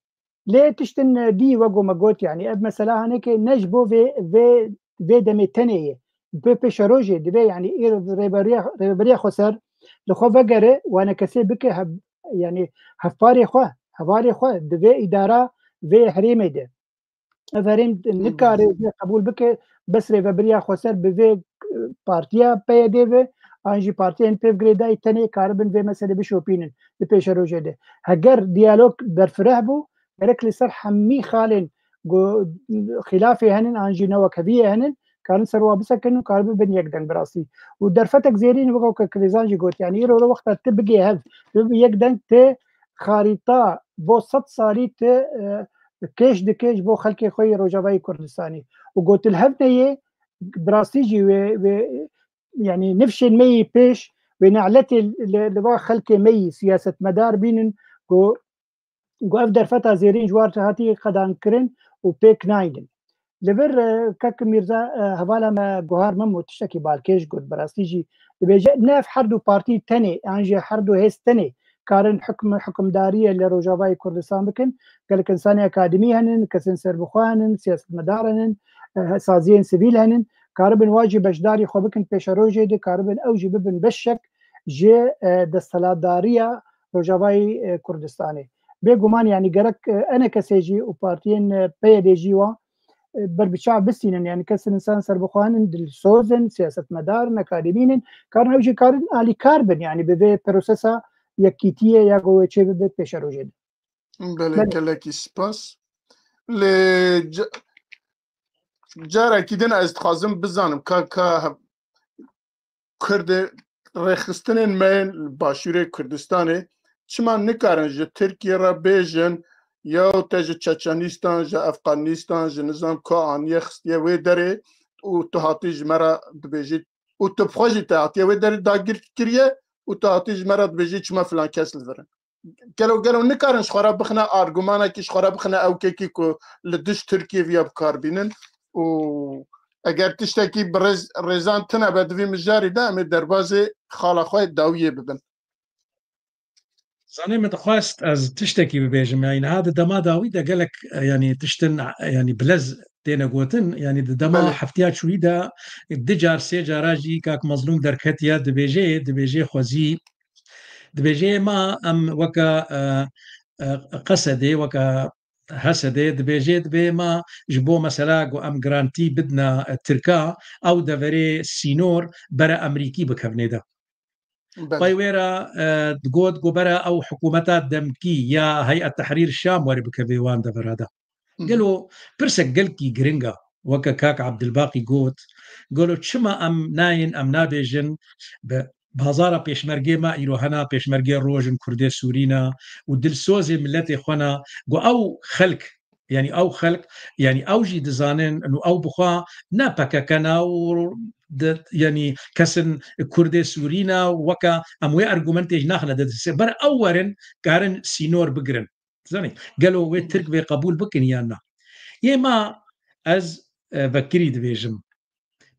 Lê tiştin, e, dî wek ku me got, yani ev mesela haneke ne ji bo vê, vê vê demê tenê ye. Bi pêşerojê divê, yanî îro rêveberiya, rêveberiya xweser li xwe vegere, wanekesê bike hev-, yanî hevparê xwe, hevalê xwe di vê îdara vê herêmê de. Ev herêm nikare vê qebûl bike, bes rêveberiya xweser bi vê, e, partiya P Y D ve, an jî partiyên pêv girêdayî tenê karibin vê meselê bişopînin di pêşerojê de. Heger diyalog berfireh bû, gerek li ser hemî xalên ku xîlafê henin an jî newekheviyê henin, karin ser wa bisekin û karin bibin yek deng bi rastî. Û derfetek zêrîn weke ku Kirêzan jî got, yanî îro wexta tu bigê hev, tu bibî yek deng, tu xarîta bo sed salî tu, e, kêş dikê ji bo xelkê xwe yê Rojavayê Kurdistanê. Û gotil hev neyê, bi rastî jî wê, wê, yanî nifşên me yê pêş, wê neletê li, li va xelkê me yî siyasetmedar bînin, ku, ku ev derfeta zêrîn ji war hatî qedankirin û pêk naynin. Li vir, e, kek Mîrza, e, hevala me Guhar Memo tiştekî balkêş got, bi rastî jî dibêje, ne ev her du partî tenê, an jî her du hêz tenê karin hukm-, hukimdariyê li Rojavayê Kurdistan bikin. Gelek insanê akademî henin, kesên serbixwe henin, siyasetmedar henin, e, saziyên sivîl henin, karibin wa jî beşdarî xwe bikin pêşerojê de, karibin ew jî bibin beşek ji, e, desthilatdariya Rojavayê, e, Kurdistanê. Bêguman, yanî gerek, e, enekesê jî û partiyên, e, P Y D jî wa, e, berbiçav bistînin. Yanî kesên insan serbixwe henin, dilsoz in, siyasetmedar in, akademîn in, karin ew jî karin alîkar bin, yanî bi vê prosesa yekîtiyê ya ku wê çê bibe pêşerojê de. Belê, Belê. Gelekî spas. Lê ca-, carekî din ez dixwazim bizanim ka, ka Kurd ê rêxistinên me yên li Başûrê Kurdistanê çima nikarin ji Tirkiyê re bêjin, ya te ji Çeçenistan, ji Efxanistan, ji nizam ka aniye xistiye wê derê û tu hatî ji me re dibêjî û tu bi xwe jî te hatiye wê derê dagir kiriye û tu hatî ji me re dibêjî çima filan kes li vir in. Gelo, gelo nikarin ji xwe re bixine argumanekî, ji xwe re bixine ewkekî ku li dij Tirkiyê viya bi kar bînin û eger tiştekî bi rêz-, rêzan tune be di vî mijarî de em ê derbazê xala xwe dawiyê bibin. Zanê, min dixwest ez tiştekî bibêjim. Yanî niha di dema dawî de gelek, e, yanî tiştin, e, yanî bilez têne gotin. Yanî di dema Belê. heftiya çûyî de du car, sê cara jî kak Mezlûm derketiye, dibêje, dibêje xwezî, dibêje ma em weke, e, e, Qesedê, weke Hesedê, dibêje, dibê ma ji bo mesela ku em grantî bidine, e, Tirka, ew deverê sînor bere Emerîkî bikevnê de. Belê. Pey wê re, e, digot ku bere ew hikûmeta demkî ya Heyet Tehrîr Şam were bikeve wan devera de. Hı hı. Gelo pirsek gelkî giring e, weke kak Abdilbaqî got, gelo çima em nayên, em nabêjin bi bazara pêşmergê me îro hena, pêşmergê roj in, Kurdê Sûrî ne û dilsozê miletê xwe ne, ku ew xelk, yanî ew xelk, yanî ew jî dizanin û ew bixwe ne P K K ne û di, yanî kesin Kurdê Sûrî ne, weke em wê argumentê jî naxine di destê. Ber ew werin karin sînor bigirin. Zanî, gelo wê Tirk vê qebûl bikin yan na? Yê ma ez, e, vekirî dibêjim.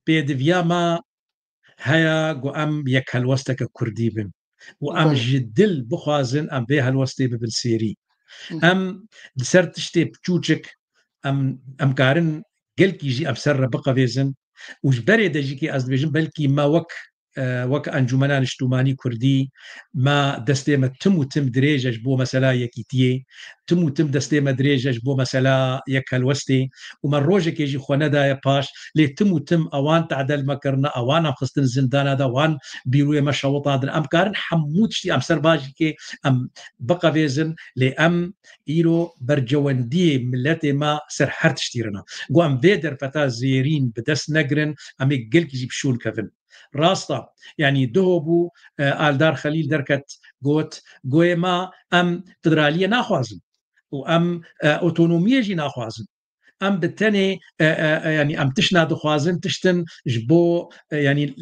Pêdiviya me heye ku em yek helwesteke Kurdî bin û em Belê. ji dil bixwazin em vê helwestê bibin sêrî. Hı. Em di ser tiştê piçûçik em, em karin gelkî jî em ser re biqevêzin û ji berê de jî kê ez dibêjim belkî me wek, e, wek Encûmena Niştûmanî Kurdî me destê me tim û tim dirêj e ji bo mesela yekîtiyê, tim û tim destê me dirêj e ji bo mesela yek helwestê û me rojekê jî xwe nedaye paş, lê tim û tim ewan tehdel me kirine, ewan em xistin zindana de, wan bîroyê me şewitandin. Em karin hemû tiştî em ser vajîkê em biqevêzin, lê em îro bercewendiyê miletê me ser her tiştî re ne. Ku em vê derfeta zêrîn bi dest negirin, em ê gelkî jî bi şûn kevin. Rast e, yanî duho bû, e, Aldar Xelîl derket got, goyê me em federaliyê naxwazin û em, e, otonomiyê jî naxwazin. Em bi tenê, e, e, e, yanî em tişna dixwazin, tiştin ji bo, e, yanî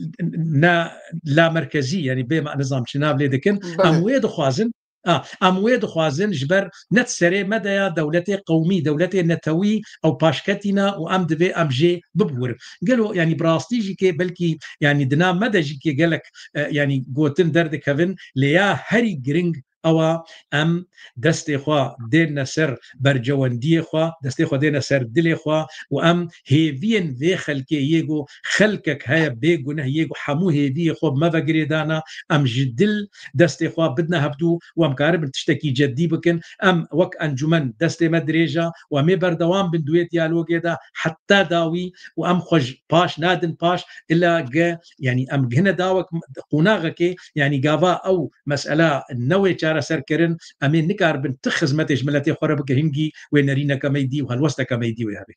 ne la merkezî, yanî bê me nizam çi nav lê dikin, Belê. em wê dixwazin, a, em wê dixwazin ji ber ne di serê me de ya dewletê qewmî, dewletê netewî ew paşketî ne û em divê em jê bibiwirin. Gelo, yanî bi rastî jî kê belkî, yanî di nav me de jî kê gelek, e, yanî gotin derdikevin, lê ya herî giring Ewa em destê xwe dêne ser bercewendiyê xwe, destê xwe dêne ser dilê xwe û em hêviyên vê xelkê yê ku xelkek heye bê guneh, yê ku hemû hêviyê xwe bi me ve girêdana, em ji dil destê xwe bidine hevdû û em karibin tiştekî ceddî bikin. Em wek encûmen destê me dirêj e û em ê berdewam bin di wê diyalogê de heta dawî û em xwe ji paş nadin paş, illa ge, yanî em gihine dawek, qonaxekê, yanî gava ew mesela newê çareserkirin, em ê nikaribin ti xizmetê ji miletê xwe re bikin, hingî wê nerîneke me dî û helwesteke me dî wê hebe.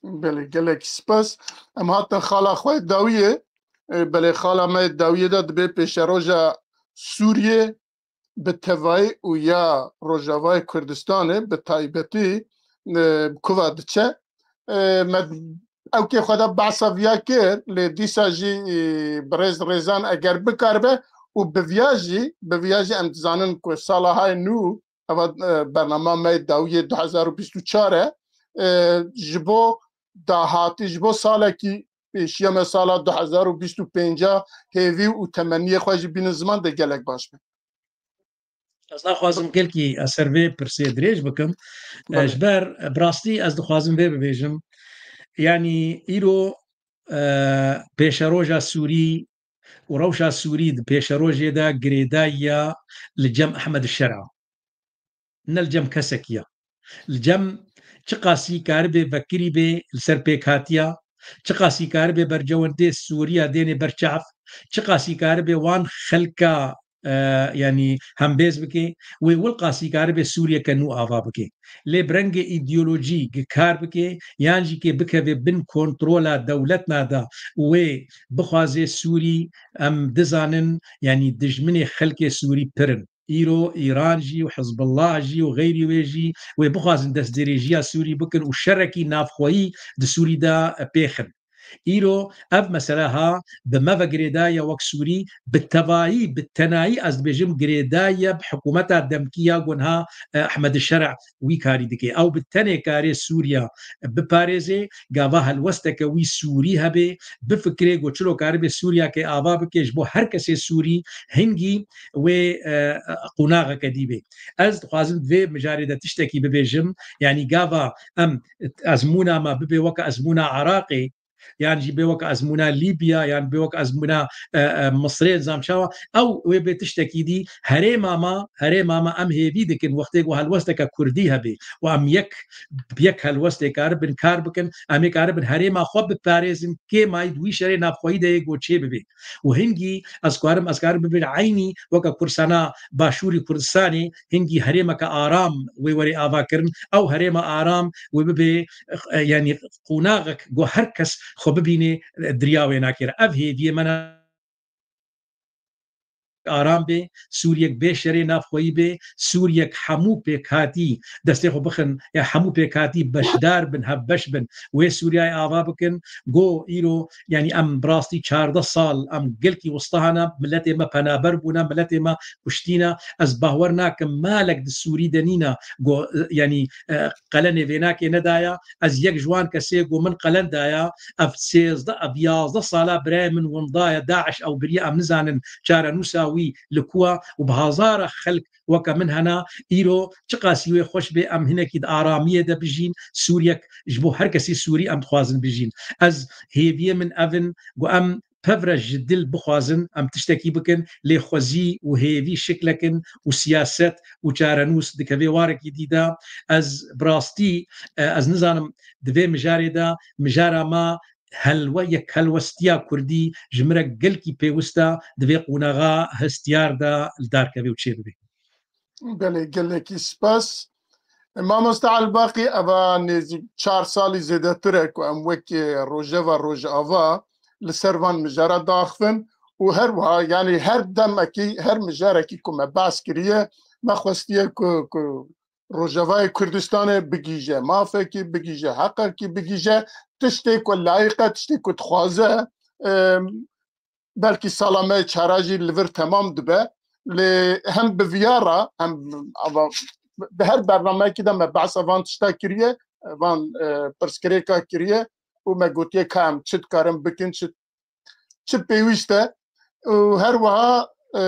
Belê, gelek spas. Em hatin xala xwe dawiyê. E, belê, xala me dawiyê de dibê pêşeroja Sûriyê bi tevayî û ya Rojavayê Kurdistanê bi taybetî, e, bi kuva diçe. E, me ewkê xwe de behsa viya kir, lê dîsa jî, e, bi rêz rêzan eger bikaribe û bi viya jî, bi viya jî em dizanin ku sala hay nû, eva, e, bernama me dawiyê du hezar û bîst û çar e, e, ji bo dahatî, ji bo salekî pêşiya me sala du hezar û bîst û pênc hêvî û temenniyê xwe jî bînin ziman de gelek baş be. Ez naxwazim gelkî ez ser vê pirsê dirêj bikim. E, Belê. Ji ber, e, bi rastî ez dixwazim vê bibêjim. Yanî îro, e, pêşeroja Sûrî û rewşa Sûrî di pêşerojê de girêdayiya li cem Ehmed Şera. Ne li cem kesekî ya. Li cem çiqasî karibê vekirî bê li ser pêkhatiya, çiqasî karibê bercewendê Sûriya dênê ber çav, çiqasî karibê wan xelka, e, yanî hembêz bike, wê wilqasî karibê Sûriyeke nû ava bike. Lê bi rengê îdeolojî gi kar bike, yan jî kê bikeve bin kontrola dewletna de û wê bixwaze Sûrî, em dizanin, yanî dijminê xelkê Sûrî pir in. Îro Îran jî û Hizbullah jî û xeyrî wê jî wê bixwazin destdirêjiya Sûrî bikin û şerekî navxweyî di Sûrî de pêxin. Îro ev mesele ha bi me ve girêdaye wek Sûrî, bi tevayî, bi tenayî ez dibêjim girêdaye bi hikûmeta demkî ya gunha, e, Ehmed Şer'a wî karî dike. Ew bi tenê karê Sûriya biparêzê, gava helwesteke wî Sûrî hebe, bifikirê ku çilo karibe Sûriyakê ava bike, ji bo her kesê Sûrî hingî wê, e, qonaxeke dî bê. Ez dixwazim vê mijarê de tiştekî bibêjim, yanî gava em ezmûna me bibe weke ezmûna Iraqê, yan jî bê weke ezmûna Lîbya, yan bê weke ezmûna, e, e, Misrê, nizam çawa, ew wê bê tiştekî dî. Herêma me, herêma me em hêvî dikin, wextê ku helwesteke Kurdî hebe û em yek, yek helwestê karibin kar bikin, em ê karibin herêma xwe biparêzin, kê mayî di wî şerê navxweyî de yê ku çê bibe. Û hingî ez karim, ez karim bibin eynî weke Kurdistana Başûrî Kurdistanê, hingî herêmeke aram wê were avakirin, ew herêma aram wê bibe, e, yanî qonaxek ku her kes xwe bibîne, e, diriya wê nakêre. Ev hêviyê me ne. Aram bê, Sûriyek bê şerê navxweyî bê, Sûriyek hemû pêkhatî destê xwe bixin, ya hemû pêkhatî beşdar bin, hevbeş bin, wê Sûriyayê ava bikin. Go îro, yanî em bi rastî çardeh sal, em gelkî wistahana, miletê me penaber bûne, miletê me kuştîne. Ez bawer nakim malek di Sûrî de nîne, go, e, yanî, e, qelenê vênakê nedaya. Ez yek ji wan kesê ku min qelen daya, ev sêzdeh, ev yazdeh sala birayê min winda ye, DAIŞ ew biriye, em nizanin çarenûsa wî li ku ye û bi hezara xelk weke min hene, îro çiqasî wê xweş bê, em hinekî di aramiyê de bijîn, Sûriyek ji bo her kesî Sûrî em dixwazin bijîn. Ez hêviyê min ev in ku em pevre ji dil bixwazin em tiştekî bikin, lê xwezî û hêvî şiklekin û siyaset û çarenûs dikeve warekî dî de. Ez bi rastî, e, ez nizanim di vê mijarê de, mijara me helwe-, yekhelwestiya Kurdî ji min re gelkî pêwist e, di vê qonaxa hestiyar de li dar keve û çêbibe. Belê, gelekî spas. Mamoste Elbaqî, eva nêzîk çar salî zêdetir e ku em wekî Rojeva Rojava li ser van mijara diaxivin û her wiha, yanî her demekî, her mijarekî ku me behs kiriye, me xwestiye ku, ku Rojavayê Kurdistanê bigihîje mafekî, bigihîje heqekî, bigihîje tiştê ku layiq e, tiştê ku dixwaze, em, belkî sala me çara jî li vir temam dibe. Lê hem bi viya re, hem ava, di her bernameyekî de me behsa van tişta kiriye, van, e, pirsgirêka kiriye û me gotiye ka em çi dikarin bikin, çi, çi pêwîst e. Û her wiha, e,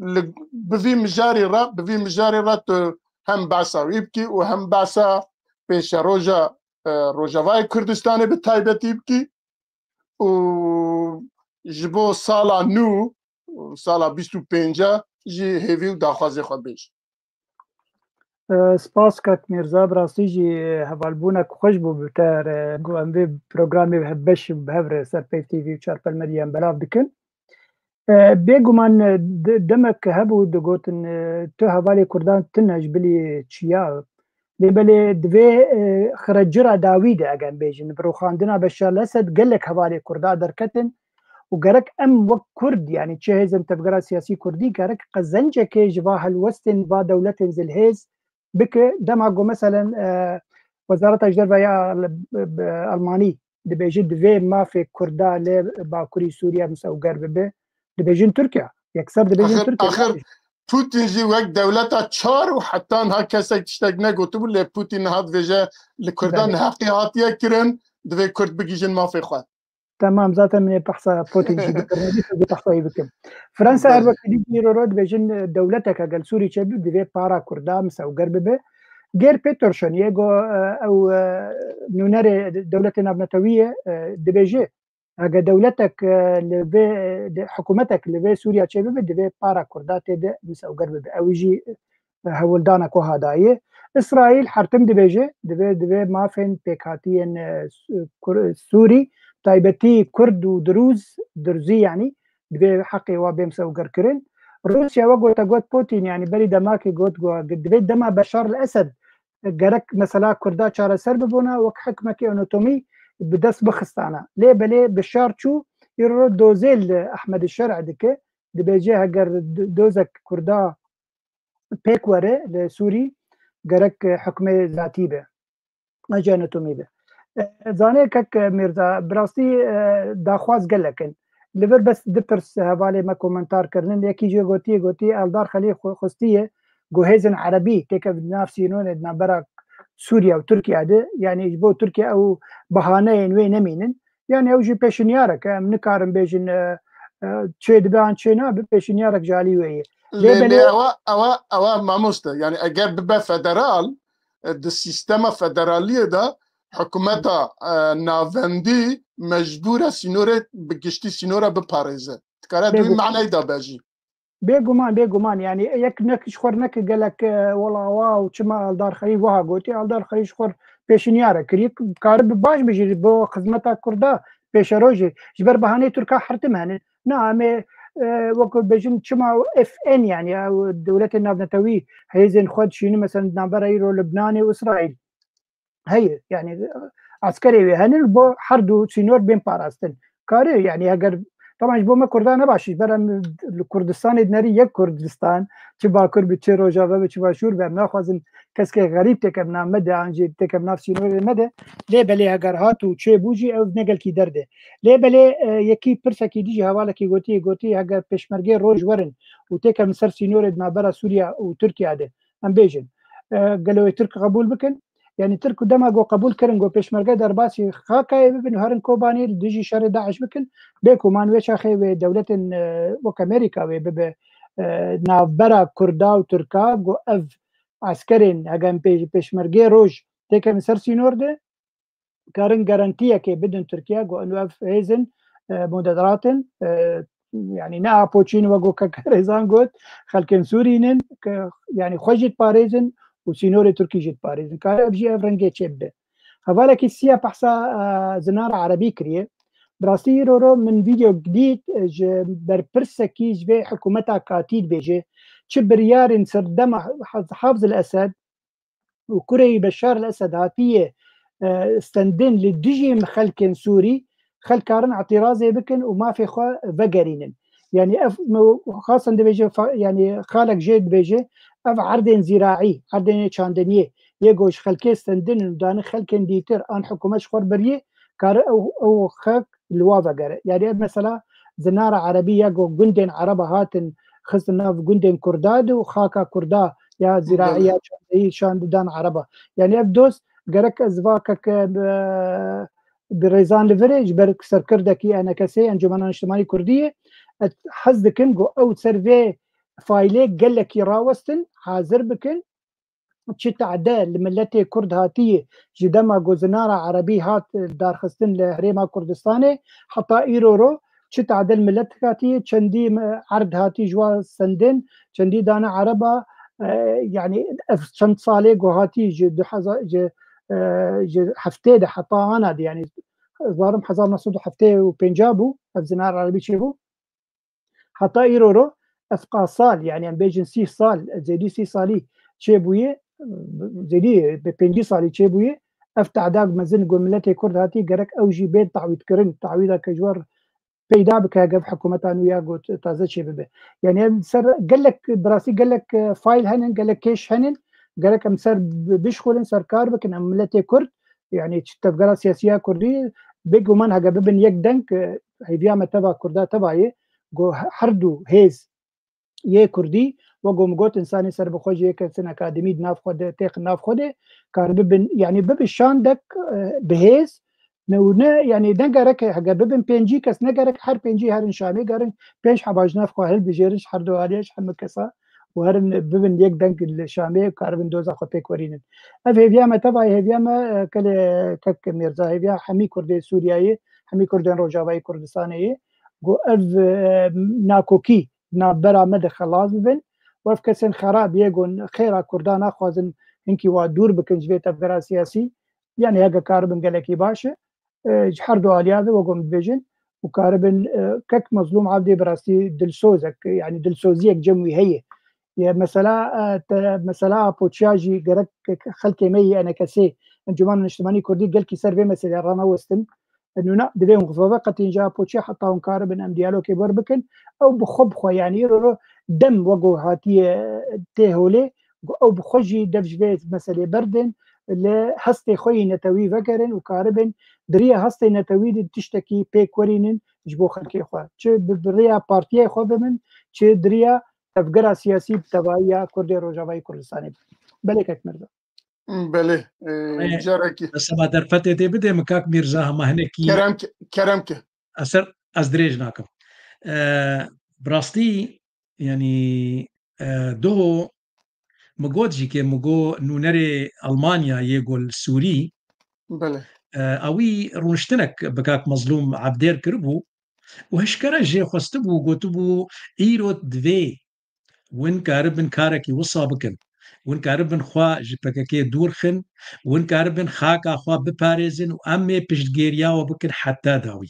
Li, bi vî mijarê re, bi vî mijarê re tu hem behsa wî bikî û hem behsa pêşeroja, e, Rojavayê Kurdistanê bi taybetî bikî û ji bo sala nû, sala bîst û pênc jî hêvî û daxwazê xwe bêj. E, spas kak Mîrza, bi rastî jî hevalbûnek xweş bû bi te re, ku em vê programê bi beş û bi hev re ser Peyv T V û Çarpel Medyayê belav dikin. E, bêguman, e, de-, demek hebû digotin, e, tu hevalê Kurdan tune ji bilî çiya. Lê belê di vê, e, xirec cira dawî de, eger bêjin, bi rûxandina Beşar el-Esed gelek hevalê Kurda derketin û gerek em wek Kurd, yanî çi hêzên tevgera siyasî Kurdî, gerek qezencekê ji va helwestên va dewletên zilhêz bike. Dema ku meselen, e, Wezareta ji Derve ya Al-, Almanî dibêje divê mafê Kurda li Bakurî Sûriye misewger bibe, dibêjin Tirkiye. Yekser dibêjin Axir, Tirkiye. axir Putin jî wek dewleta çar û heta niha kesek tiştek negotibû, lê Putin niha dibêje li Kurdan Belê. neheqî hatiye kirin, divê Kurd bigihîjin mafê xwe. Tamam, zaten min ê behsa Putin jî bikirin, ez ê behsa wî bikim. Fransa her Belê. wekî dî îro ro dibêjin, e, dewletek gel Sûrî çêbi divê para Kurda misewger bibe. Gêr Peterson yê go, e, ew, e, nûnerê Dewletê Navnetewî ye, e, dibêje, eger dewletek, e, li vê, e, de, hikûmetek li vê Sûriya çêbibe, divê para Kurda tê de misewger bibe. Ew jî, e, hewldana ku ha dayê. Îsraîl her tim dibêje, divê, divê mafên pêkhatiyên, e, Sû-, Kur-, Sûrî, taybetî Kurd û Dirûz, Dirzî yanî, divê heqê wa bê misewgerkirin. Rûsya wek gote got Putin, yanî berî demakê got, got, divê dema Beşar el-Esed gerek mesela Kurda çareser bibûna, wek hikmekî otonomî bi dest bixistana. Lê belê Beşar çû, îro dozê li Ehmed Şer'e dike, dibêje heger d-, dozek Kurda pêk were li Sûrî, gerek hikmê zatî be. An jî otonomî be. E, zanê kek Mîrza, bi rastî, e, daxwaz gelek in. Li vir bes du pirs hevalê me komentar kirinin. Yekî jê gotiye, gotiye Eldar Xelî xwe-, xustiye ku hêzên erebî têkevin nav sînorê di navbera Sûriye û Tirkiye de. Yanî ji bo Tirkiye ew bahaneyên wê nemînin. Yanî ew jî pêşinyarek e. Em nikarin bêjin, e, e, çê dibe an çê nabe, pêşinyarek ji alî wê ye. Lê Lê, lê belê ewa, ewa, ewa mamoste. Yanî eger bibe federal, e, di sîstema federaliyê de hikûmeta, e, navendî mecbûr e sînorê, bi giştî sînora biparêze. Dikare di wî Bêguman. manayî de be jî. Bêguman, bêguman. Yanî yek nek ji xwe neke gelek, e, wela wa û çima Eldar Xelî wiha gotî. Eldar Xelî ji xwe pêşinyar e kirî. Karibi baş bijî bo xizmeta Kurda pêşerojê. Ji ber bahaneyê Tirka her tim hene. Na, em ê, e, wekî bêjin çima F N, yanî ew dewletên navnetewî hêzên xwe dişînin, mesela di navbera îro Libnanê û Îsraîl heye, yanî eskerê wê hene bo her du sînor bên parastin. Kare, yanî eger, taban ji bo me Kurda ne baş e, ji ber em li Kurdistanê dinerî yek Kurdistan, çi Bakur be, çi Rojava be, çi Başûr be, em naxwazin keskê xerîb têkevin nav me de, an jî têkevin nav sînorê me de. Lê belê heger hat û çêbû jî ew ne gelkî derd e. Lê belê, e, yekî pirsekî dî jî hevalekî gotiye, gotiye heger pêşmergê roj werin û têkevin ser sînorê di navbera Sûriye û Tirkiye de, em bêjin, e, gelo wê Tirk qebûl bikin? Yanî Tirk û dema got qebûl kirin, got pêşmerge derbasî Xakayê bibin û herin Kobanê li dijî şerê DAIŞ bikin. Bêguman wê çaxê wê dewletên, e, wek Amerîka wê bibe, e, navbera Kurda û Tirka, got ev eskerên, heger em pê-, pêşmergê roj têkevin ser sînor de, karin garantiyekê bidin Tirkiye, got eno ev hêzin, e, muderat in, e, yanî ne apoçîn, wek got kek Rêzan got, xelkên Sûrî nin, ke, yanî xwe jî diparêzin û sînorê Tirkî jî diparêzin. Kare ev jî ev rengê çêbibe. Hevalekî siya behsa, e, zinara erebî kiriye. Bi rastî îro ro min vîdeo dît, e, ji berpirsekî ji vê hikûmeta katî dibêje, çi biryarên serdema Hafz el-Esed û kurê wî Beşar el-Esed hatiye, e, stendin li dijî xelkên Sûrî, xelk karin îtîrazê bikin û mafê xwe vegerînin. Yanî ev, xasen dibêje, fa-, yanî xalek jê dibêje, ev erdên zîraî, erdên çandiniyê, yê ku ji xelkê stendin û dane xelkên dîtir an hikûmet ji xwe biriyê, kare ew, ew xelk li wa vegere. Yanî ev mesela zinara erebî ya ku gundên ereba hatin xistin nav gundên Kurda de û xaka Kurda ya zîraî ya çandeyî şand dan ereba. Yanî ev doz gerek ez va keke bi, bi Rêzan li virê ji ber serkirdekî E N K S, Encûmena Niştimanî Kurdî ye. Ez hez dikim ku ew ser vê faîlê gelekî rawestin, hazir bikin. Çi tade li miletê Kurd hatiye, ji dema ku zinara Erebî hat darxistin li Herêma Kurdistanê, heta îro ro çi tade li milet hatiye, çendî erd hatî ji wa sendin, çendî dane Ereba, e, yanî ev çend salê ku hatî ji du hezar, ji, e, ji heftê de heta ana de, yanî zarim hezar neh sed û heftê û pênc bû, ev zinara Erebî çêbû. Heta îro ro ev qasal, yanî em bêjin sî sal, zêdî sî salî çêbûye, zêdî bi pêncî salî çêbûye, ev te'da mezin ku miletê Kurd hatî gerek ew jî bên ta'wîdkirin, ta'wîda ke ji we peyda bike, hegev hikûmeta nû ya ku taze çêbibe. Yanî em ser gelek, bi rastî gelek, e, fayl henin, gelek kêş henin, gerek em ser bi-, bişxulin, ser kar bikin, em miletê Kurd, yanî çi tevgera siyasî ya Kurdî, bêguman hege bibin yek deng, e, hêviya me teva Kurda teva ye, ku he-, her du hêz yê Kurdî, wek ku min got, însanê serbixwe jî yê kesin akademî di nav xwe de, têxin nav xwe de, kar bibin, yanî bibe şandek, e, bi hêz, ne û ne, yanî ne gerek hege bibin pêncî kes, ne gerek her pêncî herin Şamê, gerin pênc heba ji nav xwe hilbijêrin, ji her du aliyê, ji hemû kesa û herin bibin yek deng li Şamê, karibin doza xwe pêk werînin. Ev hêviya me teva ye, hêviya me, e, kelê kek Mîrza, hêviya hemî Kurdê Sûriyeyê, hemî Kurdên Rojavayê Kurdistanê ye. Ku ev, e, nakokî navbera me de xelas bibin. Û ev kesên xerab yê ku xêra Kurdan naxwazin hinkî wa dûr bikin ji vê tevgera siyasî, yanî heke karibin gelekî baş e. E, ji her du aliya de wek hûn dibêjin û karibin, e, kek Mezlûm Abdê bi rastî dilsozek, yanî dilsoziyek cem wî heye. Ye mesela, e, te, mesela Apoçiya jî gerek xelkê me yê E N K S, Encûmena Niştimanî Kurdî gelkî ser vê meselê ranewestin. Nûna divê hûn xizave qetîn ji Apoçiya heta hûn karibin em diyalogê wer bikin. Ew bi xwe bi xwe, yanî îro ro dem wek ku hatiye tê holê, ku ew bi xwe jî dev ji vê meselê berdin, li hestê xwe yî netewî vegerin û karibin di riya hestê netewî de tiştekî pêk werînin ji bo xelkê xwe. Çi bi, bi riya partiyê xwe bibin, çi di riya tevgera siyasî bi tevayî ya Kurdê Rojavayê Kurdistanê bibin. Belê kek Mirza. Belê, e, Ê, carekî. Seba derfetê tê bidê min kak Mîrza hema hinekî. Kerem ke, kerem ke. Ez ser, ez dirêj nakim. E, bi rastî, yanî, e, doho min got jî ke min got nûnerê Almanya yê gol Sûrî, Belê. e, ewî rûniştinek bi kak Mezlûm Abdêr kiribû û hişkere jê xwestibû, gotibû, îro divê win karibin karekî wisa bikin. Win karibin xwe ji P K K dûr xin, win karibin xaka xwe biparêzin û em ê piştgêriya we bikin heta dawî.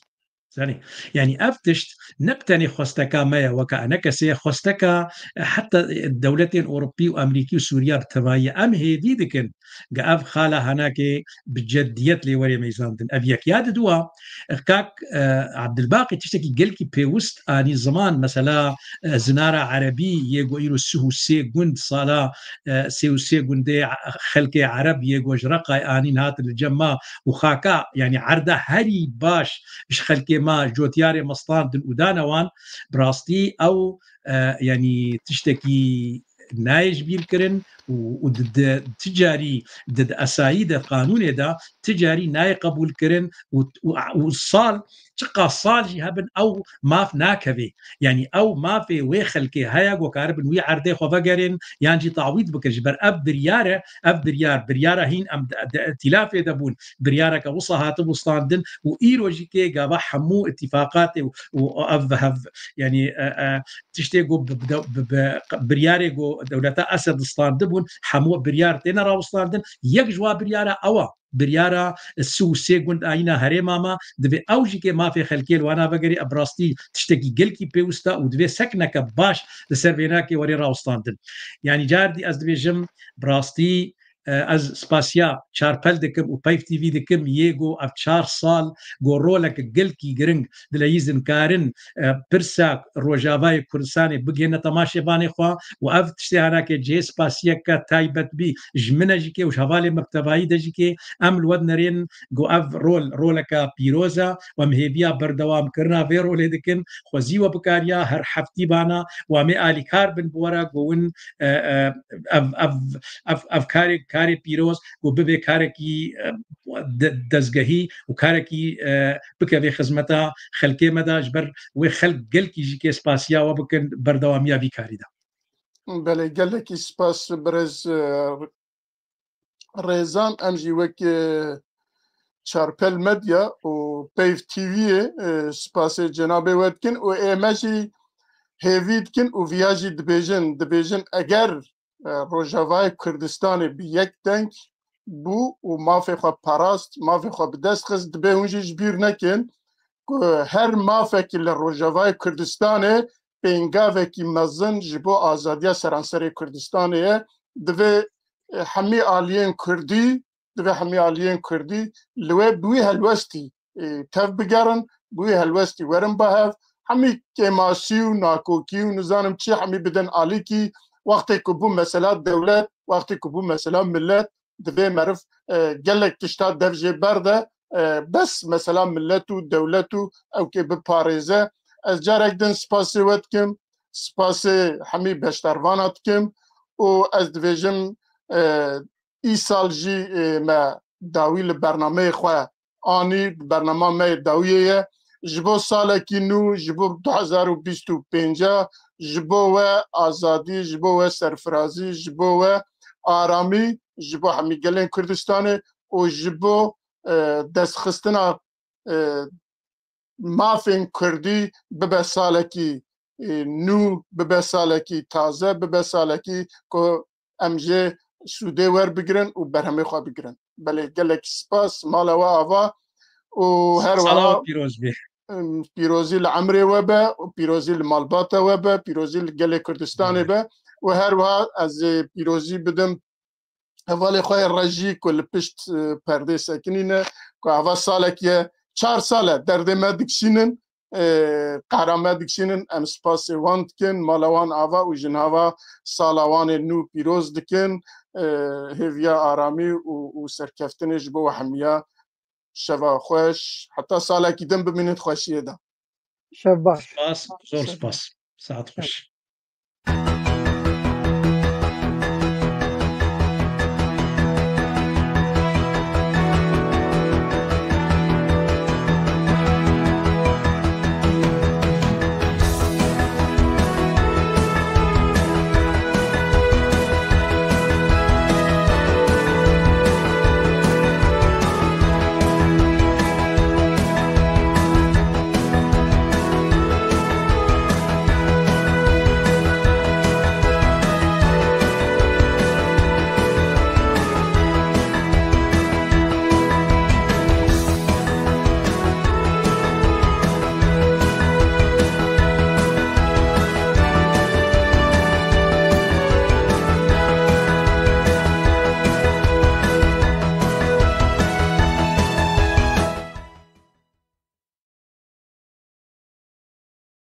Zanî, yanî ev tişt ne bi tenê xwesteka me ye, weke E N K S'ê ye, xwesteka, e, heta, e, dewletên Ewropî û Amerîkî û Sûriya bi tevayî ye. Em hêvî dikin, ge ev xala hanakê bi ceddiyet lê were meyzandin. Ev yek ya diduwa, e, kak, e, Abdilbaqî tiştekî gelkî pêwist anî ziman, mesela, e, zinara Erebî yê ku îro sih û sê gund sala, e, sê û sê gundê xelkê Ereb yê ku ji Reqayê anîn hatin li cem ma û xaka, yanî erda herî baş ji xelkê ma, ji cotiyarê me standin û dane wan, bi rastî ew, e, yanî tiştekî nayê ji bîr kirin û, û di, di, ti carî di, di esayî de, qanûnê de ti carî nayê qebûl kirin û, û, û sal, çiqas sal jî hebin ew maf nakevê. Yanî ew mafê wê xelkê heye ku karibin wî erdê xwe vegerin yan jî tawît bikin. Ji ber ev biryar e, ev biryar, biryara hîn em de, de, îtîlafê de bûn. Biryareke wisa hatibû standin û îro jî kê gava hemû îtîfaqatê û, û ev, ev, yanî, e, e, tiştê ku bi, bi, bi, bi, biryarê ku dewleta Esed standibûn, hemû biryar têne rawistandin. Yek ji wa biryara ew a. Biryara sih û sê gund ayîna herêma me, divê ew jî kê mafê xelkê li wana vegerê, ev bi rastî tiştekî gelkî pêwist e û divê sekneke baş li ser vênakê were rawistandin. Yanî car dî ez dibêjim, bi rastî, e, ez spasiya Çarpel dikim û Peyv T V dikim, yê ku ev çar sal ku roleke gelkî giring dileyîzin karin, e, pirsa Rojavayê Kurdistanê bigihîne temaşevanê xwe û ev tiştê hanakê cihê spasiyeke taybet bî ji min e jî kê û ji hevalê me bi tevayî de jî kê. Em li we dinerên ku ev rol, roleke pîroz e û em hêviya berdewamkirina vê rolê dikin. Xwezî we bikariya her heftî bana û em ê alîkar bin bi we re ku win, e, e, ev, ev, ev, ev karê, karê pîroz ku bibe karekî, e, de-, dezgehî û karekî, e, bikeve xizmeta xelkê me de, ji ber wê xelk gelkî jî kê spasiya we bikin berdewamiya vî karî de. Belê, gelekî spas birêz, e, Rêzan. Em jî wek, e, Çarpel Medya û Peyv T V'yê, e, spasê cenabê we dikin û ê me jî hêvî dikin û viya jî dibêjin. Dibêjin eger, e, Rojavayê Kurdistanê bi yek deng bû û mafê xwe parast, mafê xwe bi dest xist, dibê hûn jî ji bîr nekin ku her mafekî li Rojavayê Kurdistanê pêngavekî mezin ji bo azadiya seranserê Kurdistanê ye. Divê, e, hemî aliyên Kurdî, divê hemî aliyên Kurdî li wê bi wî helwestî, e, tev bigerin, bi wî helwestî werin ba hev. Hemî kêmasî û nakokî û nizanim çi hemî bidin alîkî. Wextê ku bû mesela dewlet, wextê ku bû mesela millet, divê meriv, e, gelek tişta dev jê berde, e, bes mesela millet û dewlet û ewkê biparêze. Ez carek din spasê we dikim, spasê hemî beşdarvana dikim û ez dibêjim, e, îsal jî, e, me dawî li bernameyê xwe anî, bernama me yê dawiyê ye. Ji bo salekî nû, ji bo du hezar û bîst û pênc, ji bo we azadî, ji bo we serfirazî, ji bo we aramî, ji bo hemî gelên Kurdistanê û ji bo, e, destxistina, e, mafên Kurdî bibe salekî, e, nû, bibe salekî taze, bibe salekî ku em jê sûdê werbigirin û berhemê xwe bigirin. Belê, gelek spas, mala we ava û her Sala wiha we pîroz be. Em, pîrozî li emrê we be û pîrozî li malbata we be, pîrozî li gelê Kurdistanê be û her wiha ez ê pîrozî bidim hevalê xwe yê rejî ku li pişt, e, perdê sekinîne, ku ava salek ye, çar sal e derdê me dikişînin, e, qehra me dikişînin, em spasê wan dikin, mala wan ava û jinava sala wan ê nû pîroz dikin, e, hêviya aramî û, û serkeftinê ji bo we hemiya. Şeva xweş, heta salekî din bimînin xweşiyê de. Şev baş. Spas, zor Şev spas. Saet xweş.